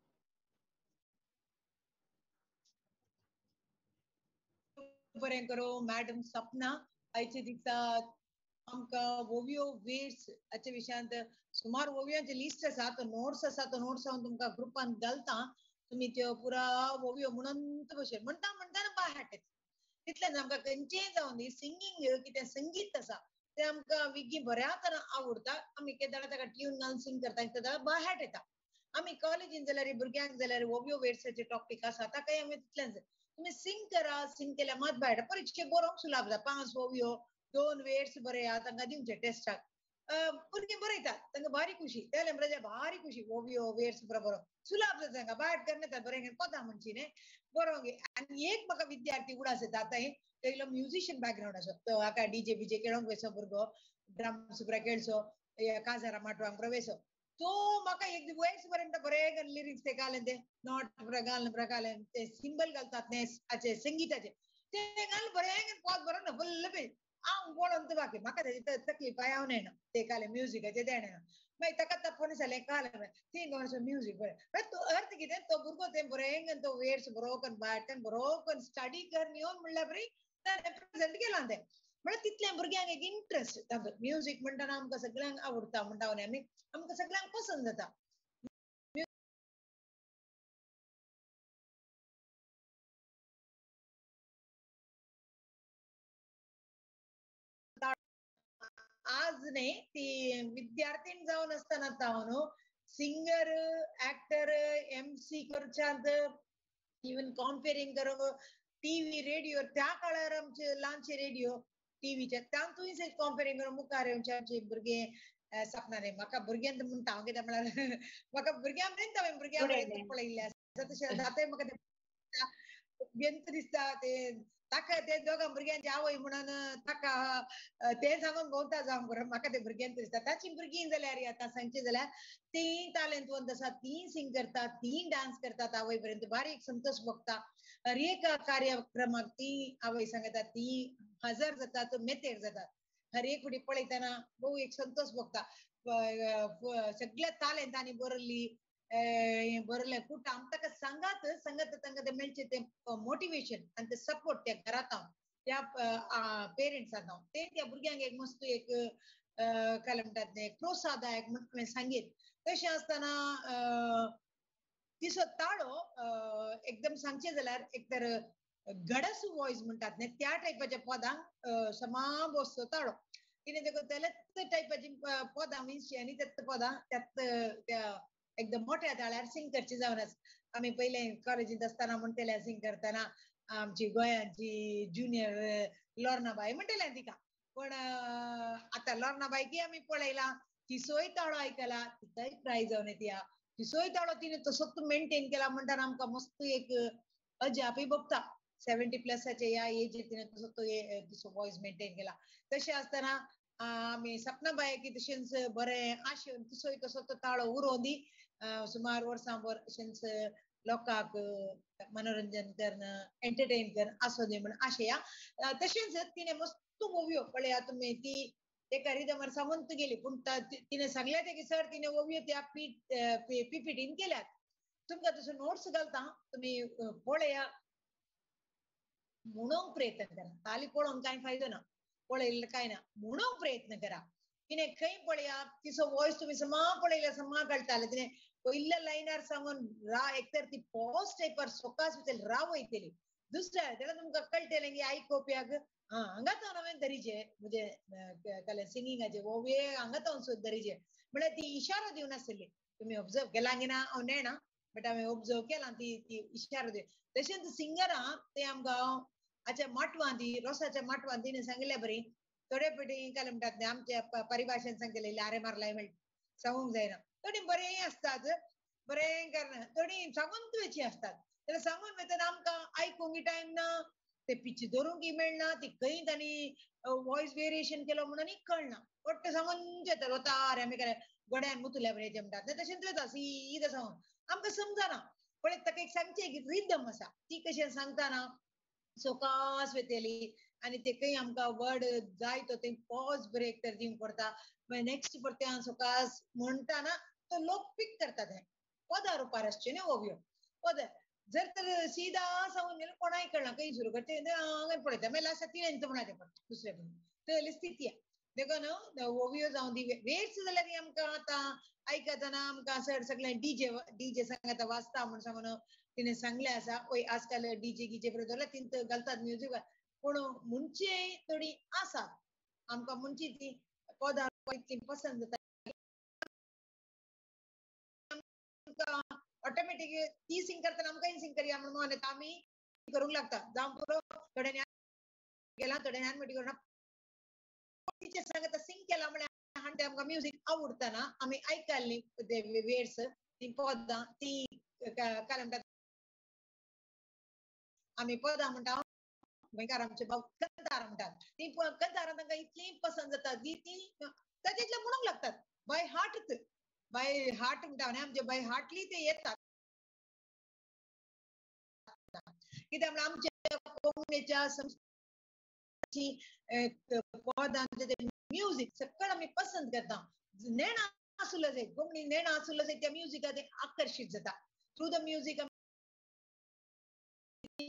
बरें करूं मॅडम सपना. आयचे दिसा आमकां ओवियो वेड्स हाच्या विशयांत सुमार ओवियांचे लिस्ट आसा, तो नोट्स आसा, तो नोट्स हांव तुमकां ग्रुपान घालता, तुमी त्यो पुरा ओवियो म्हणून भशेन म्हणटा म्हणटा बाय हाडटा. तितलेंच आमकां खंयचेंय जावन दी सिंगींग कितें संगीत आसा तें आमकां विगी बऱ्या तरान आवडटा. आमी केदाळा ताका ट्यून घालून सिंग करता, तेदाळा बाय हाट येता. आमी कॉलेजीन जाल्यार भुरग्यांक जाल्यार ओवियो वेड्साचे टॉपीक आसा ताकाय आमी तितलेंच तुमी सिंग करा, सिंग केल्यार मात भायर परिक्षेक बरोवंक सुलाभ जाता. 5 ओवियो 2 वेड्स बरया तांकां दिवचे टेस्टाक, भुरगीं बरयतात तांकां भारी खुशी, तेल्या म्हळ्यार भारी खुशी ओवियो वेड्स बरोबर सुलाभ जाता तांकां बायट करून येतात बरें पदां म्हणची न्ही बरोवंक. आनी एक म्हाका विद्यार्थी उडास येता आतां तेगेलो म्युजिशियन बॅकग्रावंड आसा, तो हाका डीजे बीजे खेळोंक वेसो भुरगो, ड्रम्स पुरा खेळचो, काजारा माटवांक पुरा वेसो, तो म्हाका एक वेड्स बरें बरें लिरिक्स ते घालें, ते not पुरा घालून पुरा घालें, ते सिंबल घालतात न्ही हाचे संगिताचे ते घालून बरें पद बरोवन फुल्ल पेज हांव पळोवन बाकी म्हाका तेजी तकलीफ हांव नेणा ते कालें म्युजिकाचें तें नेणा. मागीर ताका तपोवन जालें कालें ती म्युजीक बरें तो अर्थ कितें तो भुरगो तें बरें तो वेड्स बरो करून बायट बरो करून स्टडी करून येवन म्हणल्यार बरी ताणें प्रेजेंट केलां तें. म्हळ्यार तितलें भुरग्यांक एक इंट्रस्ट तांचो म्युजीक म्हणटना आमकां सगळ्यांक आवडटा म्हणटा आमी आमकां सगळ्यांक पसंत जाता. आज न्ही ती विद्यार्थीन जावन आसतना तावन सिंगर एक्टर एमसी करच्यांत इवन कॉम्पेरींग करूंक टीव्ही रेडियो त्या काळार आमचे ल्हानशे रेडियो टीव्हीचे तातूंय कॉम्पेरींग करून मुखार येवचे आमचे भुरगे सपना न्ही म्हाका भुरग्यांत म्हणटा हांव कितें म्हळ्यार म्हाका भुरग्यां मेरेन हांवें भुरग्यां मेरेन पळयिल्लें आसा तशें आतांय म्हाका तें भुरग्यांत दिसता ते ताका ते दोगां भुरग्यांची आवय म्हणून ताका तें सांगून भोंवता जावं बरोबर म्हाका ते भुरग्यांत दिसता. ताची भुरगीं जाल्यार आतां सांगचें जाल्यार तीं तालेंतवंत आसा, तीं सिंग करतात, तीं डांस करतात आवय पर्यंत बारीक संतोष भोगता. हर एक कार्यक्रमाक ती आवय सांगता ती हजर जातात, मेतेर जातात. हर एक फुडें पळयतना भोव एक संतोष भोगता. सगळ्या तालेंतांनी बरयल्ली बरयलें कुटां आम ताका सांगात सांगात तांकां तें मेळचें तें मोटिवेशन आनी तें सपोर्ट त्या घरांत हांव त्या पेरंट्सांत हांव तें त्या भुरग्यांक एक मस्त एक काय म्हणटात तें प्रोत्साहदायक म्हण हांवें सांगीत. तशें आसतना तिचो ताळो एकदम सांगचें जाल्यार एक तर गडस वॉयस म्हणटात न्ही त्या टायपाच्या पदांक समा बसतो ताळो. तिणें देखून त्याच टायपाची पदां विणची आनी त्याच पदां त्यात त्या एकदम मोठ्या ताळ्यार सिंग करची जावन आसा. आमी पयले कॉलेजींत आसतना म्हणटले सिंग करतना आमची गोंयांची ज्युनियर लोर्नाबाई म्हणटले तिका, पण आतां लोर्नाबाईकी आमी पळयला, तिचोय ताळो आयकला, तिकाय प्रायज जावन येता. तिचोय ताळो तिणें तसोच मेंटेन केला म्हणटाना आमकां मस्त एक अजापय भोगता. 70 प्लसाचे ह्या एजीर तिणें तसो तो तिचो वॉयस मेंटेन केला. तशें आसतना आमी सपनाबायकी तशेंच बरें आशेवन तिचोय तसो तो ताळो उरोवन दी सुमार वर्सां भर अशेंच लोकांक मनोरंजन करून एंटरटेन करून आसूं दी म्हण आशया. तशेंच तिणें मस्त ओवयो पळया तुमी ती एका रिदमार सामंत गेली, पूण तिणें सांगलें तें की सर तिणें ओवयो त्या पीपीटीन केल्यात, तुमकां तसो नोट्स घालता तुमी पळया म्हणूंक प्रयत्न करा. ताली पळोवन कांय फायदो ना, पळयल्लें कांय ना, म्हणूंक प्रयत्न करा. तिणें खंय पळया तिचो वॉयस तुमी समा पळयल्या समा कळटालें. तिणें पयल्या लायनार सांगून रा एक तर ती पॉज टायपार सोकास भितर रावयतली, दुसऱ्या तेन्ना तुमकां कळटलें की आयकोवप्याक हा हांगा तावन हांवें धरीचे म्हणजे काल सिंगिंगाचे हो वेळ हांगा तावन सुद्दां धरीचे म्हळ्यार ती इशारो दिवन आसली. तुमी ऑब्जर्व केला की ना हांव नेणा, बट हांवें ऑब्जर्व केला ती ती इशारो दिवन. तशेंच सिंगरां ते आमकां हाच्या माटवांत ती रोसाच्या माटवांत तिणें सांगिल्ल्या बरी थोडे पेटी काय म्हणटात न्ही आमच्या परिभाशेन सांगतले लारे मारलाय मेळटा सांगूंक जायना. थोडी बरें आसतात बरें करना, थोडी सांगून तुवेची आसतात. जाल्यार सांगून वयतना आमकां आयकूंक टायम ना, ते पिची धरूंक मेळना, ती खंय तांणी वॉयस वेरिएशन केलो म्हणून कळना. वट्ट सांगून येता वता रे आमी काय गोड्यान मुतल्या बरें म्हणटात न्ही तशेंच वता सीद सांगून आमकां समजना. पळय ताका एक सांगचें एक रिदम आसा ती कशें सांगतना सोकास वयतली आनी ते खंय आमकां वर्ड जाय तो थंय पॉज ब्रेक तर दिवंक पडटा. मागीर नेक्स्ट परते हांव सकाळ म्हणटाना तो लोक पीक करतात. हें पदा रुपार आसच्यो न्ही ओवयो. पद जर तर सीधा सांगून गेल्यार कोणाय कळना खंय सुरू करचें हांगा पळयता मागीर लास्टाक तिणें म्हणा तें दुसरें पण तसली स्थिती आहा. देखून ओवयो जावं दी वेट्स जाल्यार आमकां आतां आयकतना आमकां सर सगळें डीजे डीजे सांगता वाजता म्हूण सांगून तिणें सांगलें आसा. वय आजकाल डीजे गिजे बरोबर जाल्यार तिंत घालतात म्युजीक, पूण म्हणचे थोडी आसा आमकां म्हणची ती पदां इतली पसंत जाता आमकां ऑटोमॅटीक ती सिंग करतना आमकांय सिंग करया म्हणून मन येता, आमी करूंक लागता. जावं पुरो थोड्यांनी केलां थोड्यांनी आनी करून तिचे सांगता सिंग केला म्हळ्यार आनी ते आमकां म्युजीक आवडटना आमी आयकल्ली ते वेड्स ती पदां ती काय म्हणटात आमी पदां म्हणटा गोंयकार आमचे भाव कंतार म्हणटात ती कंतारां तांकां इतली पसंत जाता ती ती तातूंतल्यान म्हणूंक लागतात बाय हार्ट. बाय हार्ट म्हणटा न्ही आमचे बाय हार्टली ते येतात. कित्याक म्हळ्यार आमच्या कोंकणीच्या संस्कृतीची पदांचें ते म्युजीक सगळें आमी पसंत करता. नेणा आसुलो जाय कोंकणी नेणा आसुलो जाय त्या म्युजिका ते आकर्शीत जाता. थ्रू the music आमी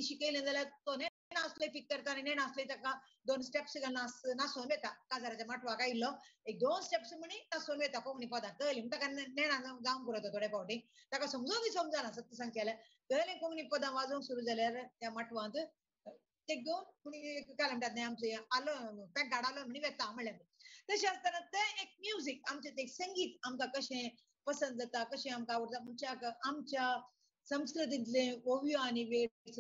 शिकयलें जाल्यार तो नेणा आसलो पीक करता आनी नेणा आसले ताका दोन स्टेप्स नाचोवन वता. काजाराच्या माटवाक आयिल्लो एक दोन स्टेप्स म्हणी नाचोवन वता कोंकणी पदां कळ्ळीं म्हण ताका नेणा जावंक पुरो थोडे फावटी ताका समजूंक समजना सत्य सांगचें जाल्यार कळ्ळें कोंकणी पदां वाजोवंक सुरू जाल्यार त्या माटवांत ते घेवन म्हणी काय म्हणटात न्ही आमचें आलो पेंकाड आलो म्हणी वेता म्हणलें. तशें आसतना तें एक म्युजीक आमचें तें संगीत आमकां कशें पसंत जाता कशें आमकां आवडटा म्हणच्याक आमच्या संस्कृतींतलें ओवयो आनी वेड्स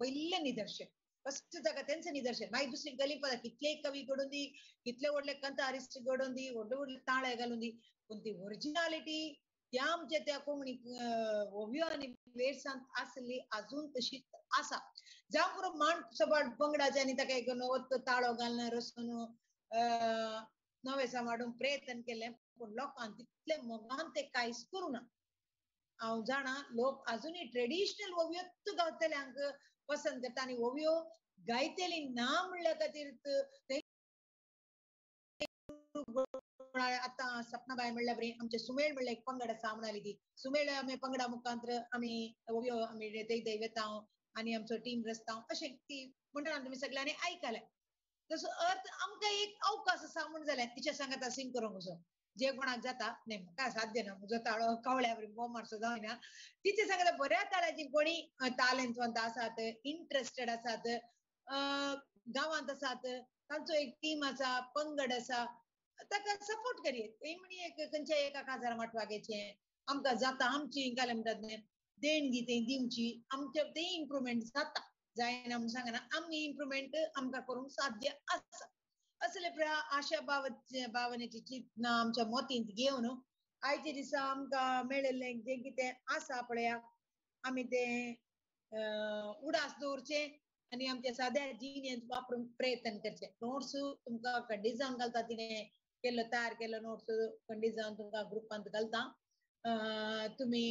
पयलें निदर्शन फस्ट ताका तेंचें निदर्शन. मागीर दुसरी गली पदां कितलेय कवी घडोवन दी कितले व्हडले कंतारिस्ट घडोवन दी व्हडले व्हडले ताळे घालून दी पूण ती ओरिजिनालिटी त्या आमच्या त्या कोंकणी ओवयो आनी वेड्सांत आसली आजून तशीच आसा. जावं पुरो मांड सबाड पंगडाचे आनी ताका एक नवो ताळो घालून रसून नवेसां हाडून प्रयत्न केलें पूण लोकांक तितले मोगान ते कांयच करूं ना. हांव जाणा लोक आजुनूय ट्रेडिशनल ओवयोच गावतल्यांक पसंत करता आनी ओवयो गायतली ना म्हणल्या खातीर ते आतां सपनाबाय म्हणल्या बरी आमचे सुमेळ म्हणल्यार एक पंगड आसा म्हणाली ती सुमेळ आमी पंगडा मुखांत आमी ओवयो आमी थंय वेता आनी आमचो टीम रचता अशें ती म्हणटा तुमी सगळ्यांनी आयकलें. तसो अर्थ आमकां एक अवकाश आसा म्हूण जालें तिच्या सांगाता सिंग करूंक असो जे कोणाक जाता न्ही म्हाका साध्य ना म्हजो ताळो कवळ्या बरी बोम मारचो जायना. तिचे सांगाता बऱ्या ताळ्याची कोणी तालेंतवंत आसात इंट्रस्टेड आसात गांवांत आसात तांचो एक टीम आसा पंगड आसा ताका सपोर्ट करयेत. थंय म्हणी एक खंयच्या एका काजार माटवाक येचें आमकां जाता आमची काय म्हणटात न्ही देणगी थंय दिवची आमचे तें इम्प्रुवमेंट जाता जायना म्हूण सांगना आमी इम्प्रुवमेंट आमकां करूंक साध्य आसा. असले आशा भावनेची चिंतना आमच्या मतींत घेवन आयच्या दिसा आमकां मेळिल्लें जें कितें आसा पळया आमी तें उडास दवरचें आनी आमच्या साद्या जिणेंत वापरूंक प्रयत्न करचें. नोट्स तुमकां खंडीत जावन घालता तिणें केल्लो तयार केल्लो नोट्स खंडीत जावन तुमकां ग्रुपांत घालता तुमी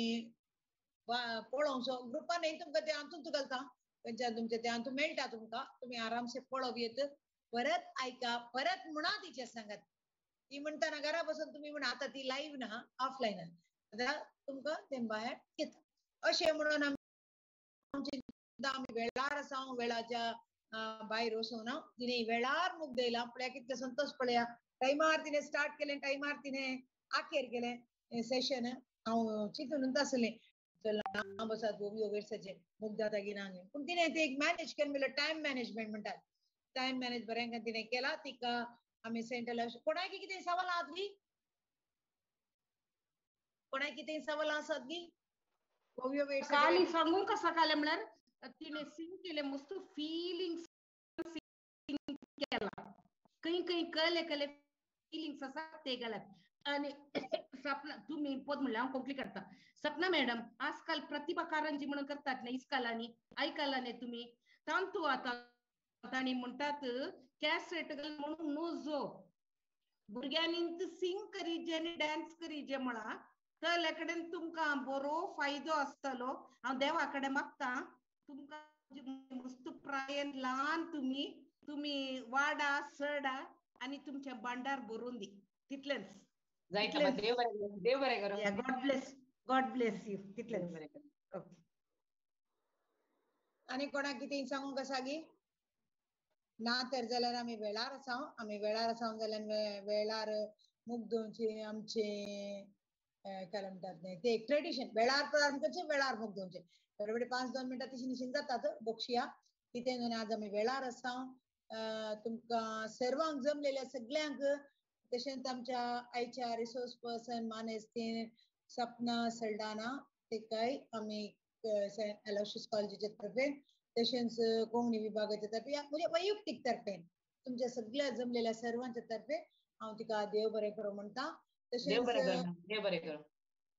पळोवचो ग्रुपान न्ही तुमकां ते हातूंत घालता खंयच्यान तुमचें ते हातूंत मेळटा तुमकां तुमी आरामसे पळोवप येत परत आयका परत म्हणा तिच्या सांगात ती म्हणटाना घरा बसून तुमी म्हणा आतां ती लायव्ह ना ऑफलायन आतां तुमकां तें भायर घेता. अशें म्हणून आमची आमी वेळार आसा वेळाच्या भायर वचूंक ना. तिणें वेळार मुगदयला पळया कितले संतोश पळया टायमार तिणें स्टार्ट केलें टायमार तिणें आखेर केलें सेशन. हांव चिंतून आसलें चल बसात ओवयो वेड्साचें मुगदाता की ना पूण तिणें तें एक मॅनेज केलें म्हणल्यार टायम मॅनेजमेंट म्हणटात. टायम मॅनेज बरें तिणें केला तिका आमी सेंट्रल कोणाक कितें सवाल आहात गी कोणाक कितें सवाल आसात गी ओवयो वेड्स काली सांगू कसा काले म्हळ्यार तिणें सिंग केलें मस्त फिलिंग्स सिंग केला खंय खंय कळ्ळे कळ्ळे फिलिंग्स आसा ते घालात. आनी सपना तुमी पद म्हणल्यार हांव कोंकणी करता. सपना मॅडम आजकाल प्रतिभा कारंजी म्हणून करतात न्ही इस्कालांनी आयकला न्ही तुमी तांतू आतां तांणी म्हणटात कॅसेट म्हणून नजो भुरग्यांनी सिंग करीजे आनी डान्स करीजे म्हणा तल्या कडेन तुमकां बरो फायदो आसतलो. हांव देवा कडेन मागता तुमकां मस्त प्रायेन ल्हान तुमी तुमी वाडा सडा आनी आनी तुमच्या भांडार भरून दी तितलेंच. देव बरें करूं. God bless, God bless you. तितलेंच. ओके. आनी कोणाक कितें सांगूंक आसा गी? ना तर जाल्यार आमी वेळार आसा. आमी वेळार आसा जाल्यार वेळार मुगदोवचे आमचे काय म्हणटात न्ही ते एक ट्रेडिशन, वेळार प्रारंभ करचे वेळार मुगदोवचे. बरोबर 5-2 मिनटां तशी निशीन जातात बक्षिया कितें. आज आमी वेळार आसा. तुमकां सर्वांक जमलेल्या सगल्यांक तशेंच आमच्या आयच्या रिसोर्स पर्सन मानेस्तीन सपना सल्डाना तिकाय आमी सेंट एलोशियस कॉलेजीच्या तर्फेन तशेंच कोंकणी विभागाच्या तर्फे म्हणजे वैयक्तीक तर्फेन तुमच्या सगळ्या जमलेल्या सर्वांच्या तर्फे हांव तिका देव बरें करूं म्हणटा. तशेंच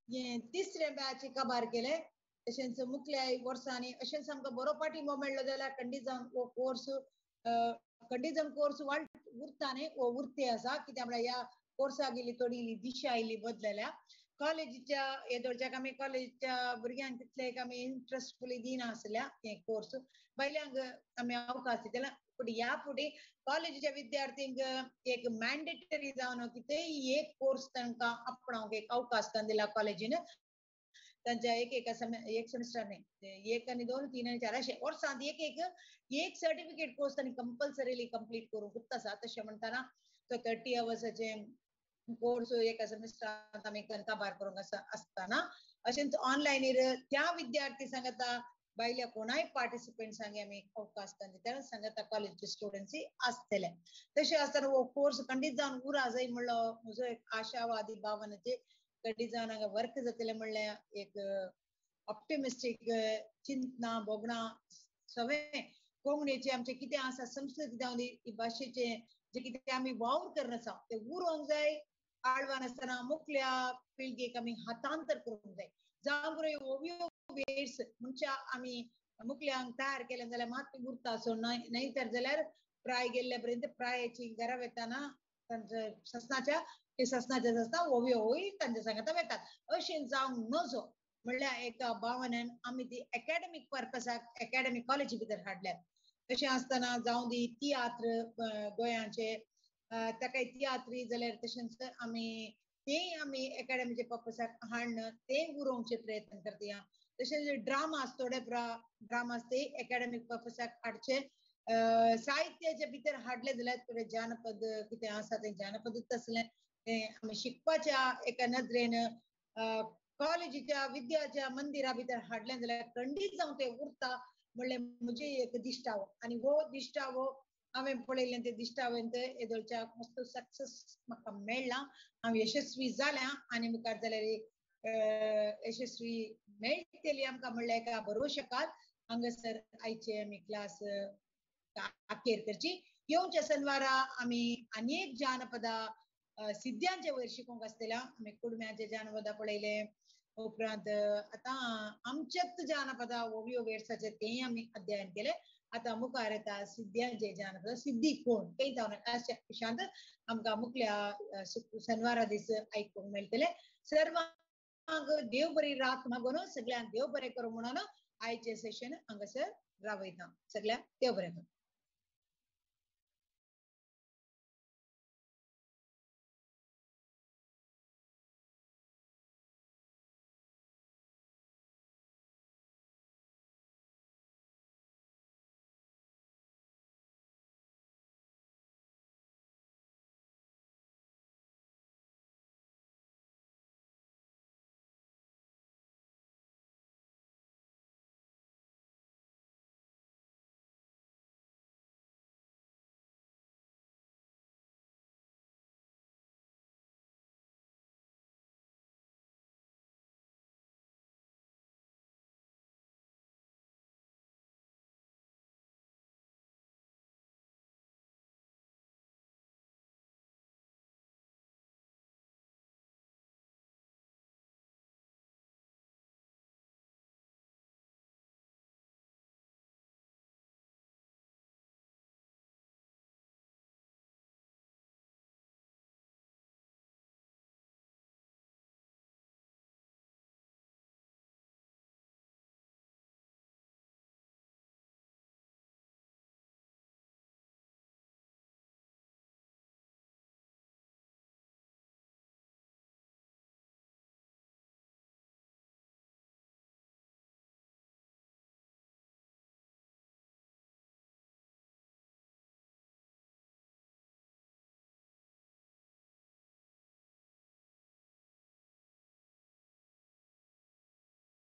हे तिसरें बॅच काबार केले. तशेंच मुखल्या वर्सांनी अशेंच आमकां बरो पाठिंबो मेळ्ळो जाल्यार खंडीत जावन हो कोर्स खंडीत जावन कोर्स वाट उरता न्ही, हो उरते आसा. कित्याक म्हळ्यार ह्या कोर्साक इल्ली थोडी इल्ली दिशा इल्ली बदलल्या. कॉलेजीच्या येदोळच्याक आमी कॉलेजीच्या भुरग्यांक तितले आमी इंट्रस्टफुली दिनासल्या हे कोर्स, भायल्यांक आमी अवकाश दितले. पूण ह्या फुडें कॉलेजीच्या विद्यार्थींक एक मॅन्डेटरी जावन कितेंय एक कोर्स तांकां आपणावंक एक अवकाश दिला कॉलेजीन. तांच्या एक एक सेमिस्टर न्ही, 1 आनी 2 3 आनी 4 अशें वर्सांत एक एक एक सर्टिफिकेट कोर्स तांणी कंपल्सरीली कंप्लीट करूंक आसा. तशें म्हणटना तो 30 आवर्साचे कोर्स एका सेमिस्टरांत आमी काबार करूंक आसतना अशेंच ऑनलायनीर त्या विद्यार्थी सांगता भायल्या कोणाय पार्टिसिपंट्सांक आमी अवकाश दिता सांगता कॉलेजचे स्टुडंट्स आसतले. तशें आसतना हो कोर्स खंडीत जावन उरा जाय म्हणलो म्हजो एक आशावादी भावनाचे खंडीत जावन हांगा वर्क जातलें म्हणलें एक ऑप्टिमिस्टीक चिंतना भोगणां सगळें कोंकणीचे आमचें कितें आसा संस्कृती जावन ही भाशेचें जे कितें आमी वावर करून आसा तें उरोंक जाय. आळवान आसतना मुखल्या पिळगेक आमी हातांतर करूंक जाय. जावं बरो ओवयो वेड्स म्हणच्या आमी मुखल्यांक तयार केलें जाल्यार मात उरता. सो न्हय तर जाल्यार प्राय गेल्ल्या पर्यंत प्रायची घरा वेताना तांच्या ससनाच्या ते ससनाच्या ससना ओवयो होय तांच्या सांगता वेतात. अशें जावंक नजो म्हणल्यार एका भावनेन आमी ती एकाडेमीक पर्पसाक एकाडेमीक कॉलेजी भितर हाडल्यात. तशें आसतना जावं दी तियात्र गोंयाचे ताका तियात्री जाल्यार तशेंच आमी तेय आमी एकाडेमीच्या पर्पसाक हाडून तेय उरोवचे प्रयत्न करता. तशेंच ड्रामास थोडे ड्रामास ते एकाडेमीक पर्पसाक हाडचे. साहित्याच्या भितर हाडले जाल्यार थोडे जानपद कितें आसा तें जानपदूच आसलें तें आमी शिकपाच्या एका नदरेन कॉलेजीच्या विद्याच्या मंदिरा भितर हाडलें जाल्यार खंडीत जावन तें उरता म्हणलें म्हजें एक दिश्टावो. आनी हो दिश्टावो हांवें पळयलें ते दिश्टावेंत येदोळच्याक मस्त सक्सेस म्हाका मेळ्ळा. हांव यशस्वी जाल्या आनी मुखार जाल्यार यशस्वी मेळटली आमकां म्हणल्यार एका भरवशकाल हांगासर आयचे आमी क्लास अखेर करची. येवच्या शनवारा आमी अनेक जानपदां सिद्ध्यांचे वयर शिकोवंक आसतल्या. आमी कुडम्याचे जानपदां पळयले, उपरांत आतां आमचेच जानपदां ओवयो वेड्साचे तेंय आमी अध्ययन केलें. आतां मुखार येता सिद्ध्यांचे जानपद, सिद्धी कोण तें जावन अशा विशयांत आमकां मुखल्या शनवारा दीस आयकूंक मेळटलें. सर्वांक देव बरी रात मागून सगळ्यांक देव बरें करूं म्हणून आयचें सेशन हांगासर रावयता. सगळ्यांक देव बरें करूं.